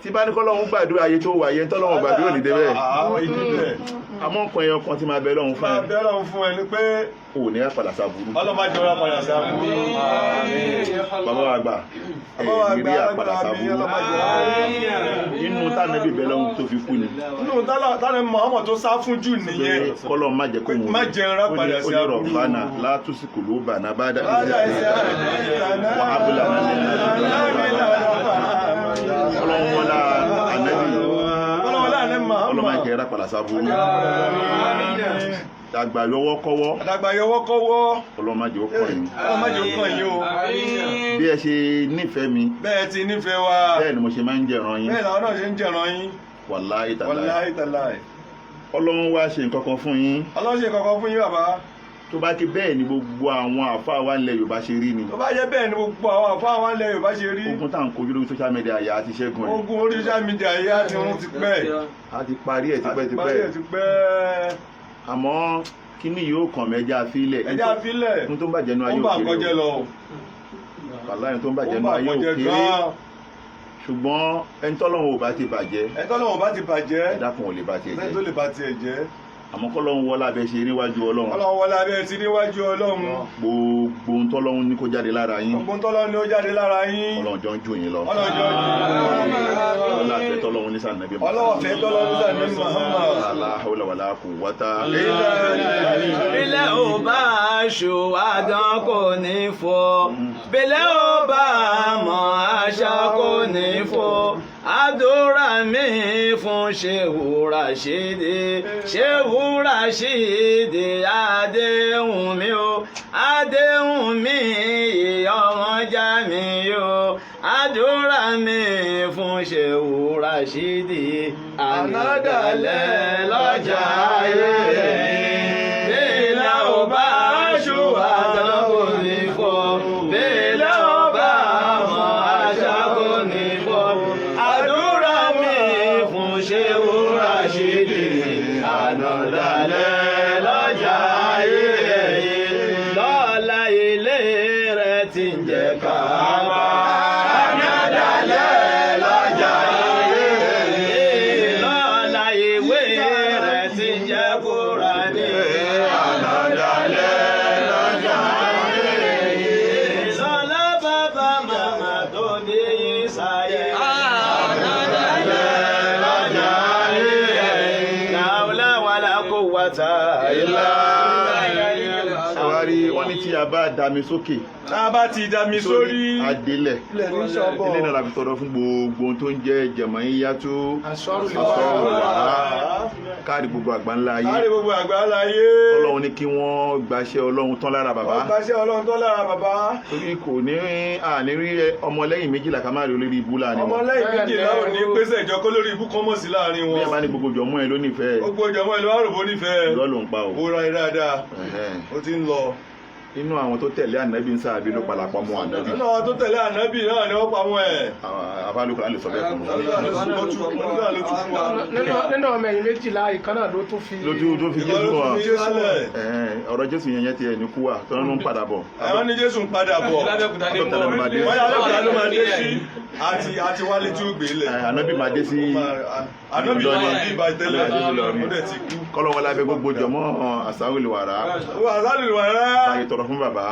Tí bá ní kọ́ lọ́hún gbàdúrà ayé tó wà yẹn, tọ́lọ́hún gbàdúrà ní débẹ̀. Àwọn ìdí bẹ̀. Àmọ́ nǹkan ẹyọ kan tí máa bẹ lọ́hún fún ẹ. Máa bẹ lọ́hún fún ẹ ni pé. O ò ní àpàdà sábúrú. Ọlọ́mọ àjọ ra padà sábúrú. Bàbá wa gbà. Bàbá wa Ẹ gbà, rí àpàdà sábúrú. Inú tánàbí bẹ lọ́hún tó fi kú ni. Inú tánàbí Muhammad tó sá fún jù nìyẹn. Pé kọ́lọ́ má jẹ́ kó wọn. Má jẹun rá padà sí Ó ní aburú. rọ̀bánà látúnṣe ló bà náà bá dà. Bá dà ẹsẹ̀ Wà á bùlà náà Ọlọ́run wọlá ànábì. Ọlọ́run wọlá ànábì Muhammad. Ọlọ́run má jẹ́ rá padà sábúrú. Àgbà yọwọ́ kọ́wọ́. Àdàgbà yọwọ́ kọ́wọ́. Ọlọ́run má jẹ́ ó kàn yín. Ọlọ́run má jẹ́ ó kàn yín o. Bí ẹ ṣe nífẹ̀ẹ́ mi. Bẹ́ẹ̀ ti nífẹ̀ẹ́ wa. Bẹ́ẹ̀ ni mo ṣe máa ń jẹ̀ràn yín. Bẹ́ẹ̀ làwọn náà ṣe ń jẹ̀ràn yín. Wàláhì tàláhì. Wàláhì tàláhì. Ọlọ́run wá ṣe nǹkan kan fún yín. Ọlọ́run ṣe nǹkan kan fún yín bàbá. Tó bá ti bẹ́ẹ̀ ni gbogbo àwọn àfáà wa ilẹ̀ Yorùbá ṣe rí ni. Tó bá jẹ́ bẹ́ẹ̀ ni gbogbo àwọn àfáà wa ilẹ̀ Yorùbá ṣe rí. Ogun tá à ń kojú lórí social media yà á ti ṣẹ́gun ẹ̀. Ogun orí social media yà á ti rún ti pẹ́. A ti parí ẹ̀ tipẹ́ tipẹ́. A ti parí ẹ̀ tipẹ́. Àmọ́ kíní yóò kàn mí, ẹja àfilẹ̀. Ẹja àfilẹ̀. Ohun tó ń bàjẹ́ nu ayé Ó bà òkèèrè nǹkan jẹ́ lọ. Wàláhì tó ń bàjẹ́ Ó nu bà ayé nǹkan jẹ́ òkèèrè. gan-an. Ṣùgbọ́n ẹni tọ́lọ́run ò bá ti bàjẹ́. Ẹni tọ́lọ́run ò bá ti bàjẹ́. Ẹ̀dá kan ò lè bá tiẹ̀ Ẹni tó jẹ́. lè bá tiẹ̀ jẹ́. Àmọ́ kọ́lọ́run wọlá abẹ ṣe níwájú Ọlọ́run. Ọlọ́run wọlé abẹ́ ti níwájú Ọlọ́run. Gbogbo ohun tọ́lọ́run ní kó jáde lára yín. Gbogbo ohun tọ́lọ́run ní ó jáde lára yín. Ọlọ́run jọ ń jù yín lọ. Ọlọ́run jọ ń jù yín lọ. Ọlọ́run àfẹ́ tọ́lọ́run ní sànàbí. Ọlọ́run àfẹ́ tọ́lọ́run ní sànàbí Muhammad. La hawla wala quwwata. Bílẹ̀ ò bá aṣọ àdán kò ní fọ́. Bílẹ̀ ò bá mọ̀ àṣà kò ní fọ́. Àdúrà mi fún Ṣéhù Ràṣídì. Ṣéhù Ràṣídì Adéhùn mi o. Adéhùn mi ọmọ já mi o. Àdúrà mi fún Ṣéhù Ràṣídì. Ànádàlẹ̀ lọ́jà ayé mi. Bílẹ̀ ò bá aṣọ àdán kò ní fọ́. Bílẹ̀ ò bá mọ̀ àṣà kò ní fọ́. Àdúrà mi fún Ṣéhù Ràṣídì. Ànádàlẹ̀ lọ́jà ayé lọ́la ilé rẹ̀ ti ń jẹ́ Káàbà. Ànádàlẹ̀ lọ́jà ayé lọ́la ìwé rẹ̀ ti ń jẹ́ Kúránì. Ànádàlẹ̀ lọ́jà ayé lọ́la bàbá màmá tó dé ìsàyè. Ànádàlẹ̀ lọ́jà ayé làwùlà wàlà kó wàtà ìlà. Ṣàwárí wọ́n ní tí a bá dami sókè. Tá a bá ti dami sórí. Adélẹ̀. Ilẹ̀ ní sọ́bọ̀. Ilé náà la fi tọrọ fún gbogbo ohun tó ń jẹ́ jẹ̀mọ́ yíyá tó. Asọ́rù wàrà. Káàdì gbogbo àgbáńlá ayé. Káàdì gbogbo àgbáńlá ayé. Ọlọ́run ní kí wọ́n gbaṣẹ́ Ọlọ́run tán lára bàbá. Wọ́n gbaṣẹ́ Ọlọ́run tán lára bàbá. Torí kò ní àní rí ọmọlẹ́yìn méjìlá ká má rí olórí ibú láàrin wọn. Ọmọlẹ́yìn méjìlá ò ní pèsè ìjọ kó lórí ibú kan mọ̀ sí láàrin wọn. Bí ẹ bá ní gbogbo jọmọ́ ẹ ló nífẹ̀ẹ́. Gbogbo jọmọ́ ẹ ló wá rò bó nífẹ̀ẹ́. Irọ́ ló ń pa o. Ó ra ẹ dáadáa. Ó ti ń lọ. Inú àwọn tó tẹ̀lé ànábì ń sáàbí ló padà pamọ́ ànábì. Nínú àwọn tó tẹ̀lé ànábì náà ni wọ́n pamọ́ ẹ̀. Afálùkù lè sọ bẹ́ẹ̀ fún Nínú ọmọ ẹ̀yìn méjìlá ìkan náà ló tún fi. Lójú tó fi Jésù hàn. Ọ̀rọ̀ Jésù yẹn yẹn ti ẹ̀ ní kú wa tọ́lá ló ń padà bọ̀. Àwọn ní Jésù ń padà bọ̀. Abẹ́òkúta ló máa dé. Wọ́n yà Abẹ́òkúta ló máa dé sí. Àti wálé tí ó gbé lẹ̀. Ànábì máa dé sí Ànábì máa dé ìbá tẹ́lẹ̀. Ó dẹ̀ ti kú. Kọ́lọ́wọ́ lábẹ́ gbogbo jọmọ́ àsáwìlì wàrà. Àsáwìlì wàrà. Báyìí tọrọ tọrọ fún bàbá,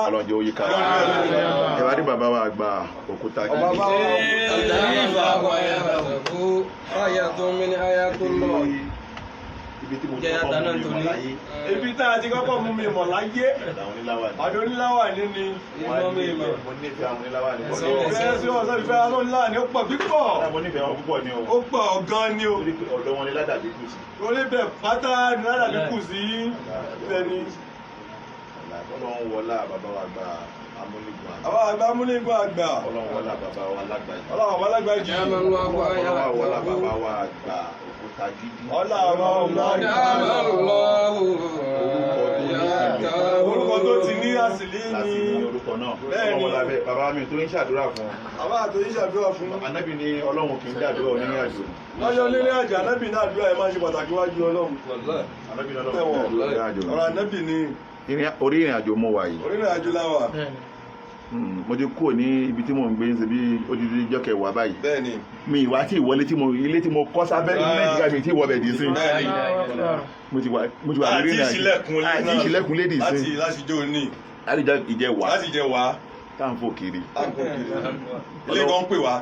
Ọlọ́run jẹ́ ó yí ká ẹ wá rí bàbá wa àgbà òkúta gidi. Ibi tí mo kọ́kọ́ mú mi mọ̀ láyé. Ibi tá a ti kọ́kọ́ mú mi mọ̀ láyé. Ọ̀dọ̀ oníláwà ní ni. Mo nífẹ̀ẹ́ àwọn oníláwà ní pọ̀. Ìfẹ́ sí ọ̀sán ìfẹ́ àwọn oníláwà ní ó pọ̀ pípọ̀. Mo nífẹ̀ẹ́ wọn púpọ̀ ni o. Ó pọ̀ gan ni o. Ọ̀dọ̀ wọn ni ládàbí kù sí. Orí bẹ̀ pátá ni ládàbí kù sí. Bẹ́ẹ̀ ni. Ọlọ́run wọlá bàbá wa gba amúnigun àgbà. Àwọn àgbà amúnigun àgbà. Ọlọ́run wọlá bàbá wa lágbàjì. Ọlọ́run bàbá lágbàjì. Ọlọ́run wọlá bàbá wa àgbà òkúta gidi. Ọlọ́run bàbá Orúkọ tó ti ní àsìlí ni. Láti ní orúkọ náà. Ọlọ́run wọlá bẹ́ẹ̀ bàbá mi tó ń ṣàdúrà fún. Bàbá tó ń ṣàdúrà fún. Ànábì ni Ọlọ́run kì í dàdúrà onírìn àjò. Lọ́jọ́ onírìn àjò Ànábì náà àdúrà ẹ̀ máa ṣe pàtàkì wájú Ọlọ́run. Ànábì ni Ọlọ́run kì í dàdúrà onírìn àjò. Ọ̀rọ̀ Ànábì ni. Orí ìrìn àjò mo wà yìí. Orí ìrìn àjò la wà. Mo ti kúrò ní ibi tí mò ń gbé ń ṣe bí odidi ijọ́ kẹwàá báyìí. Bẹ́ẹ̀ni. Mi ìwà tí ìwọlé tí mo ilé tí mo kọ́ sábẹ́ ní Nàìjíríà mi tí ìwọ bẹ̀ dì sí. Mo ti wà lórí ìrìn àjò. Àti ìṣílẹ̀kùn lédì sí. Láti jó ní. Láti jẹ wá. Láti jẹ wá. Tá à ń fò kiri. Ilé kan pè wá.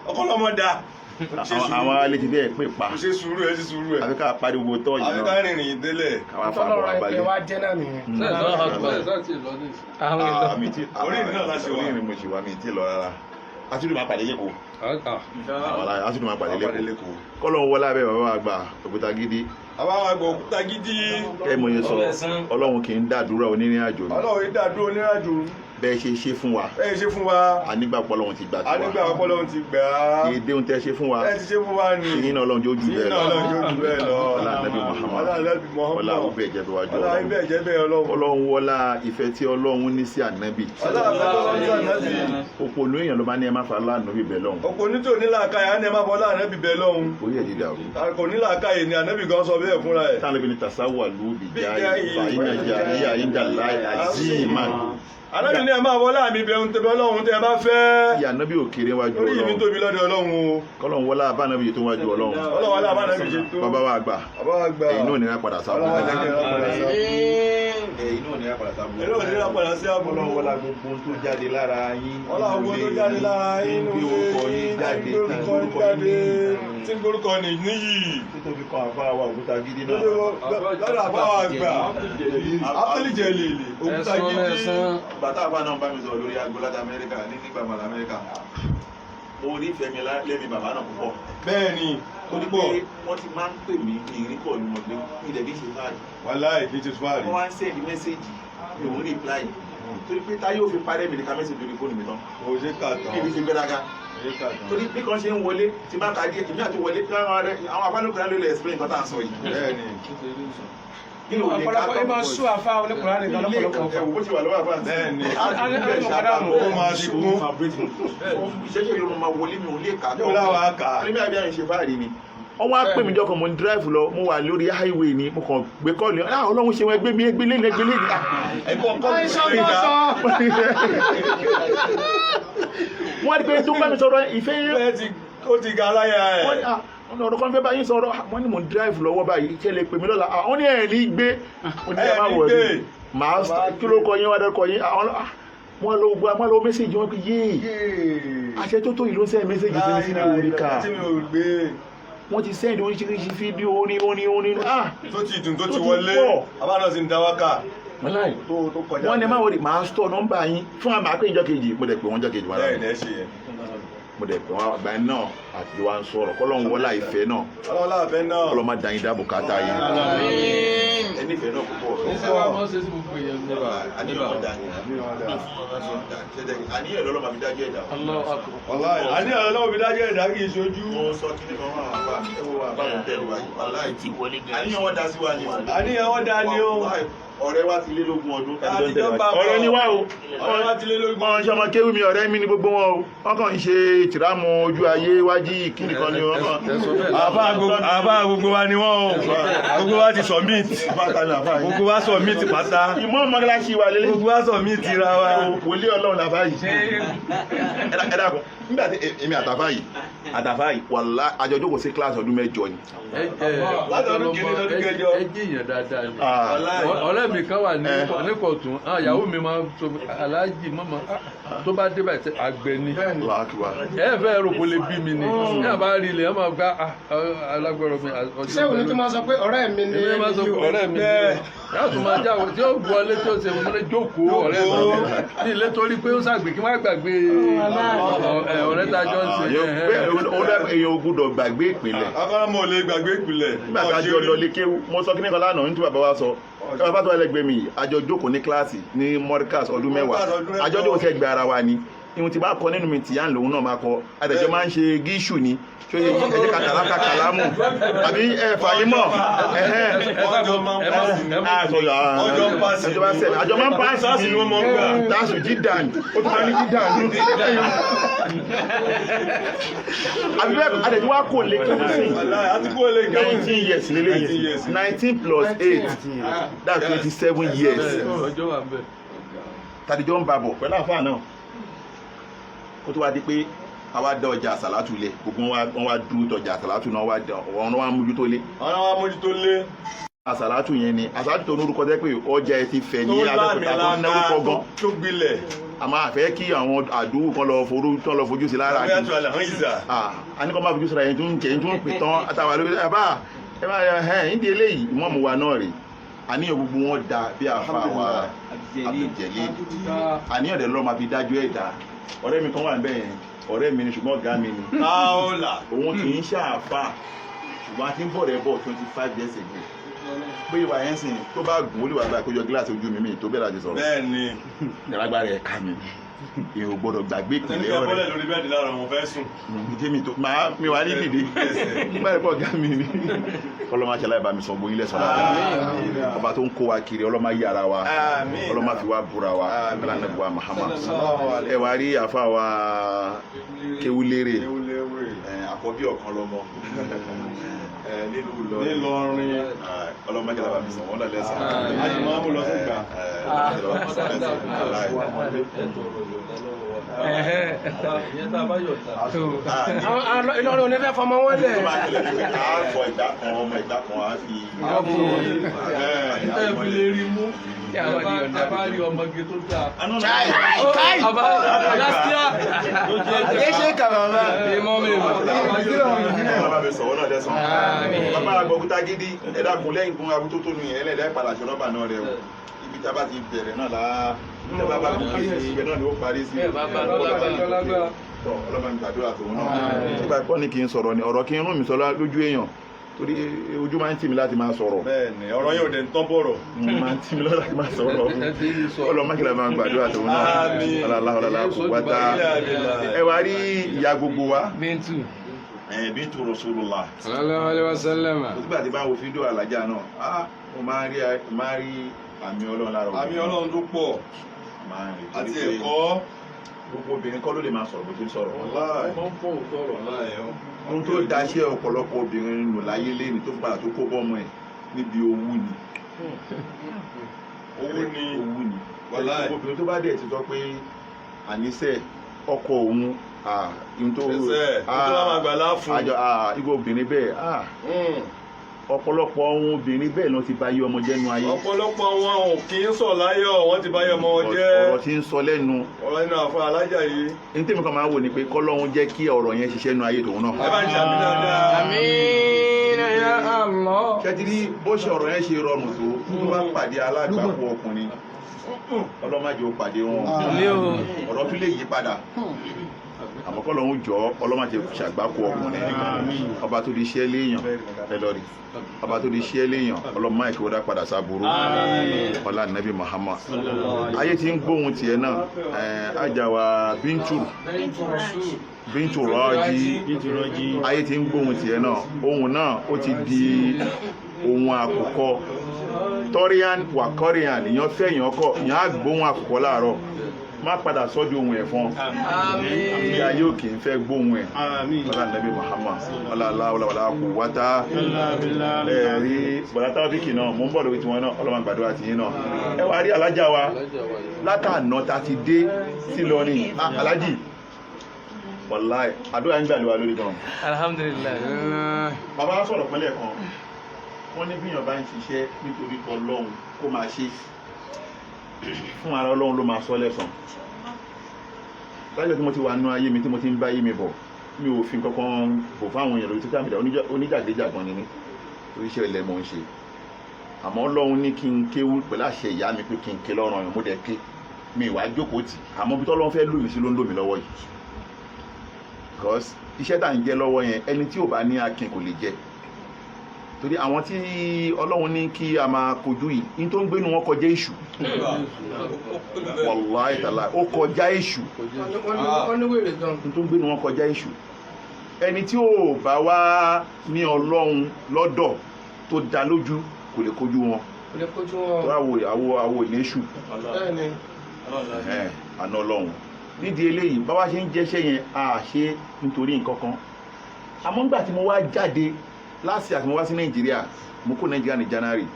Ọkọlọmọ da. Àwọn alẹ́ ti bẹ́ẹ̀ pè pa. Kò ṣe sùúrù ẹ ṣe sùúrù ẹ. Àfi ká pariwo tọ́ yìí náà. Àfi ká rìnrìn délẹ̀. Káwá fa àbọ̀ abalẹ̀. Tọ́lọ́rọ̀ ẹ wá jẹ́ náà nìyẹn. Orí ìrìn náà la ṣe wá. Orí ìrìn mo ṣe wá mi ti lọ rárá. Àtúndì máa pàdé lẹ́kọ̀ọ́. Àtúndì máa pàdé lẹ́kọ̀ọ́. Kọ́lọ̀ ń wọlé abẹ́ bàbá àgbà òkúta gidi. Bàbá àgbà òkúta gidi. Kẹ́ mo yẹ sọ, Ọlọ́run kì í dàdúrà onírìn àjò. Ọlọ́run kì í dàdúrà onírìn àjò. Bẹ́ẹ̀ ṣe ṣe fún wa. Bẹ́ẹ̀ ṣe fún wa. Anígbàpọ̀ Ọlọ́run ti gbà tiwa. Anígbàpọ̀ Ọlọ́run ti gbà á. Èdè ohun tẹ́ ṣe fún wa. Bẹ́ẹ̀ ti ṣe fún wa ni. Ìyín náà Ọlọ́run jó jù bẹ́ẹ̀ lọ. Ìyín náà Ọlọ́run jó jù bẹ́ẹ̀ lọ. Ọlá Ànábì Muhammad. Ọlá Ànábì Muhammad. Ọlá òbí ẹ̀jẹ̀ bẹ́ẹ̀ wájú Ọlá òbí ẹ̀jẹ̀ bẹ́ẹ̀ Ọlọ́run. Ọlọ́run wọlá ìfẹ́ tí Ọlọ́run ní sí Ànábì. Ọlá ìfẹ́ tó ní sí Ànábì. Òpònú èèyàn ló bá ní ẹ má fa láàánú bíbẹ̀ lọ́hùn. Òpònú tó ní làákàyè á ní ẹ má fọ láàánú bíbẹ̀ lọ́hùn. Orí ẹ̀ ti dàrú. Kò ní làákàyè ni Ànábì gan sọ bẹ́ẹ̀ fúnra ẹ̀. Táwọn ibi ni tàṣáwà lù bìjà ìfà ìnàjà ìyá ìjà láì àzìmá. Ànábì ní ẹ máa wọlé àmì ibẹ̀ ń tẹ̀bẹ̀ Ọlọ́run tẹ́ ẹ bá fẹ́. Ìyá Ànábì ò kéré wájú Orí mi Ọlọ́run. tóbi lọ́dọ̀ Ọlọ́run o. Kọ́lọ́run wọlá abánábì tó wájú Ọlọ́run. Ọlọ́run wọlá abánábì ṣe tó. Bàbá wa àgbà. Bàbá wa àgbà. Ẹ̀yin náà nira padà sábà. Ọlọ́run jẹ́ kí ẹ padà sábà. Ẹ̀yin náà nira padà sábà. Ẹ̀yin náà nira padà sí àbúrò. Ọlọ́run wọlá gbogbo tó jáde lára yín. Ọlọ́run gbogbo tó jáde lára yín. Tí ń gbé orúkọ yín jáde. Tí ń gbé orúkọ yín jáde. Tí ń gbórúkọ ní níyì. Títóbi kan àfáà wa òkúta gidi náà. Lọ́dọ̀ àfáà wa àgbà. Abdul Jalil òkúta gidi. Bàtà àfáà náà bá mi sọ̀rọ̀ lórí aago láti Amẹ́ríkà ní nígbà mọ̀lá Amẹ́ríkà. Mo rí ìfẹ́ mi lẹ́mi bàbá náà púpọ̀. Bẹ́ẹ̀ni, torí pé wọ́n ti máa ń pè mí ní ìríkọ̀ ni mo gbé ilẹ̀ bí ṣe fáàrí. Wàláì kì í ṣe fáàrí. Wọ́n wá ń send mẹ́sẹ̀gì mi ò ń reply. Torí pé táyé ò fi parẹ́ mi ní ká mẹ́sẹ̀gì lórí fóònù mi tán. Kò ṣe kà tán. Kí ibi ṣe gbéraga. Torí bí kan ṣe ń wọlé tí bá ka díẹ̀ èmi àti wọlé tí àwọn afánukùnrin ló lè explain nǹkan tá à ń sọ yìí. Bẹ́ẹ̀ni. Ọ̀pọ̀lọpọ̀ ẹ máa sú àfa oníkùnrin nìkan lọ́pọ̀lọpọ̀. Ẹ̀wò bó ṣe wà lọ́wọ́ àfáà. Bẹ́ẹ̀ni. Ó máa ṣubú. Ìṣẹ́ṣẹ́ ló máa wọlé mi ò lè kà. Yóò láwa kà. Torí bí àbí àyìn ṣe fáàrí ni. Wọ́n wá pè mí jọ́ kan mo ń dírẹ́fù lọ mo wà lórí highway ni mo kàn gbé kọ́ọ̀lù ah Ọlọ́run ṣe wọn ẹgbẹ́ mi ẹgbẹ́ lẹ́nu ẹgbẹ́ lẹ́nu. Ẹ̀kọ́ kọ́ mi ìdá. Wọ́n á rí pé tó bá mi sọ̀rọ̀ ìfẹ́ yẹn. Ó ti ga láyà ẹ̀. Wọ́n ní ọ̀rọ̀ kan fẹ́ bá yín sọ̀rọ̀ wọ́n ní mò ń dírẹ́fù lọ́wọ́ báyìí kí ẹ lè pè mí lọ́la àwọn ní ẹ̀ ní gbé mo ní ẹ má wọ̀ ẹ́ màá kí ló kọ yín wá dárúkọ yín àwọn wọ́n lọ gbọ́ wọ́n lọ mẹ́sẹ̀gì wọn pé yéè àṣẹ tó tó yìí ló ń send mẹ́sẹ̀gì sí mi sínú orí ká wọ́n ti send oríṣiríṣi fídíò orin orin orin ah tó ti dùn tó ti wọlé àbá náà sì ń dá wákà. wọ́n ní má wọlé màá stọ̀ nọ́mbà yín fún àmà pé ìjọ kejì mo dẹ̀ pé wọ́n jọ kejì wọn Bẹ́ẹ̀ni ẹ ṣe yẹn. mo dẹ̀ pé wọ́n àgbà náà àti wa ń sọ̀rọ̀ kọ́lọ́n wọlá ìfẹ́ náà Ọlọ́lá ìfẹ́ náà. kọ́lọ́n má dá yín dáàbò káta yín. Ẹ nífẹ̀ẹ́ náà púpọ̀. Àníyàn wọn dà ní. Àníyàn lọ́lọ́ máa fi dájú ẹ̀dá. Wàláì àníyàn lọ́lọ́ fi dájú ẹ̀dá kì í ṣojú. Mo sọ kí ni kan wà wà ẹ wo àbá mi tẹ̀lé wa yìí. Wàláì àníyàn wọn dá sí wa ni. Àníyàn wọn dá ni o. Ọ̀rẹ́ wa ti lé lógún ọdún. Ọ̀rẹ́ ni wá o. Ọ̀rẹ́ wa ti lé lógún. Wọ́n ṣe ọmọ kéwì mi ọ̀rẹ́ mi ni gbogbo wọn o. Wọ́n kàn ń ṣe tìrámù ojú ayé wájú kíni kan ni wọ́n kàn. Àbá gbogbo wa ni wọ́n o. Gbogbo wa ti submit. Gbogbo wa submit pátá. Ìmọ̀ mọ́gíláṣí wa lélẹ̀. Gbogbo wa submit ra wa. Wòlíì Ọlọ́run làbá yìí. Ẹ dákun nígbà tí èmi àtàfà yìí Àtàfà yìí, wàlá, àjọ jókòó sí kíláàsì ọdún 8 ni. Látọdún kìíní lọ́dún kẹjọ. Ẹ jẹ́ èèyàn dáadáa ni. Ah. Ọ̀rẹ́ mi kan wà ní Níkọ̀tún, àwọn ìyàwó mi máa ń sọ pé, aláàjì mọ́mọ́ tó bá dé báyìí, àgbẹ̀ ni. Allahu Akbar. Ẹ fẹ́ rò kó lè bí mi ni. Ní àbá rí ilẹ̀, ẹ máa gbá alágbọ̀rọ̀ mi. Ṣé òun tó máa sọ pé ọ̀rẹ́ mi ni? Èmi máa sọ pé ọ̀rẹ́ mi ni yóò tún máa jáwé tí ó wọlé tí ó ṣe mo ní jókòó ọ̀rẹ́ mi ní ilé, torí pé ó ṣàgbé kí wọ́n gbàgbé ọ̀rẹ́ tá a jọ ń ṣe. Èèyàn ò gbúdọ̀ gbàgbé ìpìlẹ̀. Afárá mọ̀ lè gbàgbé ìpìlẹ̀. Nígbà tá a jọ lọ lé kéwú, mo sọ kíní kan lánàá ní tí bàbá wa sọ, bàbá tó wà lẹ́gbẹ̀ẹ́ mi yìí, a jọ jókòó ní kíláàsì ní Mọ́ríkàs ọdún 10, àjọ jókòó sẹ́gbẹ̀ẹ́ ara wa ni. Ihun tí bá kọ nínú mi tìyà lòun náà máa kọ, àtẹ̀jọ́ máa ń ṣe gíṣù ni. Ṣó yẹ? Ẹ jẹ́ ká tàlákà kàlámù àbí ẹ fàyímọ̀ ẹ̀hẹ́n. Àjọ máa ń pàṣẹ ni wọ́n máa ń gbà. Táṣù jídàn, ó tún máa ní jídàn. Àbí bẹ́ẹ̀, àtẹ̀jọ́ wa kò lè kéwú sí 19 years lélẹ́yìn. 19 plus 8, that's 27 years. Ọjọ́ wà ń bẹ̀. Tàdíjọ́ ń babọ̀ pẹ̀lú àfáà náà, ó tó wá di pé àwa dá ọjà àsàlátù lẹ̀, gbogbo wọn wá dúró tọjà àsàlátù náà, wá dá wọn wá mójútó lé. Àwọn wa mójútó lé. Àsàlátù yẹn ni àsàlátù tó lórúkọ tẹ́ pé ọjà ẹ ti fẹ̀ ní Abẹ́òkúta, tó ń náwó gan. Tó gbilẹ̀. A máa fẹ́ kí àwọn àdúgbò kan lọ forú tán lọ fojú sí lára. Àbí àtúwà làwọn ìzà. A ní kọ́ máa fojú sí lára yẹn tó ń jẹ́ tó ń pè tán àtàwọn àlọ́ ẹ bá ẹ bá ẹ ń di eléyìí ìmọ̀ọ́mù wa náà rè. Àníyàn gbogbo wọn da bí àfa wa Abdul-Jalil, àníyàn dẹ̀ lọ́ọ́ máa fi dájú ẹ̀ dá. Ọ̀rẹ́ mi kan wà níbẹ̀ yẹn, ọ̀rẹ́ mi ni ṣùgbọ́n ọ̀gá mi ni. Òun kì í ṣàfà, ṣùgbọ́n a ti ń bọ̀ rẹ̀ bọ̀ 25 years ago pé ìwà yẹn sìn tó bá gùn ó lè wà gba àkójọ gíláàsì ojú mi mi tó bẹ́ẹ̀ láti sọ̀rọ̀. Bẹ́ẹ̀ni. Ìrágbára ẹ̀ ká mi, èrò gbọ́dọ̀ gbàgbé ìpìlẹ̀ ọ̀rẹ́. Ẹni bọ́lẹ̀ lórí bẹ́ẹ̀dì lára wọn fẹ́ sùn. Jẹ́mi tó máa mi wà ní dìde nígbà tí ọ̀gá mi ni ọlọ́mọ aṣáláì bá mi sọ gbóyin lẹ́sọ̀ lára ọba tó ń kó wa kiri, ọlọ́mọ ayé ara wa, ọlọ́mọ fi wa búra wa alánàbíwá Muhammad. Ẹ wá rí àfa wa Kéwúlérè, àkọ́bí ọ̀kan lọ́mọ nílùú Ìlọrin, ọlọ́mọ aṣáláì bá mi sọ wọ́n lẹ́sàn. A sì máa ń mú lọ sí ìgbà. Ìlọrin ò ní fẹ́ fọmọ wọn lẹ̀. A fọ ìgbà kan, ọmọ ìgbà kan a fi. Ẹ fi lè rí mú ẹ bá rí ọmọge tó dáa. Chai! Chai! Àyè kàmàmà. Bàbá mi sọ̀rọ̀ náà lẹ́sàn. Bàbá àgbọ̀kúta gidi, ẹ dákun, lẹ́yìn fún abu tó tónu yẹn, ẹlẹ́dàá ìpàdà ṣọlọ́bà náà rẹ o. Ibi tá a bá ti bẹ̀rẹ̀ náà láá. Tí a bá bá kú sí ibẹ̀ náà ni ó parí sí. Ọlọ́ba mi gbàdúrà tòun náà. Nígbà pọ́ ní kí n sọ̀rọ̀ ni ọ̀rọ̀ kí n rún mi sọ lójú èèyàn, torí ojú máa ń tì mí láti máa sọ̀rọ̀. Bẹ́ẹ̀ni, ọ̀rọ̀ yóò dẹ̀ ń tán bọ̀rọ̀. Máa ń tì mí láti máa sọ̀rọ̀. Ọlọ́mọkìlá máa ń gbàdúrà tòun náà. Ọlọ́lá ọlọ́lá kò wá tá. Ẹ wá rí ìyá gbogbo wa. Bintu. Bintu Rasulullah. Sallallahu alaihi wasallam. Nígbà tí bá ń wo fídíò alájà náà, mo máa ń rí àmì Ọlọ́run lára obìnrin. Àmì Ọlọ́run tó pọ̀. Àti ẹ̀kọ́. Gbogbo obìnrin kọ́ ló lè máa sọ̀rọ̀ bó ti ń sọ̀rọ̀. Ohun tó daṣẹ́ ọ̀pọ̀lọpọ̀ obìnrin nù láyé lẹ́ni tó padà tó kó bọ́mọ ẹ̀ níbi owú ni. Owú ni. Owú ni. Obìnrin tó bá dẹ̀ ti sọ pé àníṣe ọkọ òun ohun tó ẹsẹ̀ tó bá máa gbà láàfún. Àjọ igbó obìnrin bẹ́ẹ̀, ọ̀pọ̀lọpọ̀ ohun obìnrin bẹ́ẹ̀ ló ti bà yé ọmọ jẹ́ nu ayé. Ọ̀pọ̀lọpọ̀ wọn ò kì í sọ̀ láyọ̀, wọ́n ti bà yé ọmọ wọn jẹ́. Ọ̀rọ̀ tí ń sọ lẹ́nu. Ọ̀rọ̀ nínú àfọ alájà yìí. Ní tèmi kan máa ń wò ni pé kọ́lọ́hún jẹ́ kí ọ̀rọ̀ yẹn ṣiṣẹ́ nu ayé tòun náà. Ẹ bá ń ṣàmì dáadáa. Àmín ya Allah. Ṣẹ́tìrí bó ṣe ọ̀rọ̀ yẹn ṣe rọrùn tó, tó bá pàdé alágbàkú ọkùnrin, ọlọ́màjò pàdé wọn, ọ̀rọ̀ tún lè yí padà. Àmọ́ kọ́lọ́hún jọ ọlọ́màjò ṣàgbákò ọkùnrin, ọba tó di iṣẹ́ léèyàn ẹ lọ rí, ọba tó di iṣẹ́ léèyàn, ọlọ́mọ àìkú ọ̀dà padà sábúrú ọlá nàbí Muhammad. Ayé ti ń gbóhùn tiẹ̀ náà, ajáwa Bíntù Rọ́ọ̀jì, ayé ti ń gbóhùn tiẹ̀ náà, ohun náà ó ti di ohun àkùkọ tọ́ríàn wà kọ́ríàn, ìyàn fẹ́ ìyàn kọ́, ìyàn á gbóhùn àkùkọ láàárọ̀, má padà sọ́jú ohun ẹ̀fọn bí ayé òkè ń fẹ́ gbóhùn ẹ̀ ọlá nàbí Muhammad ọlá ọlá kò wáta. Ẹ̀rí bọ̀dá táwọ́fíkì náà, mò ń bọ̀ lórí tiwọn náà, ọlọ́mọ gbàdúrà tiyín náà. Ẹ wá rí alájà wa látànà ta ti dé sí lọ ní alájì. Wàláì, àdúrà ń gbà lé wa lórí gan. Alhamdulilayi. Bàbá wa sọ̀rọ̀ pẹ́lẹ̀ kan, wọ́n ní bíyàn bá ń ṣiṣẹ́ nítorí Ọlọ́run kó máa ṣe fún ara Ọlọ́run ló máa sọ lẹ́san. Lájọ́ tí mo ti wà nínú ayé mi tí mo ti ń bá ayé mi bọ̀, mi ò fi kankan bò fáwọn èèyàn lórí social media, oníjàgídíjàgan ni mí, torí iṣẹ́ ilẹ̀ mò ń ṣe. Àmọ́ Ọlọ́run ní kí n kéwú pẹ̀lú àṣẹ ìyá mi pé kí n ké lọ́rùn ọ̀yàn, mo dẹ̀ ké, mi ìwà jókòó tì, àmọ́ bí tọ́lọ́run fẹ́ lò mí sí ló ń lò mí lọ́wọ́ yìí. Because iṣẹ́ tá à ń jẹ lọ́wọ́ yẹn, ẹni tí ò bá ní akin kò lè jẹ, torí àwọn tí Ọlọ́run ní kí a máa kojú yìí, ní tó ń gbénu wọn kọjá èṣù, wàláhì tàlá ó kọjá èṣù, Wọ́n ní wèrè gan. ní tó ń gbénu wọn kọjá èṣù. Ẹni tí ò bá wá ní Ọlọ́run lọ́dọ̀ tó dá lójú kò lè kojú wọn. Kò lè kojú wọn. Tó àwo ìléṣù. Bẹ́ẹ̀ni. Àná Ọlọ́run nídìí eléyìí, báwa ṣe ń jẹ́ṣẹ́ yẹn, a ṣe nítorí nǹkan kan. Àmọ́ nígbà tí mo wá jáde láti àti mo wá sí Nàìjíríà, mo kó Nàìjíríà ní January,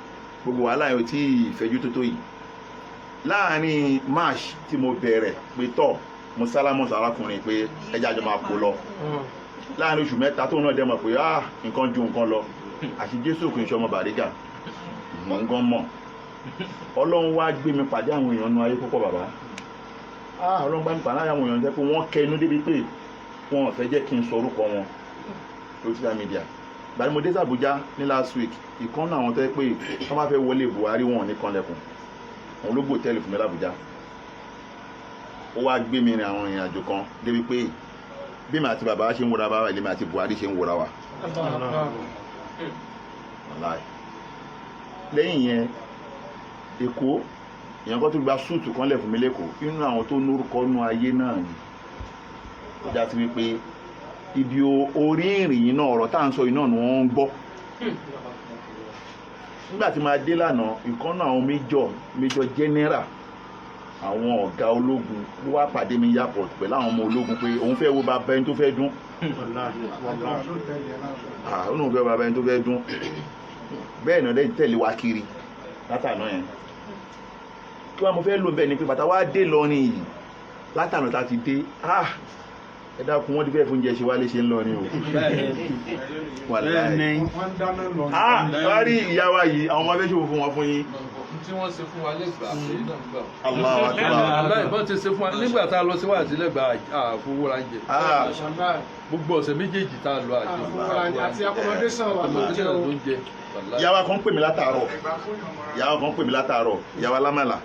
gbogbo wàhálà yẹn ò tí ì fẹ̀jú tó tó yìí. Láàárín March tí mo bẹ̀rẹ̀ pé tọ̀, mo sálámọ̀ sí arákùnrin pé ẹja àjọ máa kó lọ láàárín oṣù 3, tóun náà dẹ̀ mọ̀ pé ah, nǹkan ju nǹkan lọ, àti Jésù kì í ṣe ọmọ Bàrígà, mò ń gan mọ̀. Ọlọ́run wá gbé mi pàdé àwọn èèyàn nu ayé púpọ̀ bàbá. Ah, Ọlọ́run bá mi pàdé àwọn èèyàn jẹ́ pé wọ́n kẹnu débi pé wọn ò fẹ́ jẹ́ kí n sọ orúkọ wọn lórí social media. Gbàdí mo dé sàbújá ní last week, ìkan náà àwọn tó yẹ pé wọ́n bá fẹ́ wọlé Buhari wọn ò ní kanlẹ̀kùn, òun ló gbòtẹ́ẹ̀lì fún mi l'Àbújá. Ó wá gbé mi rin àwọn ìrìn àjò kan débi pé bí mi àti bàbá ṣe ń wòra bàbá ilé mi àti Buhari ṣe ń wòra wa. Wàláì. Lẹ́yìn yẹn, Èkó, èèyàn kan tó gba súùtù kan lẹ̀ fún mi lẹ́kọ̀ọ́, inú àwọn tó lórúkọ nú ayé náà ni. Ó já sí wípé ibi orí ìrìn yìí náà, ọ̀rọ̀ tá à ń sọ yìí náà ni wọ́n ń gbọ́. Nígbà tí màá dé lánàá, ìkan náà àwọn major general, àwọn ọ̀gá ológun ló wá pàdé mi airport pẹ̀lú àwọn ọmọ ológun pé òun fẹ́ wo bàbá ẹni tó fẹ́ dún. Ah, ó lóun fẹ́ wo bàbá ẹni tó fẹ́ dún. Bẹ́ẹ̀ náà dẹ́ tẹ̀lé wa kiri látàná yẹn. Kí wàá mo fẹ́ lò bẹ́ẹ̀ ni pé bàtà wá dé lọ́rin yìí látàná tá a ti dé, ah, ẹ dákun, wọ́n ti fẹ́ fún oúnjẹ ṣe wá léṣe ńlọrin o. Wàláhì. Ah, wá rí ìyá wa yìí, àwọn ọmọ abẹ́ṣòwò fún wọn fún yín. Tí wọ́n ṣe fún wa lẹ́gbàá, èyí náà ń gbà. Allahu Akbar. Aláì bọ́n ti ṣe fún wa nígbà tá a lọ sí wàásí lẹ́gbàá, àfowórà ń jẹ. Gbogbo ọ̀sẹ̀ méjèèjì tá a lọ àjẹ. Àti accommodation wà tó jẹ́ o. Accommodation tó ń jẹ. Ìyá wa kan pè mí látàárọ̀. Ìyá wa kan pè mí látàárọ̀. Ìyá wa lámàlà.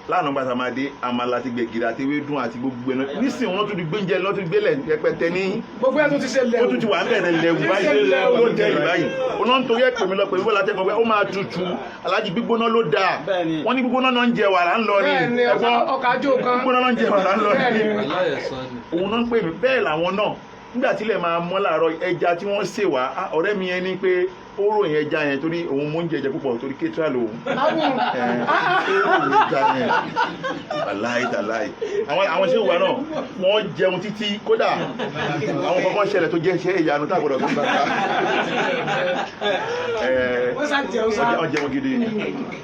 Lánàá gbàtà máa dé, àmàlà àti gbẹ̀gìrì àti ewédú àti gbogbo ẹ̀nà. Nísìnyí wọ́n tún ti gbóúnjẹ lọ́tún ti gbélẹ̀ rẹpẹtẹ ní. Gbogbo ẹ̀ tún ti ṣe lẹ́wù. Ó tún ti wà ń bẹ̀rẹ̀ lẹ́wù báyìí. Ló tẹ̀ yìí báyìí. Ó náà ń torí ẹ̀ pè mí lọ pè mí bọ́lá tẹ́kọ̀ọ́ pé ó máa tutù. Aláàjì gbígbóná ló dáa. Wọ́n ní gbígbóná náà ń jẹ wàrà ń lọ ni. Bẹ́ẹ̀ni, ọkà jó kan. Gbígbóná náà ń jẹ wàrà ń lọ ni. Bẹ́ẹ̀ni. Òun náà ń pè mí bẹ́ẹ̀ làwọn náà. Nígbà tílẹ̀ máa mọ́ láàárọ̀, ẹja tí wọ́n sè wá, ọ̀rẹ́ mi yẹn ní pé ó ròyìn ẹja yẹn torí òun mú oúnjẹ jẹ púpọ̀ torí kétra lòun. Ó ròyìn ẹja yẹn. Wàláì tàláì. Àwọn ṣé ìwà náà wọ́n jẹun títí kódà àwọn kankan ṣẹlẹ̀ tó jẹ́ iṣẹ́ ìyanu tá a gbọ́dọ̀ tó gbàgbà. Wọ́n sá jẹun sá. Wọ́n jẹun gidi.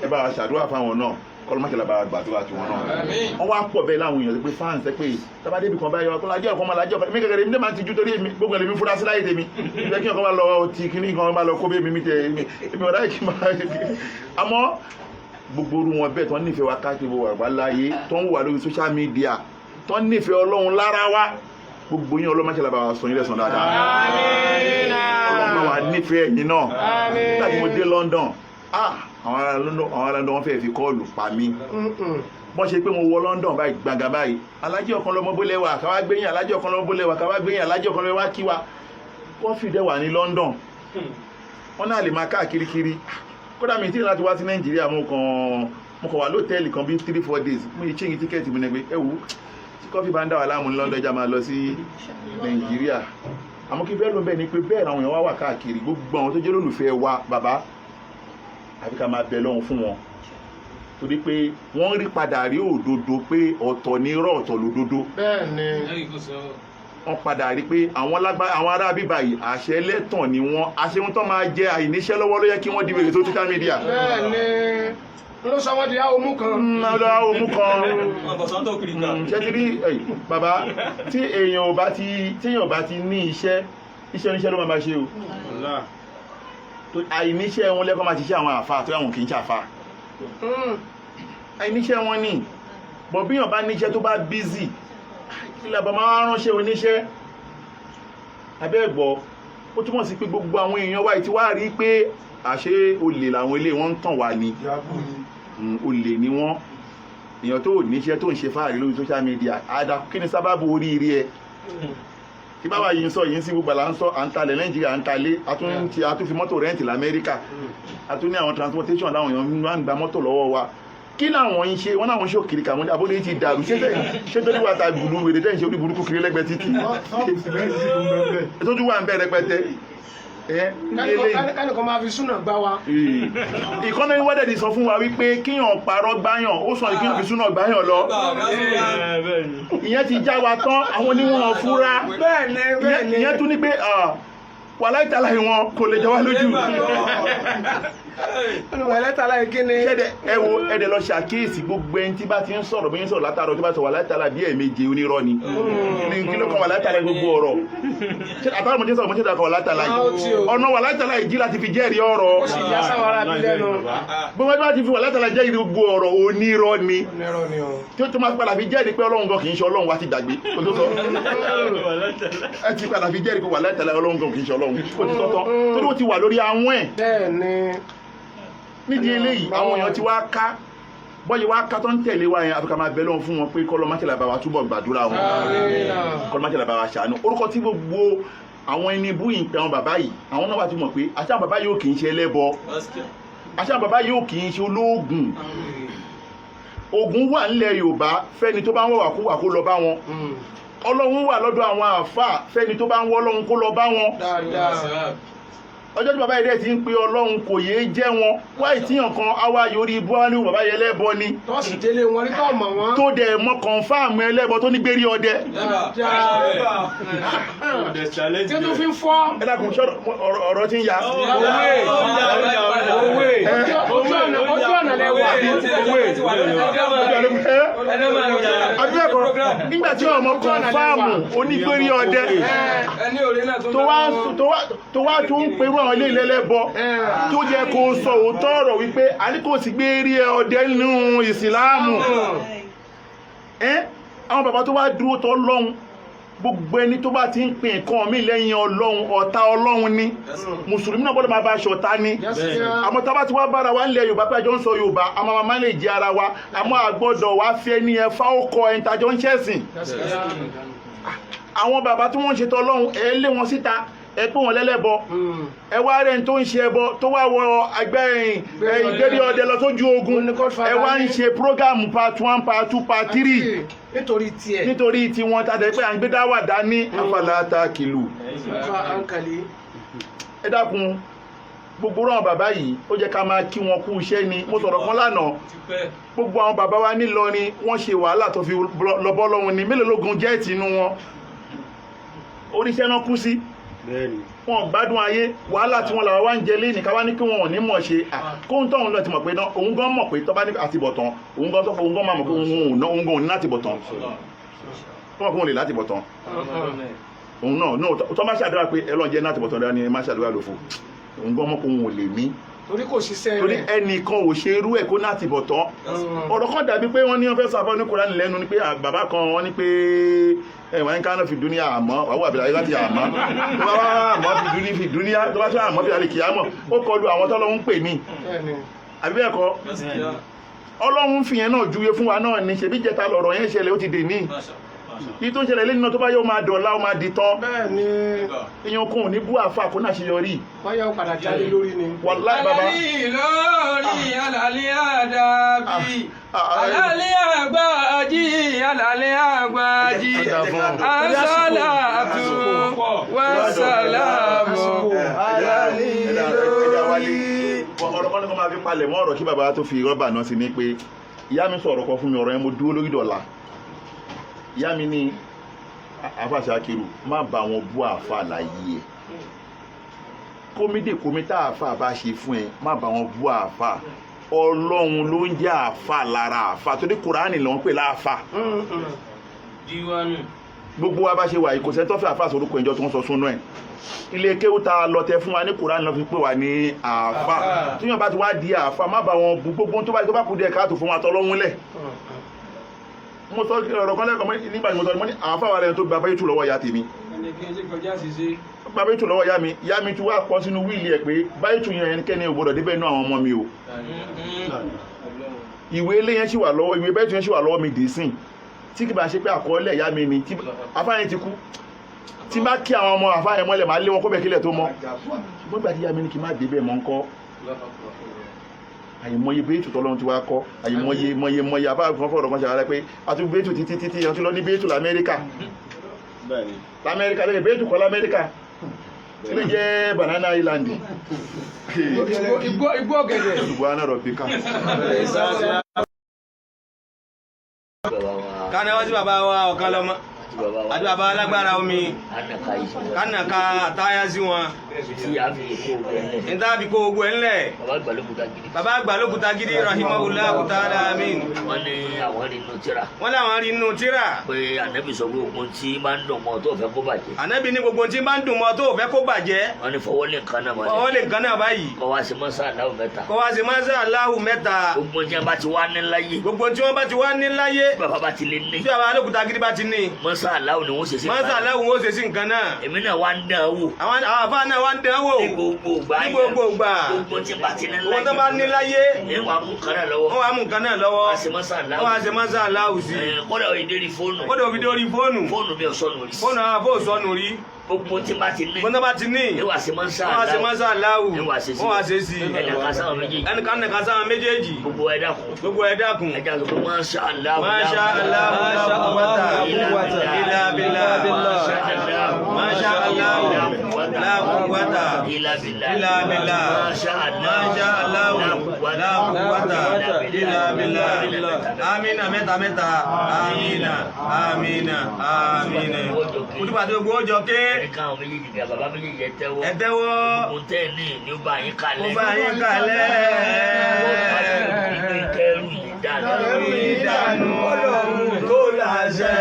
Ẹ bá wa ṣàdúrà fáwọn náà, kọlọmọkẹlẹ bá gbàdúrà tiwọn náà. Wọ́n wá pọ̀ bẹ́ẹ̀ láwọn èèyàn pé fáǹsì pé tábàdé ibì kan báyọ̀ ọkọ lajẹ́ ọkọ máa lajẹ́ ọkọ mi kékeré mi dé máa ti ju torí èmi gbogbo ẹlẹ́mi fúra sí láyé tèmi ìfẹ́ kí ọkọ máa lọ ti kíní kan máa lọ kó bẹ́ẹ̀ mi tẹ èmi èmi ọ̀dà kí máa àmọ́ gbogbo orú wọn bẹ́ẹ̀ tó ń nífẹ̀ẹ́ wa káàkiri gbogbo àgbà láyé tó ń wà lórí social media tó ń nífẹ̀ẹ́ Ọlọ́run lára wa, gbogbo yín Ọlọ́run máṣe làbà wa sọ yín lẹ́san dáadáa. Ọlọ́run bá wa nífẹ̀ẹ́ yín náà. Nígbà tí mo dé London, ah, àwọn ará London, àwọn ará London wọ́n fẹ́ẹ́ fi kọ́ọ̀lù pa mí. Bọ́n ṣe pé mo wọ London báyìí gbàngàn báyìí, alájẹ ọ̀kan lọmọ bólẹ̀ wà káwá gbẹ̀yìn, alájẹ ọ̀kan lọmọ bólẹ̀ wà káwá gbẹ̀yìn, alájẹ ọ̀kan lọmọ wá kí wa. Kọ́fì dẹ̀ wà ní London, wọ́n náà lè máa káàkiri kiri. Kódà mi tí láti wá sí Nàìjíríà, mo kàn wà lótẹ́ẹ̀lì kan bíi 3-4 days, mo yìí change tíkẹ́ẹ̀tì mi ní pé ẹ wù tí kọ́fì bá ń dà wà láàmú ní London, ẹja máa lọ sí Nàìjíríà. Àmọ́ kí fẹ́ ló ń bẹ́ẹ̀ ni pé bẹ́ẹ̀ làwọn èèyàn wá wà káàkiri, gbogbo àwọn tó jẹ́ olólùfẹ́ wa bàbá, àfi ká máa bẹ lọ́hùn fún wọn, torí pé wọ́n rí padà rí òdodo pé ọ̀tọ̀ ní irọ́ ọ̀tọ̀ lòdodo. Bẹ́ẹ̀ni. Wọ́n padà rí pé àwọn lágbá àwọn ará bíbá yìí àṣẹ ẹlẹ́tàn ni wọ́n, àṣẹ wọn tó máa jẹ àìníṣẹ́ lọ́wọ́ ló yẹ kí wọ́n di wèrè tó social media. Bẹ́ẹ̀ni. Ló sọ wọ́n di àwọn mú kan. Ọ̀dọ̀ àwọn mú kan. Ṣé ti rí bàbá, tí èèyàn ò bá ti tí èèyàn ò bá ti ní iṣẹ́, iṣẹ́ oníṣẹ́ ló máa ṣe o. Àìníṣẹ́ wọn lẹ́kọ́ máa ṣiṣẹ́ àwọn àfa tó àwọn kì í ṣàfa. Àìníṣẹ́ wọn ni. Bọ̀ bí èèyàn bá níṣẹ́ tó bá bízì, kí làbà máa ránṣẹ́ oníṣẹ́? Abẹ́ ẹ̀gbọ́, ó túmọ̀ sí pé gbogbo àwọn èèyàn wa ti wá rí pé àṣé olè làwọn ilé wọn ń tàn wá ni. Olè ni wọ́n. Èèyàn tó níṣẹ́ tó ń ṣe fáàrí lórí social media, àdá kí ni sábàbù oríire ẹ? Tí báwa yìí ń sọ yìí ń sí gbogbo àlà ń sọ, à ń talẹ̀ Nàìjíríà, à ń talé, a tún fi mọ́tò rẹ́ǹtì l'Amẹ́ríkà, a tún ní àwọn transportation láwọn èèyàn máa ń gba mọ́tò lọ́wọ́ wa. Kí làwọn ń ṣe? Wọ́n náà ń ṣe òkiri kàwọn abóde ti dàrú. Ṣé tó ní wà tá gbùlù wèrè tẹ́ ń ṣe orí burúkú kiri lẹ́gbẹ̀ẹ́ títì tó tún wà ń bẹ̀ rẹpẹtẹ? Kánìkan máa fi súnà gbá wa. Ìkọ́nà ìwádẹ̀ ti sọ fún wa wípé kíyàn parọ́ gbáyàn ó sàn kíyàn fi súnà gbáyàn lọ. Ìyẹn ti já wa tán, àwọn oníwọ̀n fúra. Ìyẹn tún ní pé wàláhì tàláhì wọn kò lè jọ wá lójú. Wàláhì tàláhì kí ni. Ṣẹ́dẹ̀ ẹ wo ẹ̀dẹ̀ lọ ṣàkíyèsí gbogbo ẹni tí bá ti ń sọ̀rọ̀ bí ń sọ̀rọ̀ látàrọ̀ tí bá sọ wàláhì tàláhì bí ẹ̀ẹ̀mejì onírọ́ ni. Ní kí ló kan wàláhì tàláhì gbogbo ọ̀rọ̀? Àtàwọn ọmọdé sọ̀rọ̀ mọ́ṣẹ́dá kan wàláhì tàláhì. Ọ̀nà wàláhì tàláhì jí láti fi jẹ́rìí ọ̀rọ̀. Ó sì yá sáwọn ará bí lẹ́nu. Gbogbo ẹni bá ti fi wàláhì tàláhì jẹ́rìí gbogbo ọ̀rọ̀ onírọ́ ni. Tí ó tó máa padà fi jẹ́rìí pé Ọlọ́run gan kì í ṣe Ọlọ́run wa ti gbàgbé. Ẹ ti padà fi jẹ́rìí pé wàláhì tàláhì Ọlọ́run gan kì í ṣe Ọlọ́run. Ó ti sọ́tọ̀ torí ó ti wà lórí àwọn ẹ̀. Nídìí eléyìí àwọn èèyàn ti wá ká bọ́yì wá ká tó ń tẹ̀lé wa yẹn, àfikà máa bẹ lọ́wọ́ fún wọn pé kọ́lọ́ máṣẹ́lá bá wa túbọ̀ gbàdúrà wọn, kọ́lọ́ máṣẹ́lá bá wa ṣàánú. Orúkọ tí gbogbo àwọn ẹni bú yìí ń pe àwọn bàbá yìí, àwọn náà wà ti mọ̀ pé àti àwọn bàbá yóò kì í ṣe ẹlẹ́bọ, àti àwọn bàbá yóò kì í ṣe olóògùn. Ògùn wà nílẹ̀ Yorùbá fẹ́ni tó bá ń wọ̀wà kó wà kó lọ bá wọn. Ọlọ́run wà lọ́dọ̀ àwọn àáfàá fẹ́ni tó bá ń wọ́ Ọlọ́run kó lọ bá wọn. Ọjọ́ tí bàbá yìí ti ń pe Ọlọ́run kò yéé jẹ́ wọn wáyé tíyàn kan àwa yorí ibú wá ní bàbá yẹn ẹlẹ́bọ ni. Tó sì délé wọn rí tó mọ̀ wọ́n. Tó dẹ̀ mọ kọ̀ǹfàmù ẹlẹ́bọ tó ní gbérí ọdẹ. Tí tó fi ń fọ́. Ẹ dákun, ọ̀rọ̀ tí ń ya. Ojú ọ̀nà lẹ wà. Àbíkọ́ nígbà tí ọmọ kọ̀ǹfàmù onígbérí ọdẹ tó wá tún ń perú àwọn ilé ìlẹ́lẹ́bọ tó jẹ́ kó sọ òótọ́ ọ̀rọ̀ wípé a ní kò sí gbé rí ọdẹ nínú ìsìláàmù. Àwọn bàbá tó wá dúró tọ́ lọ́hun, gbogbo ẹni tó bá ti ń pè nǹkan mí lẹ́yìn Ọlọ́run, ọ̀tá Ọlọ́run ni. Mùsùlùmí náà gbọ́dọ̀ máa bá aṣọ ọ̀tá ni. Àmọ́ tá bá ti wá bára wa ńlẹ̀ Yorùbá pé àjọ ń sọ Yorùbá, a máa máa lè jẹ ara wa, àmọ́ àgbọ́dọ̀ wá fi ẹni ẹ fáwọ́kọ ẹni tàjọ ń ṣẹ̀sìn. Àwọn bàbá tí wọ́n ń ṣètò Ọlọ́run, ẹ lé wọn síta, ẹ pé wọn lẹ́lẹ́bọ, ẹ wá rẹ̀ tó ń ṣe ẹbọ tó wá wọ ẹgbẹ́ ìgbérí ọdẹ lọ sójú ogun, ẹ wá ń ṣe prógámù part 1 part 2 part 3 nítorí tiẹ̀, nítorí tiwọn tàdé pé à ń gbé dáwà dání afálàtà kìlù. Ẹ dákun, gbogbo àwọn bàbá yìí ó jẹ́ ká máa kí wọn kú iṣẹ́ ni. Mo sọ̀rọ̀ kan lánàá, gbogbo àwọn bàbá wa nílọrin wọ́n ṣe wàhálà tó fi lọ bọ́ lọ́hùn ni. Mélòó lógun jẹ́ẹ̀tì inú wọn oríṣẹ́ náà kú sí, wọn gbádùn ayé. Wàhálà tí wọn làwọn wá ń jẹ lé nìkan wá ní kí wọn ò ní mọ̀ ṣe kóhun tóun lọ ti mọ̀ pé náà òun gan mọ̀ pé tọ́ba ní àtibọ̀tán, òun gan sọ pé òun gan máa mọ̀ pé òun gan ò ní látibọ̀tán, tó mọ̀ pé òun lè látibọ̀tán òun náà tó má ṣàdúrà pé ẹ lọ́n jẹ́ látibọ̀tán dání, ẹ má ṣàdúrà lófo, òun gan mọ̀ pé òun ò lè ní torí kò ṣiṣẹ́ rẹ̀, torí ẹnìkan ò ṣe irú ẹ̀ kó láti bọ̀ tán. Ọ̀rọ̀ kan dàbí pé wọ́n ní wọ́n fẹ́ sọ abọ́ ní Kúránì lẹ́nu ni pé bàbá kan wọ́n ní pé ẹ̀wọ̀n ń kánà fi dúníà àmọ́ wàá wà bìlà láti àmọ́ tó bá wà àmọ́ fi dúní fi dúníà tó bá tún àmọ́ fi àlè kìámọ̀ ó kọlu àwọn tọ́lọ́hún pè ní. Àbí bẹ́ẹ̀ kọ́, Ọlọ́run fi yẹn náà júwe fún wa náà ni. Ṣèbí jẹta lọ̀rọ̀ yẹn ṣẹlẹ̀, ó ti dè ní yìí tó ń ṣẹlẹ̀ lẹ́nu náà, tó bá yóò máa dọ̀la ó máa di tán. Èèyàn kan ò ní bú àfa kó náà ṣe yọrí. Wọ́n yọ padà jáde lórí ni. Wàláì bàbá. Alali lórí alali àdàbí alali àgbàjì alali àgbàjì asálàtú wàsálàmù alali lórí. Ọ̀rọ̀ kan ní kó máa fi palẹ̀ mọ́ ọ̀rọ̀ kí bàbá tó fi rọ́bà náà sí ni pé ìyá mi sọ̀rọ̀ kan fún mi, ọ̀rọ̀ yẹn mo dúró lórí dọ̀la. Ìyá mi ní àáfà Ṣakiru, má bá wọn bú àáfà láyé ẹ, kómídè kómítà àáfà bá ṣe fún ẹ, má bá wọn bú àáfà. Ọlọ́run ló ń jẹ́ àáfà lára àáfà, torí Kùránì ló ń pè láàfà. Díwánù. Gbogbo wa bá ṣe wà yìí, kò sẹ́ni tó fẹ́ àáfà sórúkọ ìjọ tó ń sọ súnú ẹ̀. Ilé kéwú ta lọ tẹ fún wa ní Kùránì ló fi pè wá ní àáfà. Tíyàn bá ti wá di àáfà, má bá wọn bu gbogbo tó bá kú díẹ̀ káàtó fún wa tọ́lọ́hún lẹ̀. Mo sọ ọ̀rọ̀ kan lẹ́kọ̀ọ́ nígbà tí mo sọ, mo ní àáfà wa lẹ́nu tó gba báyìí tù lọ́wọ́ ìyá tèmi, gba báyìí tù lọ́wọ́ ìyá mi. Ìyá mi tún wá kọ sínú wíìlì ẹ̀ pé báyìí tù yẹn, ẹnikẹ́ni ò gbọdọ̀ débẹ̀ inú àwọn ọmọ mi o. Ìwé ilé yẹn sì wà lọ́wọ́, ìwé báyìí tù yẹn sì wà lọ́wọ́ mi dì sí, tí kì bá ṣe pé àkọọ́lẹ̀ ìyá mi ni tí afáyín ti kú, tí bá kí àwọn ọmọ afáyín mọ́lẹ̀, máa lé wọn kó bẹ̀ kílẹ̀ tó mọ́. Ṣùgbọ́n ìgbà tí ìyá mi ní kí n má débẹ̀ mọ́ ńkọ́? Àyèmọye bẹ́ẹ̀tù tọ́lọ́run ti wá kọ́, àyèmọye mọye mọye afáyín kan fọ̀rọ̀ kan ṣàlàyé pé àti bẹ́ẹ̀tù títí títí yẹn tún lọ ní bẹ́ẹ̀tù lamẹ́ríkà, lamẹ́ríkà lẹ́yìn bẹ́ẹ̀tù kọ́ lamẹ́ríkà kí ló jẹ́ Banana Island. Igbó ọ̀gẹ̀dẹ̀. Ṣùgbọ́n àná rọ̀ píkà. Kánáwó sí bàbá wa ọ̀kan lọ́mọ àti bàbá alágbára omi, kánàka àtáyá sí wọn. Tí a fi kó o bẹ́ẹ̀. Níta fi kó gbogbo ẹ̀ ńlẹ̀. Bàbá àgbàlókùtà gidi. Bàbá àgbàlókùtà gidi, rahimahullahu ta'ala, amin. Wọ́n ní àwọn nínú tíra. Wọ́n láwọn rí inú tíra. Pé ànábì sọ pé ogun tí máa ń dùn mọ́ tó fẹ́ kó bàjẹ́. Ànábì ní gbogbo tí bá ń dùn mọ́ tó fẹ́ kó bàjẹ́. Wọ́n ní fọwọ́ lé nǹkan náà mọ́lẹ̀. Fọwọ́ lé nǹkan náà báyìí. Kọ́ wá sí mọ́sá aláwọ̀ mẹ́ta. Kọ́ wá sí mọ́sá aláwọ̀ mẹ́ta. Gbogbo tí wọ́n bá ti wá ní láyé. Gbogbo tí wọ́n bá ti wá ní láyé. Tí bàbá bá ti lé ní. Tí bàbá alókùtà gidi bá ti ní. Mọ́sá aláwọ̀ ni wọ́n ṣe sí nǹkan. Mọ́sá aláwọ̀ wọ́n ṣe sí nǹkan náà. Èmi náà wá ń dán wò. Àwọn àfáà náà wá ń dán wò. Ní gbogbo ìgbà. Ní gbogbo ìgbà. Gbogbo tí bá ti ní láyé. Gbogbo tó bá ní láyé. Ní wàá mú nǹkan náà lọ́wọ́. Wọ́n wá mú nǹkan náà lọ́wọ́. Wọ́n á ṣe mọ́sá aláwọ̀. Wọ́n á ṣe mọ́sá aláwọ̀ sí. Kódà òfin fóònù. Kódà òfin dórí fóònù. Fóònù mi ò sọnù rí. Fóònù àwọn àfóò sọnù rí. Gbogbo tí bá ti ní. Gbogbo bá ti ní. Ní wàá ṣe mọ́sá Wọ́n á ṣe mọ́sá aláwọ̀. Ní wàá ṣe sí. Wọ́n á ṣe sí. Ẹnìkan sáwọn méjèèjì. Ẹnìkan nìkan sáwọn méjèèjì. Gbogbo ẹ dákun. Gbogbo ẹ dákun. Ẹ jẹ́ àgbẹ̀ Masha Allah. Masha Allah. La quwwata illa billah. Masha Allah. La quwwata illa billah. Illa billah. Masha Allah. Masha Allah. La quwwata illa billah. Amina mẹ́ta mẹ́ta. Amina. Amina. Amina. Kútùbà tó gbó jọ ké. Ẹnìkan àwọn méjèèjì bí bàbá méjèèjì ẹ tẹ́wọ́. Ẹ tẹ́wọ́. Gbogbo tẹ́ ẹ ní ní ó bá yín kalẹ̀. Ó bá yín kalẹ̀. Kẹrù yìí dànù. Kẹrù yìí dànù. Ọlọ́run tó láṣẹ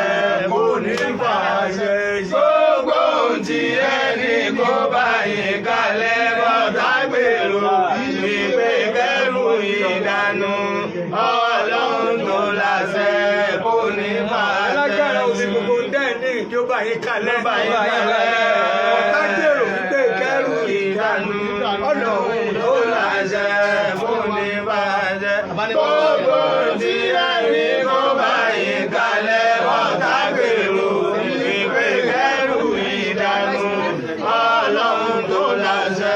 kò ní fàṣẹ. Gbogbo tí ẹni kó bá yín kalẹ̀ bọ́tà gbèrò ìgbé kẹrù ìdànù. Ọlọ́run tó láṣẹ kò ní fàṣẹ. Alágbára omi, gbogbo tẹ́ ẹ ní kí ó bá yín kalẹ̀. Ó bá yín kalẹ̀. Ọ̀tá gbèrò wípé kẹrù ìdànù. Ọlọ́run tó láṣẹ kò ní fàṣẹ. Gbogbo tí ẹni kó bá yín kalẹ̀ bọ́tà gbèrò ìgbé kẹrù ìdànù. Ọlọ́run tó láṣẹ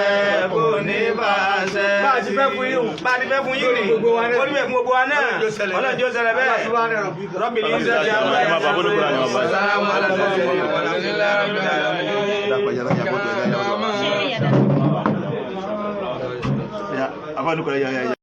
kò ní fàṣẹ. Bá a ti fẹ́ fún yín o. Bá a ti fẹ́ fún yín rè. Gbogbo wa náà. Ó ní bẹ́ẹ̀ fún gbogbo wa náà. Ọlọ́run jọ̀ọ́ ṣẹlẹ̀ Ọlọ́run jọ̀ọ́ ṣẹlẹ̀ bẹ́ẹ̀. Rọ́bì ní ìṣẹ́ Ẹ má bàa bọ́dọ̀ kúrò ní ọba. Sàlámù aláìkùm warahmatullahi wabarakatuh. Dàpọ̀ yàrá yàrá bọ́tọ̀ yàrá yàrá. Ṣé ìyàdá? Afáànù kọ̀ọ̀rọ̀ yàrá yàrá.